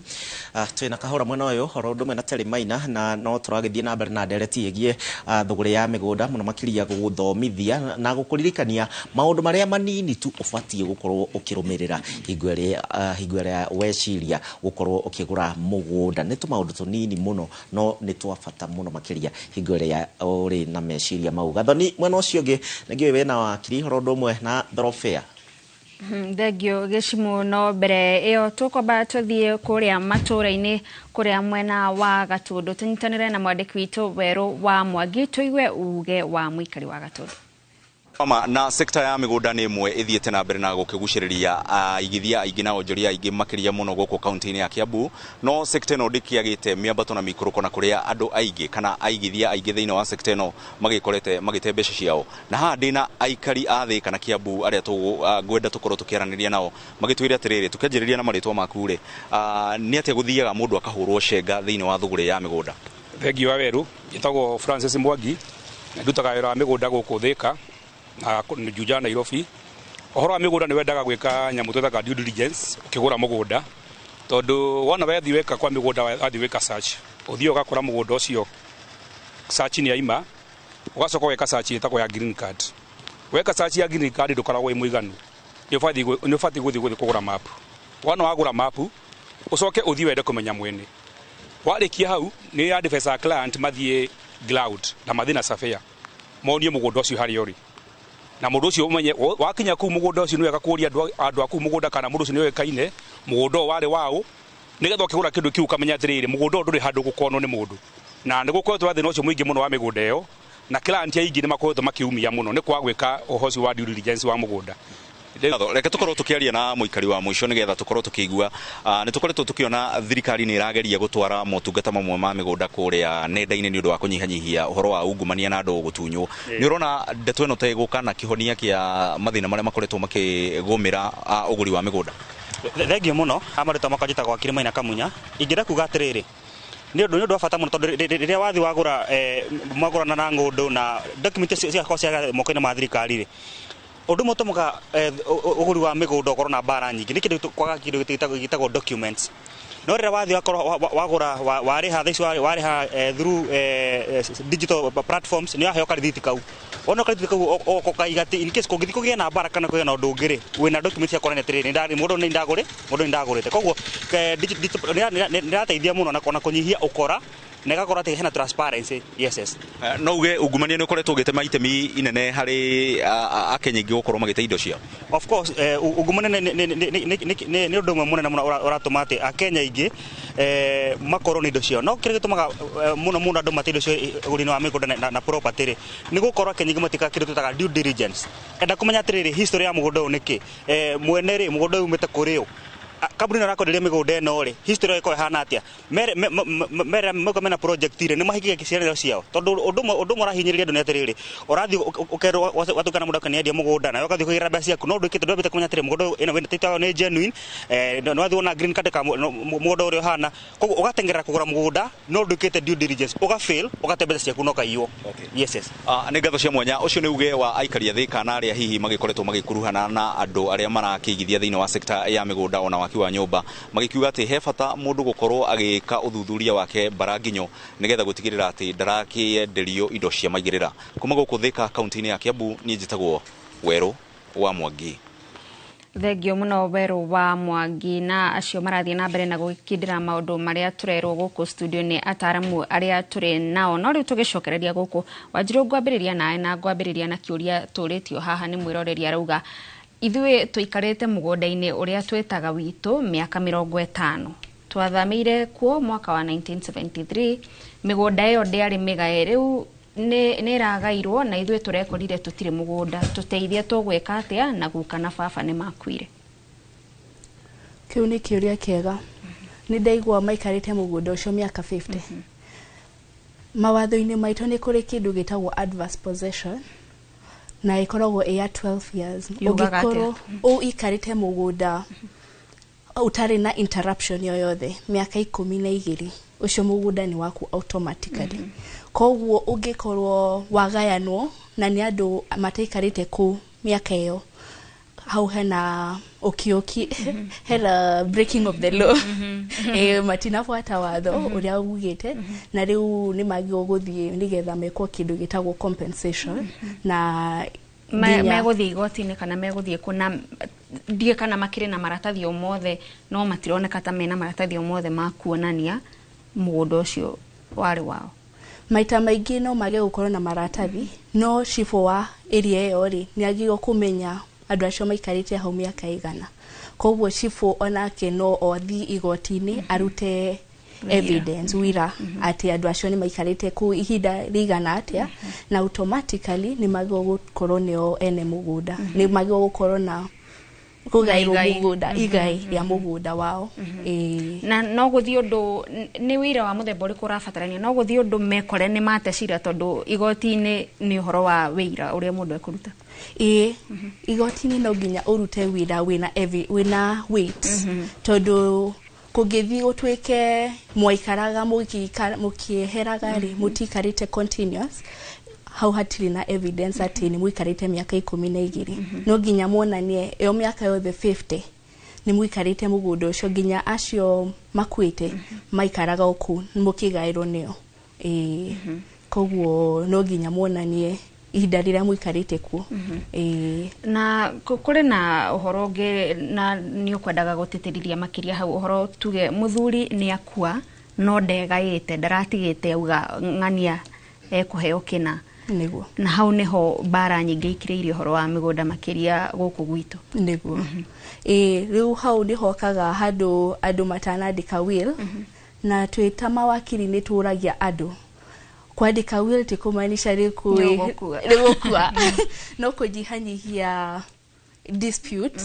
Speaker 1: Twina kahũra mwena ũyũ oro ũndũ ũmwe na Terry Maina, na no tũragĩthiĩ na mbere na ndereti ĩgiĩ thũgũrĩ ya mĩgũnda, mũno makĩria gũgũthomithia na gũkũririkania maũndũ marĩa manini tu ũbatiĩ gũkorwo ũkĩrũmĩrĩra hingo ĩrĩa weciria gũkorwo ũkĩgũra mũgũnda. Nĩ tũmaũndũ tũnini mũno, no nĩ twa bata mũno makĩria hingo ĩrĩa ũrĩ na meciria mau. Gathoni mwena ũcio ũngĩ nĩngĩũĩ wĩna wakiri oro ũndũ ũmwe na Thorofea.
Speaker 2: Thengio gĩcimu. No mbere ĩyo tũkwamba tũthiĩ kũrĩa matũũra-inĩ, kũrĩa mwena wa Gatũndũ, tũnyitanĩre na mwandĩki witũ Werũ wa Mwangi, tũigue uge wa mũikari wa Gatũndũ.
Speaker 17: Mama, na sekta ya mĩgũnda nĩ ĩmwe ĩthiĩte na mbere na gũkĩgucĩrĩria aigithia aingĩ na onjoria aingĩ makĩria mũno gũkũ kaunti-inĩ ya Kiambu. No sekta ĩno ndĩkĩagĩte mĩambato na mĩikũrũko, na kũrĩa andũ aingĩ kana aigithia aingĩ thĩinĩ wa sekta ĩno magĩkorete magĩte mbeca ciao. Na haha ndĩna aikari a thĩ kana Kiambu arĩa ngwenda tũkorwo tũkĩaranĩria nao magĩtwĩre atĩrĩrĩ, tũkĩanjĩrĩria na marĩtwa maku rĩ, nĩ atĩa gũthiaga mũndũ akahũrwo cenga thĩinĩ wa thũgũrĩ ya mĩgũnda?
Speaker 18: Thengiũ wa Werũ, njĩtagwo Francis Mwangi, na ndutaga wĩra wa mĩgũnda gũkũ Thĩka na Juja Nairobi. Ũhoro wa mĩgũnda nĩ wendaga gwĩka nyamũ twĩtaga due diligence ũkĩgũra mũgũnda, tondũ wona wethi weka kwa mĩgũnda wathiĩ gwĩka search, ũthiĩ ũgakora mũgũnda ũcio search nĩ yaima, ũgacoka ũgeka search ĩtagwo ya green card. Weka search ya green card ndũkoragwo wĩ mũiganu, nĩ ũbatiĩ gũthiĩ kũgũra map. Wona wagũra map, ũcoke ũthiĩ wende kũmenya mwene. Warĩkia hau nĩ advise a client mathiĩ ground na mathiĩ na surveyor monie mũgũnda ũcio harĩa ũrĩ, na mũndũ ũcio ũmenye wakinya kũu mũgũnda ũcio nĩ wega kũũria andũ a kũu mũgũnda kana mũndũ ũcio nĩ oĩkaine mũgũnda ũyũ warĩ waũ, nĩgetha ũkĩgũra kĩndũ kĩu ũkamenya atĩrĩrĩ, mũgũnda ũyũ ndũrĩ handũ gũkonwo nĩ mũndũ. Na nĩ gũkoretwo na thĩna ũcio mũingĩ mũno wa mĩgũnda ĩyo, na client aingĩ nĩ makoretwo makĩumia mũno nĩ kwaga gwĩka ũhoro ũcio wa due diligence wa mũgũnda.
Speaker 17: Reke tukorwo tukiaria na muikari wa mũico nigetha tukorwo tukigua nĩ tukoretwo tukiona thirikari nĩ ĩrageria gũtwara motungata mamwe ma mĩgũnda kũrĩa nenda-inĩ nĩ ũndũ wa kũnyihanyihia ũhoro wa ungumania na andũ gũtunywo. Nĩ ũrona ndeto ĩno ta ĩgũka na kĩhonia kĩa mathĩna marĩa makoretwo makĩgũmĩra ũgũri wa mĩgũnda?
Speaker 19: Thengiũ mũno, marĩtwa makwa njĩtagwo Wakiri Maina Kamunya. Ingĩenda kuga atĩrĩrĩ, nĩ ũndũ wa bata mũno tondũ rĩrĩa wathiĩ wagũra mwagũrana na ng'ũndũ na document cigakorwo cia moko-inĩ ma thirikari rĩ, ũndũ ũmwe ũtũmaga ũgũri wa mĩgũnda ũkorwo na mbara nyingĩ nĩ kĩndũ kwaga kĩndũ gĩtagwo documents. No rĩrĩa wathiĩ wakorwo wagũra warĩha thaa ici warĩha through digital platforms, nĩ waheo karithiti kau. Wona karithiti kau ũgoka ũkaiga atĩ in case kũngĩthiĩ kũgĩe na mbara kana kũgĩe na ũndũ ũngĩ rĩ, wĩna document cia kuonania atĩrĩrĩ, mũndũ nĩ ndagũrĩ, mũndũ nĩ ndagũrĩte. Koguo nĩ ĩrateithia mũno na kũnyihia ũkora na ĩgakorwo atĩ hena transparency. Yes, yes.
Speaker 17: No uge ungumania nĩ ũkoretwo ũgĩtema itemi inene harĩ Akenya aingĩ gũkorwo magĩte indo ciao?
Speaker 19: Of course, ungumania nĩ ũndũ ũmwe mũnene mũno ũratũma atĩ Akenya aingĩ makorwo na indo ciao. No kĩrĩa gĩtũmaga mũno mũno andũ mate indo ciao ũgũri-inĩ wa mĩgũnda na property rĩ, nĩ gũkorwo Akenya aingĩ matikaga kĩndũ twĩtaga due diligence. Enda kũmenya atĩrĩrĩ, history ya mũgũnda ũyũ nĩ kĩ, mwene rĩ, mũgũnda ũyũ umĩte kũrĩ ũ, kambuni ĩno ĩrakwenderia mĩgũnda ĩno rĩ, history ĩyo ĩkorwo ĩhana atĩa, mere mauga mena project rĩ, nĩ mahingagia ciĩranĩro ciao. Tondũ ũndũ ũmwe ũrahinyĩrĩria andũ nĩ atĩrĩrĩ, ũrathiĩ ũkerwo watukana mũndũ akaniendia mũgũnda nawe ũgathiĩ kũgĩra mbeca ciaku, no ndwĩkĩte ndwambĩte kũmenya atĩrĩ mũgũnda ũyũ ĩno wĩna title nĩ genuine, nĩ wathiĩ wona green card ka mũgũnda ũrĩa ũhana, koguo ũgateng'erera kũgũra mũgũnda no ndwĩkĩte due diligence, ũga fail, ũgate mbeca ciaku na ũkaiywo. Yes, yes.
Speaker 17: Nĩ ngatho cia mwanya. Ũcio nĩ uge wa aikari a Thĩka na arĩa hihi magĩkoretwo magĩkuruhana na andũ arĩa marakĩigithia thĩinĩ wa sekta ya mĩgũnda ona waki wa nyũmba, magĩkiuga atĩ he bata mũndũ gũkorwo agĩka ũthuthuria wake mbara nginyo nĩgetha gũtigĩrĩra atĩ ndarakĩenderio indo cia maigĩrĩra. Kuma gũkũ Thĩka kaunti-inĩ ya Kiambu, niĩ njĩtagwo Werũ wa Mwangi.
Speaker 2: Thengio mũno Werũ wa Mwangi na acio marathiĩ na mbere na gũgĩkindĩra maũndũ marĩa tũrerwo gũkũ studio nĩ ataramu arĩa tũrĩ nao. No rĩu tũgĩcokereria gũkũ Wanjirũ, ngwambĩrĩria nawe na ngwambĩrĩria na kĩũria tũrĩtio haha nĩ mwĩroreri arauga ithuĩ tũikarĩte mũgũnda-inĩ ũrĩa twĩtaga witũ mĩaka 50, twathamĩire kuo mwaka wa 1973, mĩgũnda ĩyo ndĩarĩ mĩgae, rĩu nĩ ĩragairwo na ithuĩ tũrekorire tũtirĩ mũgũnda, tũteithie tũgwĩka atĩa na guka na baba nĩ makuire.
Speaker 14: Kĩu nĩ kĩũria kĩega. Nĩ ndaigua maikarĩte mũgũnda ũcio mĩaka 50. Mawatho-inĩ maitũ nĩ kũrĩ kĩndũ gĩtagwo adverse possession na ĩkoragwo ĩ ya 12 years. Ũngĩkorwo ũikarĩte mũgũnda ũtarĩ na interruption yoyothe mĩaka 12, ũcio mũgũnda nĩ waku automatically. Koguo ũngĩkorwo wagayanwo na nĩ andũ mataikarĩte kũu mĩaka ĩyo, hau hena ũkĩũki, hena breaking of the law, matinabuata watho ũrĩa ugĩte, na rĩu nĩ magĩrĩirwo gũthiĩ nĩgetha mekwo kĩndũ gĩtagwo compensation na
Speaker 2: megũthiĩ igoti-inĩ kana megũthiĩ kũ, ndiĩ kana makĩrĩ na maratathi o mothe, no matironeka ta mena maratathi o mothe ma kuonania mũgũnda ũcio warĩ wao.
Speaker 14: Maita maingĩ no mage gũkorwo na maratathi, no cibũ wa area ĩyo rĩ nĩ agĩrĩirwo kũmenya andũ acio maikarĩte hau mĩaka igana. Koguo cibũ onake no athiĩ igoti-inĩ arute evidence, wira atĩ andũ acio nĩ maikarĩte kũu ihinda rĩigana atĩa, na automatically nĩ magĩrĩirwo gũkorwo nĩo ene mũgũnda, nĩ magĩrĩirwo gũkorwo na kũgaĩrwo mũgũnda, igai rĩa mũgũnda wao.
Speaker 2: Na no gũthiĩ ũndũ nĩ wĩira wa mũthemba ũrĩkũ ũrabatarania, no gũthiĩ ũndũ mekore nĩ mate cira tondũ igoti-inĩ nĩ ũhoro wa wĩira ũrĩa mũndũ ekũruta.
Speaker 14: Ĩĩ, igoti-inĩ no nginya ũrute wĩra wĩna weight, tondũ Kũngĩthiĩ gũtuĩke mwaikaraga mũkĩeheraga rĩ, mũtiikarĩte continuous, hau hatirĩ na evidence atĩ nĩ mũikarĩte mĩaka 12. No nginya muonanie ĩyo mĩaka yothe 50 nĩ mũikarĩte mũgũnda ũcio, nginya acio makuĩte maikaraga o kũu mũkĩgaĩrwo nĩo. Ĩĩ, koguo no nginya muonanie ihinda rĩrĩa mũikarĩte kuo. Ĩĩ.
Speaker 2: Na kũrĩ na ũhoro ũngĩ na nĩ ũkwendaga gũtĩtĩrithia makĩria hau, ũhoro tuge mũthuri nĩ akua no ndegaĩte, ndaratigĩte auga ng'ania ekũheo kĩna.
Speaker 14: Nĩguo.
Speaker 2: Na hau nĩho mbara nyingĩ ikirĩirie ũhoro wa mĩgũnda makĩria gũkũ gwitũ.
Speaker 14: Nĩguo. Ĩĩ, rĩu hau nĩhokaga handũ andũ matanandĩka will, na twĩ ta mawakiri nĩ tũragia andũ kwandĩka will ti kũmaanisha
Speaker 2: Nĩ ũgũkua.
Speaker 14: Nĩ ũgũkua, no kũnyihanyihia dispute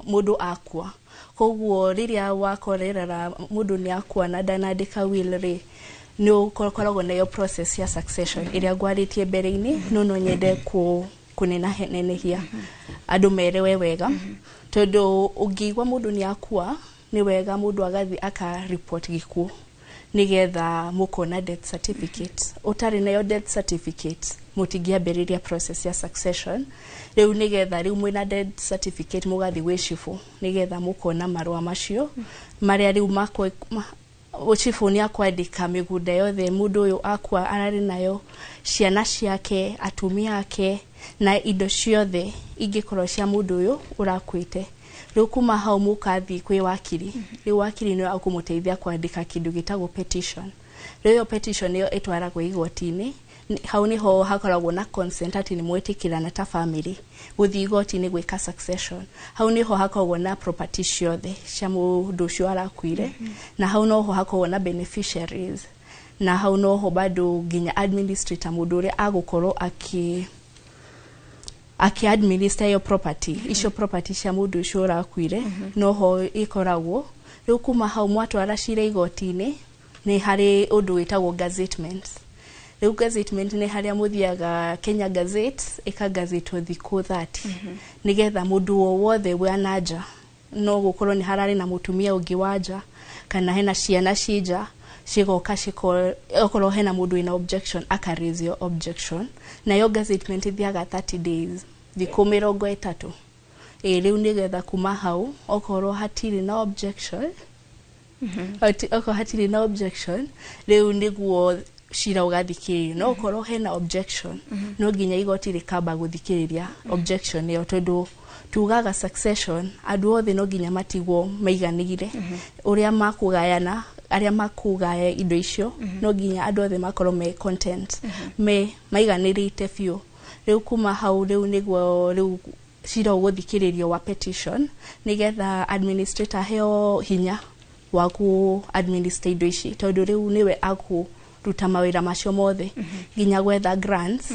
Speaker 14: mũndũ akua. Koguo rĩrĩa wakorerera mũndũ nĩ akua na ndanandĩka will rĩ, nĩ ũkoragwo na iyo process ya succession ĩrĩa ngwarĩtie mbere-inĩ, no nyende kũnenahia andũ merewe wega, tondũ ũngĩigua mũndũ nĩ akua, nĩ wega mũndũ agathiĩ aka report gĩkuũ nĩgetha mũkona death certificate. Ũtarĩ nayo death certificate, mũtingĩambĩrĩria process ya succession. Rĩu nĩgetha rĩu mwĩna death certificate, mũgathiĩ gwĩ cibũ nĩgetha mũkona marũa macio marĩa rĩu cibũ nĩ akwandĩka mĩgũnda yothe mũndũ ũyũ akua ararĩ nayo, ciana ciake, atumia ake na indo ciothe ingĩkorwo cia mũndũ ũyũ ũrakuĩte. Rĩu kuma hau mũkathiĩ kwĩ wakiri. Rĩu wakiri nĩwe akũmũteithia kwandĩka kĩndũ gĩtagwo petition. Rĩu ĩyo petition nĩyo ĩtwaragwo igoti-inĩ. Hau niho hakoragwo na consent atĩ nĩ mwetĩkĩrana ta family gũthiĩ igoti-inĩ gwĩka succession. Hau niho hakoragwo na property ciothe cia mũndũ ũcio arakuire, na hau noho hakoragwo na beneficiaries, na hau noho bado nginya administrator, mũndũ ũrĩa agũkorwo aki administer iyo property, icio property cia mũndũ ũcio ũrakuire, noho ikoragwo. Rĩu kuma hau mwatwara cira igoti-inĩ, nĩ harĩ ũndũ wĩtagwo gazettement. Rĩu gazettement nĩ harĩa mũthiaga Kenya Gazette, ĩkagazetwo thikũ 30, nĩgetha mũndũ o wothe wa nanja, no gũkorwo nĩ hararĩ na mũtumia ũngĩ wa nja kana hena ciana ci nja, cigoka ciko okorwo hena mũndũ wĩna objection, aka raise your objection. Nayo gazettement ĩthiaga 30 days, thikũ 30. Ĩ rĩu nĩgetha kuma hau okorwo hatirĩ na objection, okorwo hatirĩ na objection, rĩu nĩguo cira ũgathikĩrĩrio. No okorwo hena objection, no nginya igoti rĩkamba gũthikĩrĩria objection ĩyo, tondũ tugaga succession andũ othe no nginya matigwo maiganĩire ũrĩa makũgayana, arĩa makũgaya indo icio, no nginya andũ othe makorwo me content, me maiganĩrĩte biũ. Rĩu kuma hau rĩu nĩguo rĩu cira ũgũthikĩrĩrio wa petition, nĩgetha administrator aheo hinya wa ku administer indo ici, tondũ rĩu nĩwe akũruta mawĩra macio mothe, nginya gwetha grants,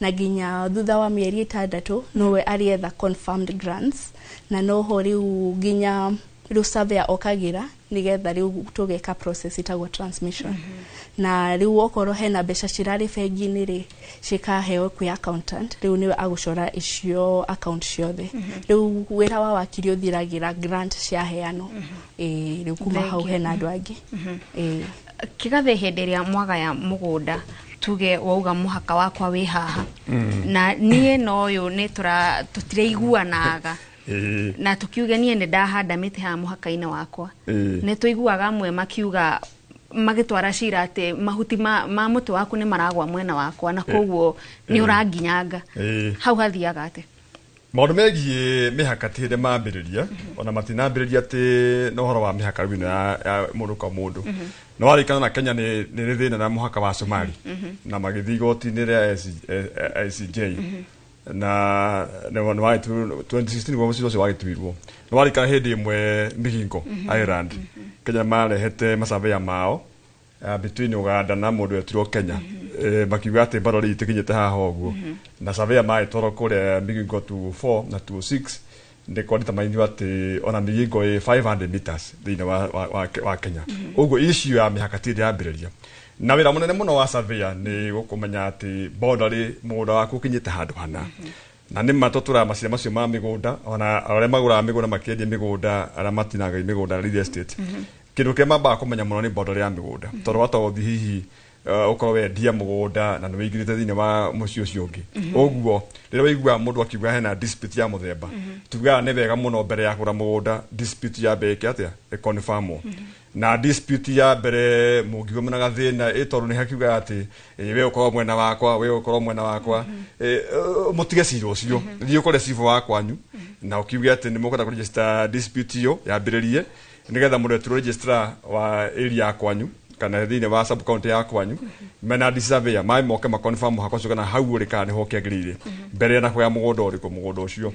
Speaker 14: na nginya thutha wa mĩeri 6 nowe arĩetha confirmed grants, na noho rĩu nginya rĩu surveyor okagĩra, nĩgetha rĩu tũgeka process ĩtagwo transmission. Na rĩu okorwo hena mbeca cirarĩ bengi-inĩ rĩ, cikaheo kwĩ accountant, rĩu nĩwe agũcora icio account ciothe. Rĩu wĩra wa wakiri ũthiragĩra grant ciaheanwo. Ĩĩ, rĩu kuma hau
Speaker 2: Thank you.
Speaker 14: hena andũ angĩ. Ĩĩ.
Speaker 2: Kĩgathĩ, hĩndĩ ĩrĩa mwagaya mũgũnda, tuge wauga mũhaka wakwa wĩ haha, na niĩ na ũyũ nĩ tũtiraiguanaga, na tukiuge niĩ nĩ ndahanda mĩtĩ haha mũhaka-inĩ wakwa, nĩ tũiguaga amwe makiuga magĩtwara cira atĩ mahuti ma mũtĩ waku nĩ maragwa mwena wakwa na koguo nĩ ũranginyanga. Hau hathiaga atĩ?
Speaker 13: Maũndũ megiĩ mĩhaka ti hĩndĩ mambĩrĩria, ona matinambĩrĩria atĩ na ũhoro wa mĩhaka rĩu ĩno ya mũndũ kwa mũndũ. No warĩkana na Kenya nĩ rĩ thĩna na mũhaka wa Somali, na magĩthiĩ igoti-inĩ rĩa ICJ, na nĩ wagĩtuirwo 2016 nĩguo mũciĩ ũcio wagĩtuirwo. Nĩ warĩkana hĩndĩ ĩmwe Migingo Island, Kenya marehete masurveyor mao between Uganda na mũndũ wetirwo Kenya, makiuga atĩ barori itikinyĩte haha ũguo, na surveyor magĩtwarwo kũrĩa Migingo 24 na 26, nĩ kwandĩtamainio atĩ ona Migingo ĩ 500 meters thĩinĩ wa Kenya. Ũguo issue ya mĩhaka ti hĩndĩ yambĩrĩria, na wĩra mũnene mũno wa surveyor nĩ gũkũmenya atĩ boundary mũgũnda waku ũkinyĩte handũ hana. Na nĩ ma tũtũraga macira macio ma mĩgũnda, ona arĩa magũraga mĩgũnda makĩendia mĩgũnda, arĩa matinangagia mĩgũnda, real estate. Kĩndũ kĩrĩa mambaga kũmenya mũno nĩ boundary ya mĩgũnda, tondũ wata ũthi hihi ũkorwo wendia mũgũnda na nĩ wĩingĩrĩte thĩinĩ wa mũciĩ ũcio ũngĩ. Ũguo rĩrĩa waigua mũndũ akiuga hena dispute ya mũthemba, tugaga nĩ wega mũno mbere ya kũgũra mũgũnda dispute ya mbere ĩke atĩa, ĩconfirmwo. Na dispute ya mbere mũngiuga mena gathĩna ĩ, tondũ nĩ hakiugaga atĩ we ũkorwo mwena wakwa, we ũkorwo mwena wakwa, mũtige cira ũcio, thiĩ ũkore cibũ wa kwanyu na ũkiuge atĩ nĩ mũkwenda kũregister dispute ĩyo yambĩrĩrie, nĩgetha mũretirwo registrar wa area ya kwanyu kana thĩinĩ wa sub county ya kwanyu mena surveyor mai moke ma confirm mũhaka ũcio kana hau ũrĩ kana nĩho kĩagĩrĩire mbere na kuoya mũgũnda ũrĩkũ. Mũgũnda ũcio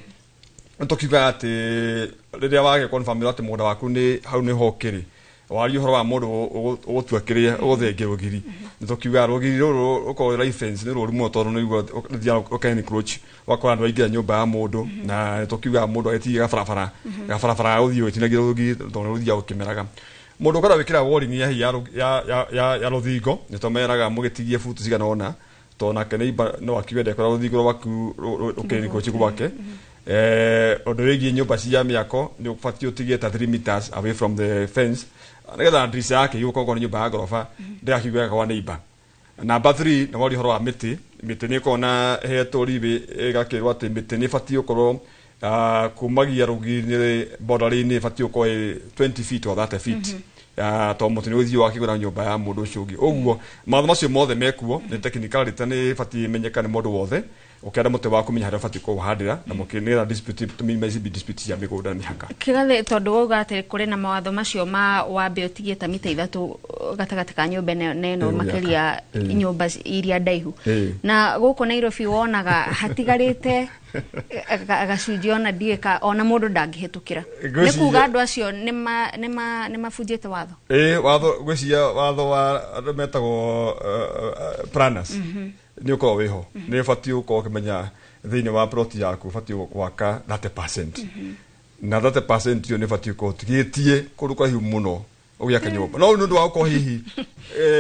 Speaker 13: nĩtũkiugaga atĩ rĩrĩa wagĩa confirm atĩ mũgũnda waku nĩ hau nĩho ũkĩrĩ, waria ũhoro wa mũndũ ũgũtua kĩrĩa ũgũthengia rũgiri, nĩtũkiugaga rũgiri rũrũ rũkorwo rwa fence nĩ rũru mũno, tondũ nĩguo rũthiaga ũka-encroach ũgakora andũ aingĩra nyũmba ya mũndũ. Na nĩtũkiugaga mũndũ agĩtigie gabarabara gabarabara ga gũthiĩ ũgĩtinagia rũgiri, tondũ nĩ rũthiaga ũkĩmeraga. Mũndũ ũkoragwo wĩkĩra walling ya ya ya ya ya, ya rũthingo, nĩtũmeraga mũgĩtigie butu cigana ũna, tondũ nake neighbor no akiuge ndekora rũthingo rwaku rũkĩ-encroach gwake. Ũndũ wĩgiĩ nyũmba cia mĩako, nĩ ũbatiĩ ũtigie ta 3 meters away from the fence, nĩgetha ndirica yake igũkorwo korwo nĩ nyũmba ya ngoroba ndĩgakiuge kwa neighbor. Number 3 nĩ waria ũhoro wa mĩtĩ. Mĩtĩ nĩ ĩkoragwo na ĩhetwo ribĩ, ĩgakĩrwo atĩ mĩtĩ nĩ ĩbatiĩ gũkorwo kumagia rũgiri-inĩ border-inĩ ĩbatiĩ gũkorwo ĩ 20 feet or 30 feet, tondũ mũtĩ nĩ ũthiĩ wakĩgũra nyũmba ya mũndũ ũcio ũngĩ. Ũguo mawatho macio mothe mekuo nĩ technicality, nĩ ĩbatiĩ ĩmenyekane mũndũ wothe ũkĩenda mũtĩ waku menya harĩa ũbatiĩ kũũhandĩra na nĩgetha dispute tũminimize dispute cia mĩgũnda na mĩhaka.
Speaker 2: Kĩgathĩ, tondũ wauga atĩ kũrĩ na mawatho macio ma wambe ũtigie ta mita 3 gatagatĩ ka nyũmba ĩno na ĩno, makĩria nyũmba iria ndaihu, na gũkũ Nairobi wonaga hatigarĩte gacunjĩ ona ndiũĩ ka ona mũndũ ndangĩhĩtũkĩra. Nĩ kuga andũ acio nĩ mabunjĩte watho?
Speaker 13: Ĩ, watho ngwĩciria watho wa andũ metagwo planners nĩ ũkoragwo wĩho, nĩ ũbatiĩ gũkorwo ũkĩmenya thĩinĩ wa plot yaku ũbatiĩ gwaka 30%, na 30% ĩyo nĩ ũbatiĩ gũkorwo ũtigĩtie kũndũ kũraihu mũno ũgĩaka nyũmba. No nĩ ũndũ wa gũkorwo hihi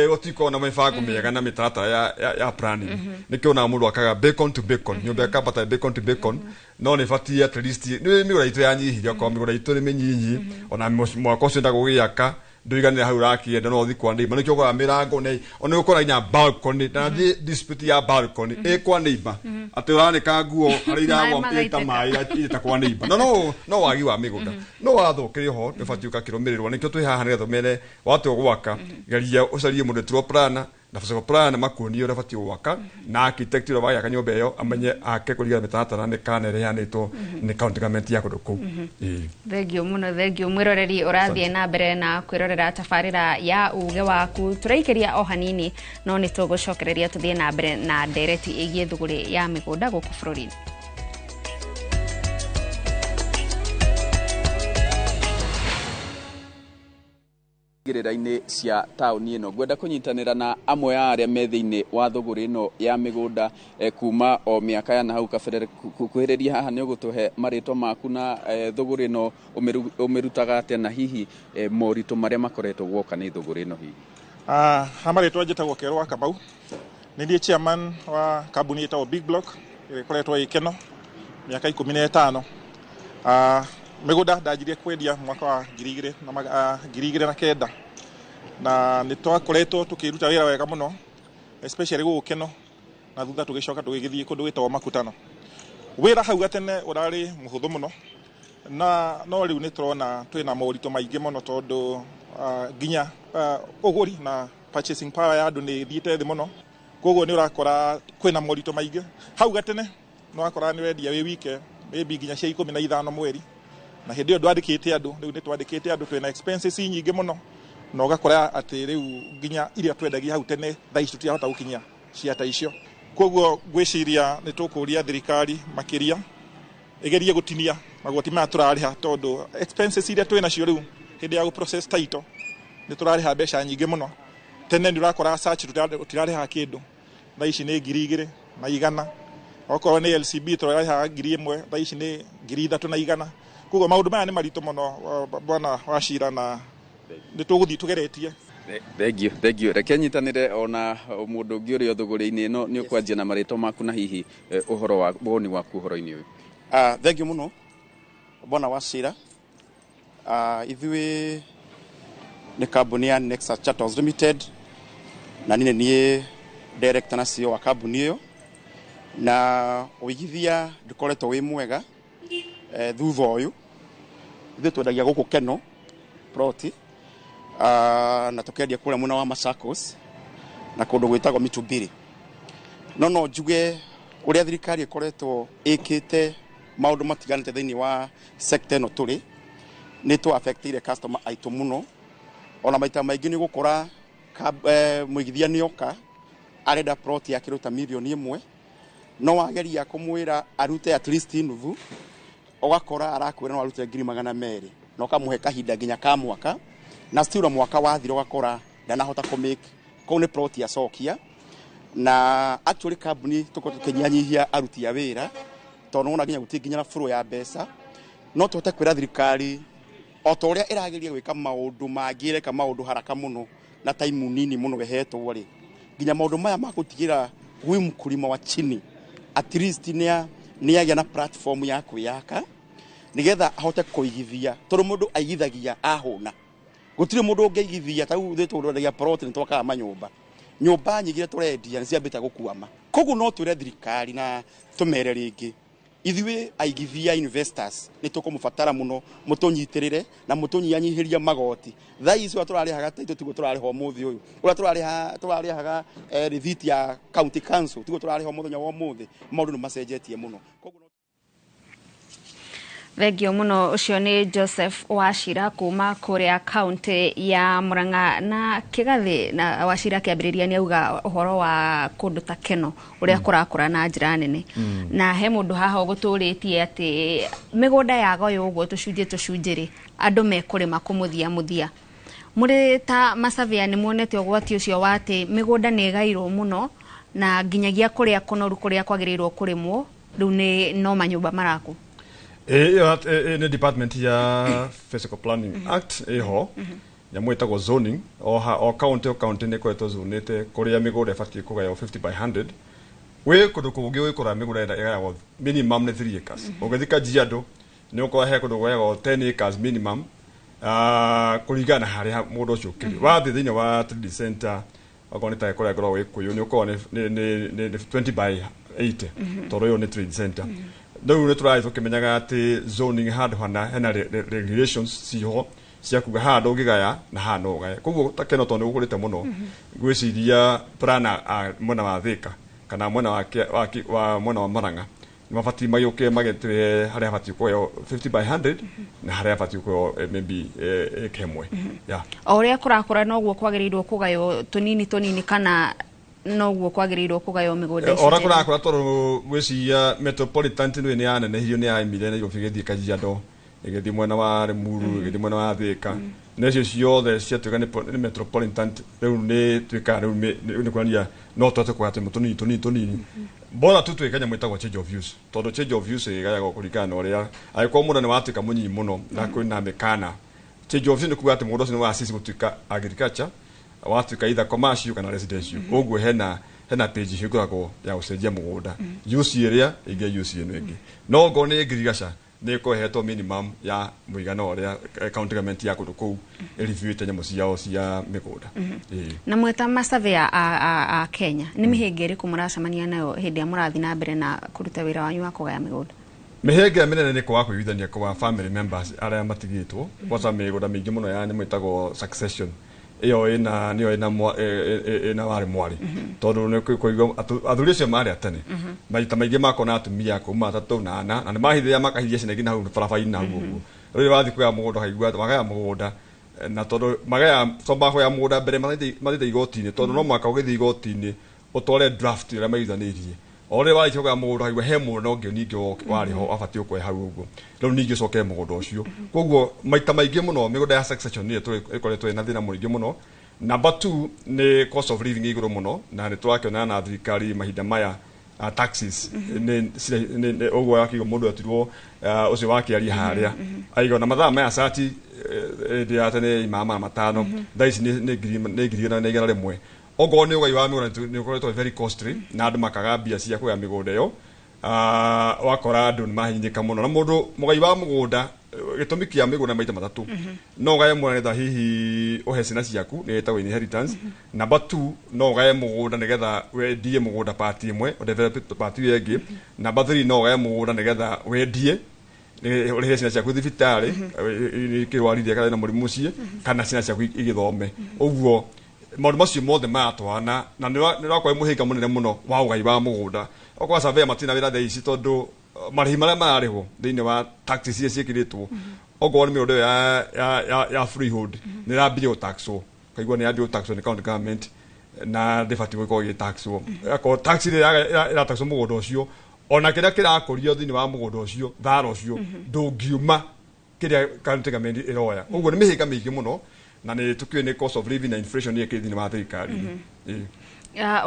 Speaker 13: gũtikorwo na mĩbango mĩega na mĩtaratara ya planning, nĩkĩo onaga mũndũ akaga bacon to bacon, nyũmba ĩkambata bacon to bacon. No nĩ ĩbatiĩ at least nĩ mĩgũnda itũ yanyihire, okorwo mĩgũnda itũ nĩ mĩnyinyi, ona mwaka ũcio enda gũgĩaka ndũiganĩre hau ũrakĩenda, no ũthiĩ kwa neighbor. Nĩkĩo ũkoraga mĩrango nĩ ona ũkora nginya balcony, ndathiĩ dispute ya balcony ĩ kwa neighbor, atĩ ũranĩka nguo harĩa iragwa
Speaker 2: magaitĩka.
Speaker 13: Ĩta maĩ ĩta kwa neighbor. No wagi wa mĩgũnda, no watho ũkĩrĩ ho nĩ ũbatiĩ ũgakĩrũmĩrĩrwo. Nĩkĩo twĩ haha nĩgetha ũmere watua gwaka, geria ũcarie mũndũ etirwo planner na physical plan makuonie ũrĩa ũbatiĩ gwaka, na architect ũrĩa wagĩaka nyũmba ĩyo amenye ake kũringana na mĩtaratara nĩ kana ĩrĩa ĩheanĩtwo nĩ county government ya kũndũ kũu. Ĩĩ.
Speaker 2: Thengio mũno, thengio. Mwĩroreri ũrathiĩ na mbere na kwĩrorera tabarĩra ya uge waku, tũraikĩria o hanini no nĩ tũgũcokereria tũthiĩ na mbere na ndereti ĩgiĩ thũgũrĩ ya mĩgũnda gũkũ bũrũri-inĩ.
Speaker 17: Igĩrĩra-inĩ cia taũni ĩno, ngwenda kũnyitanĩra na amwe a arĩa me thĩinĩ wa thũgũrĩ ĩno ya mĩgũnda kuma o mĩaka ya na hau kabere. Kuhĩrĩria haha nĩ ũgũtũhe marĩtwa maku na thũgũrĩ ĩno ũmĩrutaga atĩa, na hihi moritũ marĩa makoretwo gwoka nĩ thũgũrĩ ĩno hihi.
Speaker 20: Ha marĩtwa njĩtagwo Kerũ wa Kamau, nĩ niĩ chairman wa kambuni ĩtagwo Big Block ĩrĩa ĩkoretwo ĩ Keno mĩaka 15. Mĩgũnda ndanjirie kwendia mwaka wa 2009, na nĩ twakoretwo tũkĩruta wĩra wega mũno, especially gũkũ Keno, na thutha tũgĩcoka tũgĩgĩthiĩ kũndũ gwĩtagwo Makutano. Wĩra hau gatene ũrarĩ mũhũthũ mũno, na no rĩu nĩ tũrona twĩna moritũ maingĩ mũno, tondũ nginya ũgũri na purchasing power ya andũ nĩ ĩthiĩte thĩ mũno. Koguo nĩ ũrakora kwĩna moritũ maingĩ. Hau gatene nĩ wakora nĩ wendia wĩ wike maybe nginya cia 15 mweri, na hĩndĩ ĩyo ndwandĩkĩte andũ. Rĩu nĩ twandĩkĩte andũ, twĩna expenses nyingĩ mũno, na ũgakora atĩ rĩu nginya iria twendagia hau tene thaa ici tũtirahota gũkinyia cia ta icio. Koguo ngwĩciria nĩ tũkũria thirikari makĩria ĩgerie gũtinia magoti maya tũrarĩha, tondũ expenses iria twĩ nacio rĩu hĩndĩ ya gũ-process title nĩ tũrarĩha mbeca nyingĩ mũno. Tene nĩ ũrakora search tũtirarĩha kĩndũ, thaa ici nĩ 2,100. Okorwo nĩ LCB tũrarĩhaga 1,000, thaa ici nĩ 3,100. Koguo maũndũ maya nĩ maritũ mũno, bwana wa cira, na nĩ tũgũthiĩ tũgeretie.
Speaker 17: Thengio, thengio. Reke nyitanĩre ona mũndũ ũngĩ ũrĩa thũgũrĩ-inĩ ĩno. Nĩ ũkwanjia na marĩtwa maku na hihi ũhoro wa woni waku ũhoro-inĩ ũyũ.
Speaker 21: Thank you mũno bwana wa cira. Ithuĩ Nĩ kambuni ya Nexus Chattels Limited, na niĩ niĩ director na CEO wa kambuni ĩyo. Na ũigithia ndũkoretwo wĩ mwega thutha ũyũ. Ithuĩ twendagia gũkũ Keno ploti, na tũkendia kũrĩa mwena wa Machakos na kũndũ gwĩtagwo Mitubiri. No njuge ũrĩa thirikari ĩkoretwo ĩkĩte maũndũ matiganĩte thĩinĩ wa sector ĩno tũrĩ, nĩ tũ affectire customer aitũ mũno. Ona maita maingĩ nĩ ũgũkora mũigithia nĩ oka arenda plot ya kĩndũ ta 1 million, no wageria kũmwĩra arute at least nuthu, ũgakora arakwĩra no arute 200,000, na ũkamũhe kahinda nginya ka mwaka, na still o mwaka wathira ũgakora ndanahota kũ make kũu nĩ plot acokia. Na actually kambuni tũkoretwo tũkĩnyihanyihia aruti a wĩra, tondũ nĩwona nginya gũtirĩ nginya na flow ya mbeca. No tũhote kwĩra thirikari, o ta ũrĩa ĩrageria gwĩka maũndũ mangĩ, ĩreka maũndũ haraka mũno na time nini mũno ĩhetwo rĩ, nginya maũndũ maya ma gũtigĩra huyu mkulima wa chini at least nĩ agĩa na platform ya kwĩyaka nĩgetha ahote kũigithia, tondũ mũndũ aigithagia ahũna. Gũtirĩ mũndũ ũngĩigithia. Ta rĩu ithuĩ twendagia plot, nĩ twakaga manyũmba. Nyũmba nyingĩ iria tũrendia nĩ ciambĩte gũkwama. Koguo no twĩre thirikari na tũmere rĩngĩ, ithuĩ aigithia, investors, nĩ tũkũmũbatara mũno, mũtũnyitĩrĩre na mũtũnyihanyihĩrie magoti. Thaa ici ũrĩa tũrarĩhaga taitũ tiguo tũrarĩha ũmũthĩ ũyũ. Ũrĩa tũrarĩhaga rĩthiti ya county council tiguo tũrarĩha mũthenya wa ũmũthĩ. Maũndũ nĩ macenjetie mũno.
Speaker 2: Thengio mũno. Ũcio nĩ Joseph Wachira kuma kũrĩa kaunti ya Murang'a. Na Kĩgathĩ na Wachira akĩambĩrĩria nĩ auga ũhoro wa kũndũ ta Keno ũrĩa kũrakũra na njĩra nene. Na he mũndũ haha ũgũtũrĩtie atĩ mĩgũnda yagaywo ũguo tũcunjĩ tũcunjĩ rĩ, andũ mekũrĩma kũmũthia mũthia. Mũrĩ ta masavĩa, nĩ muonete ũgwati ũcio wa atĩ mĩgũnda nĩ ĩgairwo mũno na nginyagia kũrĩa kũnoru, kũrĩa kwagĩrĩirwo kũrĩmwo, rĩu nĩ no manyũmba marakwo?
Speaker 13: Ĩyo nĩ department ya Physical Planning Act ĩho, nyamũ ĩtagwo zoning. O county, o county nĩ ĩkoretwo zonĩte kũrĩa mĩgũnda ĩbatiĩ kũgaywo 50 by 100. Wĩ kũndũ kũngĩ wĩkũra mĩgũnda ĩgayagwo minimum nĩ 3 acres. Ũgĩthiĩ Kajiado nĩ ũkora he kũndũ kũgayagwo 10 acres minimum, kũringana na harĩa mũndũ ũcio ũkĩrĩ. Wathiĩ thĩinĩ wa trade center, okorwo nĩ ta kũrĩa ngoragwo Gĩkũyũ, nĩ ũkorwo nĩ 20 by 80, tondũ ĩyo nĩ trade center. Rĩu nĩ tũrathiĩ tũkĩmenyaga atĩ zoning handũ hana hena regulations ciho cia kuga haha ndũngĩgaya na haha no ũgaye. Koguo ta Keno, tondũ nĩ gũkũrĩte mũno, ngwĩciria plana a mwena wa Thĩka kana mwena wa Kĩa- wa Kĩ- wa mwena wa Murang'a nĩ mabatiĩ magĩũke magĩtwĩre harĩa habatiĩ kũgaywo 50 by 100 na harĩa habatiĩ kũgaywo maybe ĩka 1, yeah.
Speaker 2: O ũrĩa kũrakũra noguo kwagĩrĩirwo kũgaywo tũnini tũnini, kana noguo kwagĩrĩirwo kũgaywo mĩgũnda ici
Speaker 13: Ora
Speaker 2: njega?
Speaker 13: Kũrakũra, tondũ gwĩciria metropolitan nĩ yanenehirio, nĩ yaimire Nairobi ĩgĩthiĩ Kajiado, ĩgĩthiĩ mwena wa Limuru, ĩgĩthiĩ mwena wa Thĩka, na icio ciothe ciatuĩka nĩ metropolitan. Rĩu nĩ tuĩkaga rĩu nĩ kuonania no tũhote kũgaya tũnyamũ tũnini tũnini tũnini, bora tu twĩke nyamũ ĩtagwo change of use, tondũ change of use ĩgayagwo kũringana na ũrĩa angĩkorwo mũndũ nĩ watuĩka mũnyinyi mũno na kwĩna mĩkana. Change of use nĩ kuga atĩ mũndũ ũcio nĩ wacisi gũtuĩka agriculture, watuĩka either commercial kana residential. Ũguo hena page ihingũragwo ya gũcenjia mũgũnda, use ĩrĩa ĩngĩ, use ĩno ĩngĩ. No ngorwo nĩ ngirigaca, nĩ ĩkorwo ĩhetwo minimum ya mũigana ũrĩa county government ya kũndũ kũu ĩreviewĩte nyamũ ciao cia mĩgũnda. Ĩĩ.
Speaker 2: Na mweta masurveyor a Kenya, nĩ mĩhĩnga ĩrĩkũ mũracemania nayo hĩndĩ ĩrĩa mũrathiĩ na mbere na kũruta wĩra wanyu wa kũgaya mĩgũnda?
Speaker 13: Mĩhĩnga mĩnene nĩ kwaga kũiguithania kwa family members arĩa matigĩtwo, kwanza mĩgũnda mĩingĩ mũno ya nyamũ ĩtagwo succession, ĩyo ĩna nĩyo ĩna ĩna warĩ mwarĩ, tondũ nĩ kũigua athuri acio marĩ a tene maita maingĩ makona atumia kuma atatũ na ana, na nĩ mahithĩria makahithia ciana nginya hau barabara-inĩ na hau ũguo. Rĩu wathiĩ kũgaya mũgũnda, ũkaigua magaya mũgũnda na tondũ magaya twamba kũgaya mũgũnda mbere mathiĩte igoti-inĩ, tondũ no mũhaka ũgĩthiĩ igoti-inĩ ũtware draft ĩrĩa maiguithanĩirie. O rĩrĩa warĩkia kũgaya mũgũnda, ũkaigua he mũna ũngĩ ningĩ warĩ ho abatiĩ gũkorwo hau ũguo, rĩu ningĩ ũcokere mũgũnda ũcio. Koguo maita maingĩ mũno mĩgũnda ya succession nĩyo ĩkoretwo ĩna thĩna mũingĩ mũno. Number two nĩ cost of living igũrũ mũno, na nĩ tũrakĩonana na thirikari mahinda maya, taxes nĩ ũguo yakiuga mũndũ etirwo ũcio wakĩaria harĩa aiga na mathaa maya cati hĩndĩ ya tene imaga 500, thaa ici nĩ 1,100. Okorwo nĩ ũgai wa mĩgũnda nĩ ũkoretwo very costly, na andũ makaga mbia cia kũgaya mĩgũnda ĩyo. Wakora andũ nĩ mahinyĩka mũno na mũndũ mũgai wa mũgũnda, gĩtũmi kĩa mĩgũnda maita matatũ. No ũgaye mũgũnda nĩgetha hihi ũhe ciana ciaku, nĩ ĩtagwo inheritance. Number 2, no ũgaye mũgũnda nĩgetha wendie mũgũnda part ĩmwe, ũdevelop part ĩyo ĩngĩ. Number 3, no ũgaye mũgũnda nĩgetha wendie ũrĩhe ciana ciaku thibitarĩ ikĩrwarithia kana na mũrimũ mũciĩ, kana ciana ciaku igĩthome. Ũguo maũndũ macio mothe maratwarana na nĩ ũrakorwo wĩ mũhĩnga mũnene mũno wa ũgai wa mũgũnda. Okorwo surveyor matirĩ na wĩra thaa ici, tondũ marĩhi marĩa mararĩhwo thĩinĩ wa taxes iria ciĩkĩrĩtwo, okorwo nĩ mĩgũnda ĩyo ya freehold nĩ ĩrambirie gũtaxwo, ũkaigua nĩ yambia gũtaxwo nĩ county government na ndĩbatiĩ gũkorwo ĩgĩtaxwo. Ĩgakorwo tax ĩrĩa ĩrataxwo mũgũnda ũcio, ona kĩrĩa kĩrakũrio thĩinĩ wa mũgũnda ũcio thara ũcio ndũngiuma kĩrĩa county government ĩroya. Ũguo nĩ mĩhĩnga mĩingĩ mũno, na nĩ tũkĩũĩ nĩ cost of living na inflation ĩkĩrĩ thĩinĩ wa thirikari.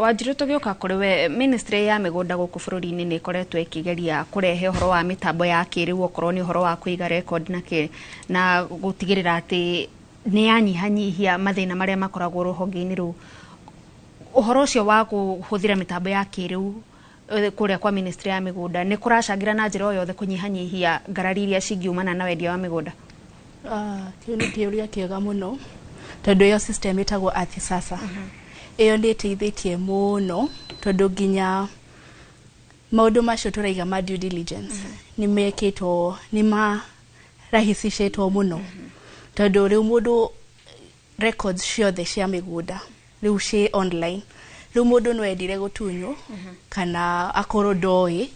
Speaker 2: Wanjiru, tũgĩũka kũrĩ we, ministry ya mĩgũnda gũkũ bũrũri-inĩ nĩ ĩkoretwo ĩkĩgeria kũrehe ũhoro wa mĩtambo ya kĩrĩu, okorwo nĩ ũhoro wa kũiga record na kĩ, na gũtigĩrĩra atĩ nĩ yanyihanyihia mathĩna marĩa makoragwo rũhonge-inĩ rũu. Ũhoro ũcio wa kũhũthĩra mĩtambo ya kĩrĩu kũrĩa kwa ministry ya mĩgũnda nĩ kũracangĩra na njĩra o yothe kũnyihanyihia ngarari iria cingiumana na wendia wa mĩgũnda?
Speaker 14: Kĩu nĩ kĩũria kĩega mũno, tondũ ĩyo system ĩtagwo Ardhi Sasa. Ĩyo nĩ ĩteithĩtie mũno, tondũ nginya maũndũ macio tũraiga ma due diligence nĩ mekĩtwo, nĩ marahisicĩtwo mũno, tondũ rĩu mũndũ records ciothe cia mĩgũnda rĩu ciĩ online. Rĩu mũndũ no endire gũtunywo kana akorwo ndoĩ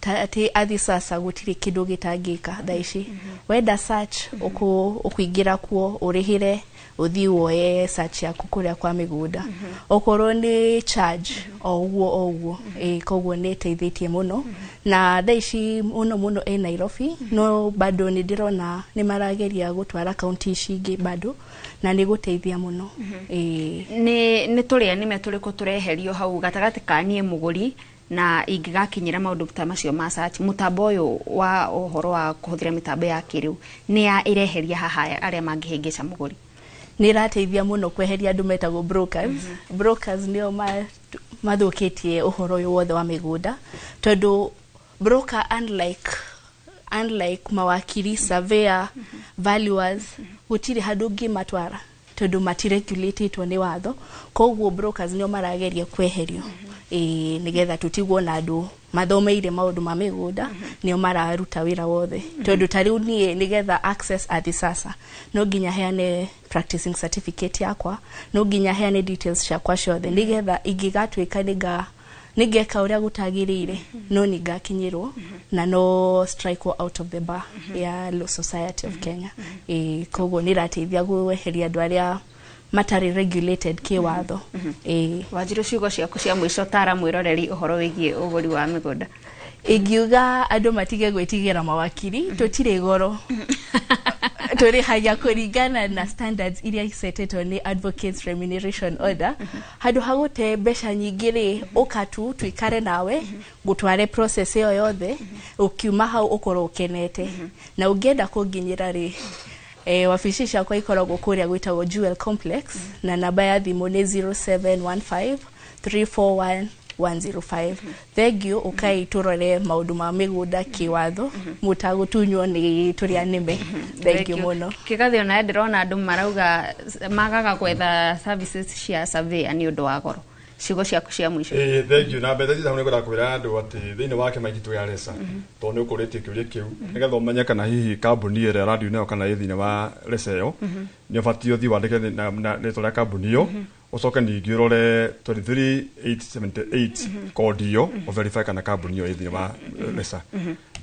Speaker 14: ta atĩ Ardhi Sasa gũtirĩ kĩndũ gĩtangĩka thaa ici. Wenda search, ũkũingĩra kuo, ũrĩhĩre, ũthiĩ woye search yaku kũrĩa kwa mĩgũnda. Okorwo nĩ charge, o ũguo o ũguo. Ĩĩ, koguo nĩ ĩteithĩtie mũno, na thaa ici mũno mũno ĩ Nairobi, no bado nĩ ndĩrona nĩ marageria gũtwara kaunti ici ingĩ bado, na nĩ gũteithia mũno. Ĩĩ.
Speaker 2: Nĩ tũrĩa nĩme tũrĩkũ tũreherio hau gatagatĩ ka niĩ mũgũri na ingĩgakinyĩra maũndũ ta macio ma search? Mũtambo ũyũ wa ũhoro wa kũhũthĩra mĩtambo ya kĩrĩu nĩ ya ĩreheria haha arĩa mangĩhĩngĩca mũgũri?
Speaker 14: Nĩ ĩrateithia mũno kweheria andũ metagwo brokers. Brokers nĩo mathũkĩtie ũhoro ũyũ wothe wa mĩgũnda, tondũ broker, unlike mawakiri, surveyor, valuers, gũtirĩ handũ ũngĩmatwara tondũ matiregulatĩtwo nĩ watho. Koguo brokers nĩo marageria kweherio, ĩĩ, nĩgetha tũtigwo na andũ mathomeire maũndũ ma mĩgũnda nĩo mararuta wĩra wothe. Tondũ ta rĩu niĩ, nĩgetha access Ardhi Sasa, no nginya heane practicing certificate yakwa, no nginya heane details ciakwa ciothe, nĩgetha ingĩgatuĩka nĩngeka ũrĩa gũtagĩrĩire, no nĩngakinyĩrwo na no strike out of the bar ya Law Society of Kenya. Ĩĩ, koguo nĩ ĩrateithia kweheria andũ arĩa matarĩ regulated kĩwatho. Ĩĩ.
Speaker 2: Wanjiru, ciugo ciaku cia mũico, tara mwĩroreri ũhoro wĩgiĩ ũgũri wa mĩgũnda.
Speaker 14: Ingiuga andũ matige gwĩtigĩra mawakiri. Tũtirĩ goro, tũrĩhagia kũringana na standards iria icetetwo nĩ Advocates Remuneration Order. Handũ ha gũte mbeca nyingĩ rĩ, ũka tu tuikare nawe, ngũtware process ĩyo yothe, ũkiuma hau ũkorwo ũkenete. Na ũngĩenda kũnginyĩra rĩ, wabici ciakwa ikoragwo kũrĩa gwĩtagwo Jewel Complex, na namba ya thimũ nĩ 0715 341 105. Thank you. Ũkai tũrore maũndũ ma mĩgũnda kĩwatho, mũtagũtunywo nĩ tũrĩa nĩme. Thank you mũno.
Speaker 2: Kĩgathĩ, ona ndĩrona andũ marauga magaga gwetha services cia surveyor nĩ ũndũ wa goro. Ciugo ciaku cia mũico.
Speaker 13: Ĩĩ, thank you. Na mbere hau nĩ ngwenda kwĩra andũ atĩ thĩinĩ wa kĩama gitũ ya RESA, tondũ nĩ ũkũrĩtie kĩũria kĩu, nĩgetha ũmenye kana hihi kambuni ĩrĩa ũrandio nayo kana ĩ thĩinĩ wa RESA ĩyo, nĩ ũbatiĩ ũthiĩ wandĩke na rĩtwa rĩa kambuni ĩyo, ũcoke ningĩ ũrore 23878 kodi ĩyo, ũverify kana kambuni ĩyo ĩ thĩinĩ wa RESA.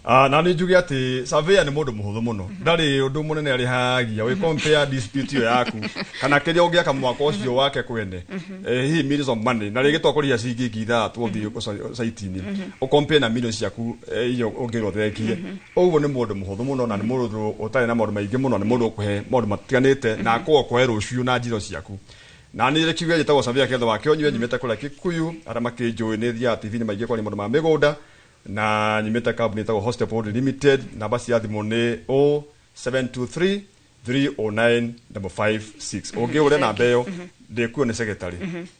Speaker 13: Na nĩ njuge atĩ surveyor nĩ mũndũ mũhũthũ mũno, ndarĩ ũndũ mũnene arĩhagia wĩ compare dispute ĩyo yaku kana kĩrĩa ũngĩaka mwaka ũcio wake kwene, hihi millions of money, na rĩngĩ twakũrĩha ciringi 3,000 ũthiĩ site-inĩ, ũcompare na millions ciaku iria ũngĩrwo thengie. Ũguo nĩ mũndũ mũhũthũ mũno, na nĩ mũndũ ũtarĩ na maũndũ maingĩ mũno, nĩ mũndũ ũkũhe maũndũ matiganĩte na akorwo kũhe rũciũ na njiro ciaku. Na nĩ kiugo gĩtagwo Surveyor Kĩgatho wa Kĩonyue, nyumĩte kũrĩa Kikuyu. Arĩa makĩnjũĩ, nĩ thiaga TV-inĩ maingĩ kwaria maũndũ ma mĩgũnda, na nyumĩte kambuni ĩtagwo Hostel Holding Limited. Namba cia thimũ nĩ 0723 309 556. Ũngĩhũre namba ĩyo, ndĩkuo nĩ secretary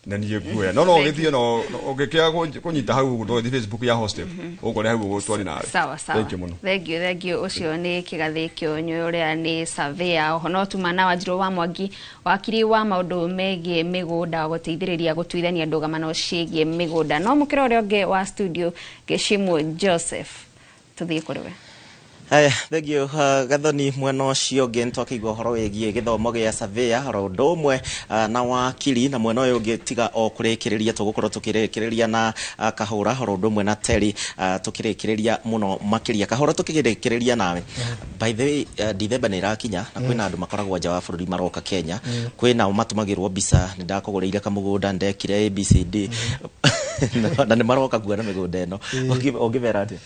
Speaker 13: na niĩ nguoya, no ũgĩthiĩ, no ũngĩkĩaga kũnyita hau ũguo, ndũgĩthiĩ Facebook ya Hostep, ũkore hau ũgũtwari nawe.
Speaker 2: Sawa sawa.
Speaker 13: Thank you mũno.
Speaker 2: Thank you, thank you. Ũcio nĩ Kĩgathĩ Kĩonyo ũrĩa nĩ surveyor, oho no tuma na Wanjirũ wa Mwangi, wakiri wa maũndũ megiĩ mĩgũnda, gũteithĩrĩria gũtuithania ndũgamano ciĩgiĩ mĩgũnda. No mũkĩra ũrĩa ũngĩ wa studio, Gĩcimũ Joseph, tũthiĩ kũrĩ we.
Speaker 1: Haya, thank you. Gathoni, mwena ũcio ũngĩ nĩtwakĩigua ũhoro wĩgiĩ gĩthomo gĩa surveyor oro ũndũ ũmwe na wakiri, na mwena ũyũ ũngĩ tiga o kũrĩkĩrĩria tũgũkorwo tũkĩrĩkĩrĩria na Kahũra oro ũndũ ũmwe na Terry, tũkĩrĩkĩrĩria mũno makĩria. Kahũra, tũkĩrĩkĩrĩria nawe, by the way, Dithemba nĩ ĩrakinya na kwĩna andũ makoragwo nja wa bũrũri maroka Kenya. Kwĩna matũmagĩrwo mbica, nĩ ndakũgũrĩire kamũgũnda, ndekire ABCD, na nĩ maroka kuona mĩgũnda ĩno. Ũngĩmera atĩa?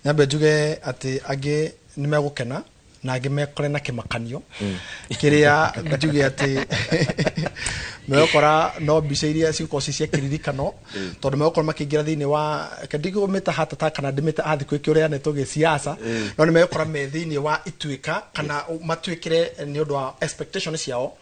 Speaker 16: Nyambe njuge atĩ angĩ nĩ megũkena na angĩ mekore na kĩmakanio kĩrĩa njuge atĩ megũkora no mbica iria cigũkorwo ci cia kĩririkano, tondũ megũkorwo makĩingĩra thĩinĩ wa ndigũmĩta heart attack kana ndĩmĩte earthquake ũrĩa yanetwo gĩsiasa, no nĩ megũkora me thĩinĩ wa ituĩka kana matuĩkĩre nĩ ũndũ wa expectation ciao,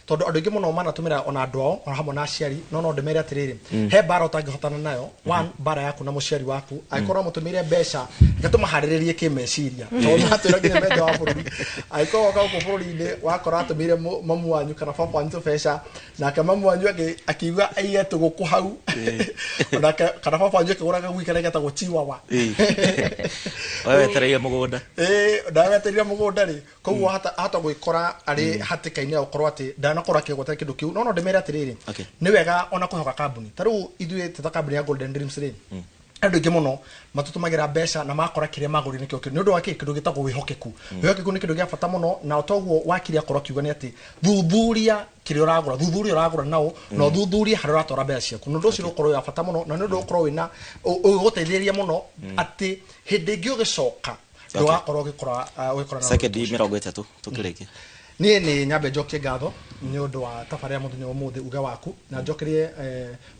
Speaker 16: tondũ andũ aingĩ mũno manatũmĩra ona andũ ao ona hamwe na aciari. No ndĩmere atĩrĩrĩ, he mbara ũtangĩhotana nayo. One, mbara yaku na mũciari waku, angĩkorwo mũtũmĩire mbeca, reke tũmaharĩrĩrie kĩmeciria, tondũ matwĩra nginya me nja wa bũrũri. Angĩkorwo woka gũkũ bũrũri-inĩ wakora atũmĩire mamu wanyu kana baba wanyu tũbeca, nake mamu wanyu akiuga aige tũgũkũ hau, onake kana baba wanyu akĩgũra gagui karĩa getagwo chiwawa.
Speaker 1: We wetereire mũgũnda.
Speaker 16: Ĩĩ, ndawetereire mũgũnda rĩ, koguo ahota gwĩkora arĩ hatĩka-inĩ ya gũkorwo atĩ ndanakorwo akĩgwatĩra kĩndũ kĩu. No ndĩmere atĩrĩrĩ, nĩ wega ona kwĩhoka kambuni. Ta rĩu ithuĩ ta kambuni ya Golden Dreams rĩ, andũ aingĩ mũno matũtũmagĩra mbeca na makora kĩrĩa magũrire nĩkĩo kĩu, nĩ ũndũ wa kĩ? Kĩndũ gĩtagwo wĩhokeku. Wĩhokeku nĩ kĩndũ gĩa bata mũno, na toguo wakiri akorwo akiuga nĩ atĩ thuthuria kĩrĩa ũragũra, thuthuria ũragũra nao, na ũthuthurie harĩa ũratwara mbeca ciaku. Na ũndũ ũcio nĩ ũgũkorwo wĩ wa bata mũno, na nĩ ũndũ ũgũkorwo wĩna ũgĩgũteithĩrĩria mũno atĩ hĩndĩ ĩngĩ ũgĩcoka ndũgakorwo ũgĩkora na
Speaker 1: Sekendi 30 tũkĩrĩkia.
Speaker 16: Niĩ nĩ nyambe njokie ngatho nĩ ũndũ wa tabarĩra mũthenya wa ũmũthĩ, uge waku, na njokerie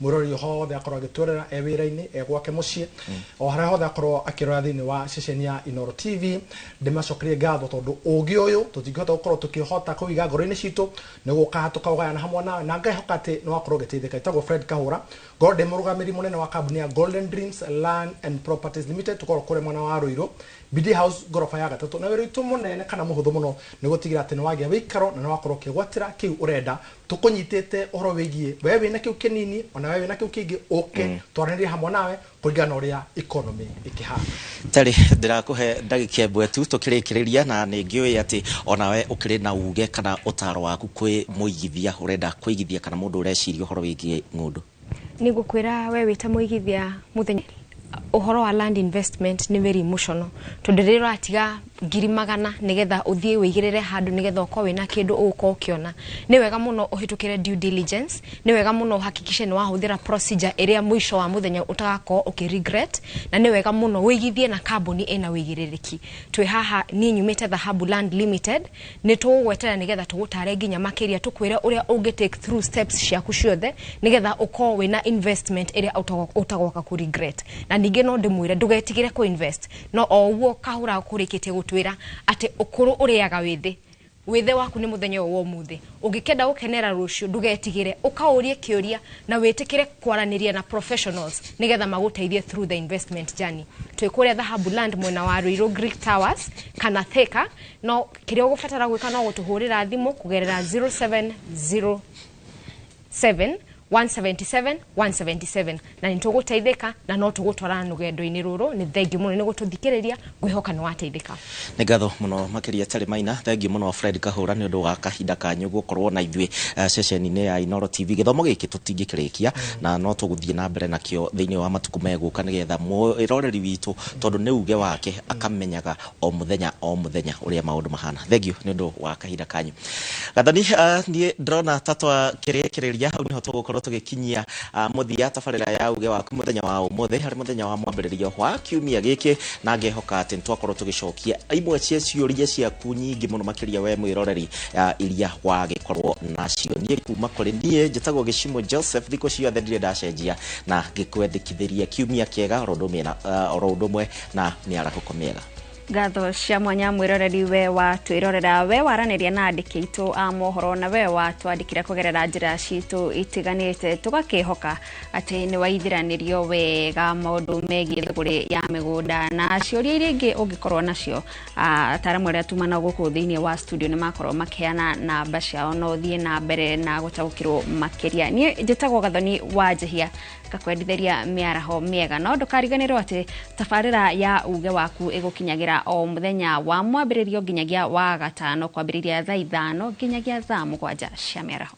Speaker 16: mwĩroreri hothe akorwo agĩtwerera e wĩra-inĩ, e gwake mũciĩ, o harĩa hothe akorwo akĩrora thĩinĩ wa ceceni ya Inoro TV. Ndĩmacokerie ngatho tondũ ũgĩ ũyũ tũtingĩhota gũkorwo tũkĩhota kũiga ngoro-inĩ citũ, nĩ gũkaga tũkaũgayana hamwe nawe, na ngehoka atĩ nĩ wakorwo ũgĩteithĩka. Ĩtagwo Fred Kahũra, ngorwo ndĩ mũrũgamĩrĩri mũnene wa kambuni ya Golden Dreams Land and Properties Limited. Tũkorwo kũrĩa mwena wa Ruiru, BD House, ngoroba ya gatatũ, na wĩra witũ mũnene kana mũhũthũ mũno nĩ gũtigĩra atĩ nĩ wagĩa wĩikaro na nĩ wakorwo ũkĩgwatĩra kĩu ũrenda. Tũkũnyitĩte ũhoro wĩgiĩ we wĩna kĩu kĩnini, ona we wĩna kĩu kĩingĩ, ũke twaranĩrie hamwe nawe kũringana na ũrĩa economy ĩkĩhana.
Speaker 1: Terry, ndĩrakũhe ndagĩka ĩmwe tu tũkĩrĩkĩrĩria, na nĩ ngĩũĩ atĩ onawe ũkĩrĩ na uge kana ũtaro waku kwĩ mũigithia ũrenda kũigithia kana mũndũ ũreciria ũhoro wĩgiĩ ng'ũndũ.
Speaker 15: Nĩ ngũkwĩra we wĩ ta mũigithia, mũthenya ũhoro wa land investment nĩ very emotional, tondũ rĩrĩa ũratiga 100,000 nĩgetha ũthiĩ wĩigĩrĩre handũ nĩgetha ũkorwo wĩna kĩndũ ũgũkorwo ũkĩona, nĩ wega mũno ũhĩtũkĩre due diligence, nĩ wega mũno ũhakikishe nĩ wahũthĩra procedure ĩrĩa mũico wa mũthenya ũtagakorwo ũkĩ regret, na nĩ wega mũno wĩigithie na kambuni ĩna wĩigĩrĩrĩki. Twĩ haha, niĩ nyumĩte Dhahabu Land Limited, nĩ tũgũgweterera nĩgetha tũgũtare nginya makĩria, tũkwĩre ũrĩa ũngĩ take through steps ciaku ciothe nĩgetha ũkorwo wĩna investment ĩrĩa ũtagoka kũ regret. Na ningĩ no ndĩmwĩre ndũgetigĩre kũ invest, no o ũguo Kahũra kũrĩkĩtie gũtwĩra atĩ ũkũrũ ũrĩaga wĩthĩ, wĩthĩ waku nĩ mũthenya ũyũ wa ũmũthĩ. Ũngĩkenda gũkenera rũciũ, ndũgetigĩre, ũkaũrie kĩũria na wĩtĩkĩre kwaranĩria na professionals nĩgetha magũteithie through the investment journey. Twĩ kũrĩa Dhahabu Land, mwena wa Ruiru, Greek Towers kana Thika. No kĩrĩa ũgũbatara gwĩka no gũtũhũrĩra thimũ kũgerera 0707 177 177, na nĩ tũgũteithĩka na no tũgũtwarana rũgendo-inĩ rũrũ. Nĩ thengiũ mũno nĩ gũtũthikĩrĩria, ngwĩhoka nĩ wateithĩka.
Speaker 1: Nĩ ngatho mũno makĩria Terry Maina, thengiũ mũno Fred Kahũra nĩ ũndũ wa kahinda kanyu gũkorwo na ithuĩ ceceni-inĩ ya Inoro TV. Gĩthomo gĩkĩ tũtingĩkĩrĩkia na no tũgũthiĩ na mbere nakĩo thĩinĩ wa matukũ megũka, nĩgetha mwĩroreri witũ, tondũ nĩ uge wake, akamenyaga o mũthenya o mũthenya ũrĩa maũndũ mahana. Thengiũ nĩ ũndũ wa kahinda kanyu. Gathani, niĩ ndĩrona ta twakĩrĩkĩrĩria hau, nĩho tũgũkorwo tũgĩkinyia mũthia tabarĩra ya uge waku mũthenya wa ũmũthĩ, harĩ mũthenya wa mwambĩrĩrio wa kiumia gĩkĩ, na ngehoka atĩ nĩtwakorwo tũgĩcokia imwe cia ciũria ciaku nyingĩ mũno makĩria we mwĩroreri, iria wagĩkorwo nacio. Niĩ kuma kũrĩ niĩ njĩtagwo Gĩcimo Joseph, thikũ ciothe ndirĩ ndacenjia, na ngĩkwendekithĩria kiumia kĩega oro ũndũ ũmwe na mĩarahũko mĩega.
Speaker 2: Ngatho cia mwanya mwiroreri we wa twirorera, we waranĩria na andĩki aitũ a mohoro, na we watwandĩkĩra kũgerera njĩra citũ itiganĩte. Tũgakĩhoka atĩ nĩ waithiranĩrio wega maũndũ megiĩ thũgũrĩ ya mĩgũnda, na ciũria iria ingĩ ũngĩkorwo nacio, ataaramu arĩa tuma nao gũkũ thĩinĩ wa studio nĩ makorwo makĩheana namba ciao, no ũthiĩ na mbere na gũtaũkĩrwo makĩria. Niĩ njĩtagwo Gathoni wa Njehia, ngakwendithĩria mĩaraho mĩega, no ndũkariganĩrwo atĩ tabarĩra ya uge waku ĩgũkinyagĩra o mũthenya wa mwambĩrĩrio nginyagia wa gatano, kwambĩrĩria thaa 5 nginyagia thaa 7 cia mĩaraho.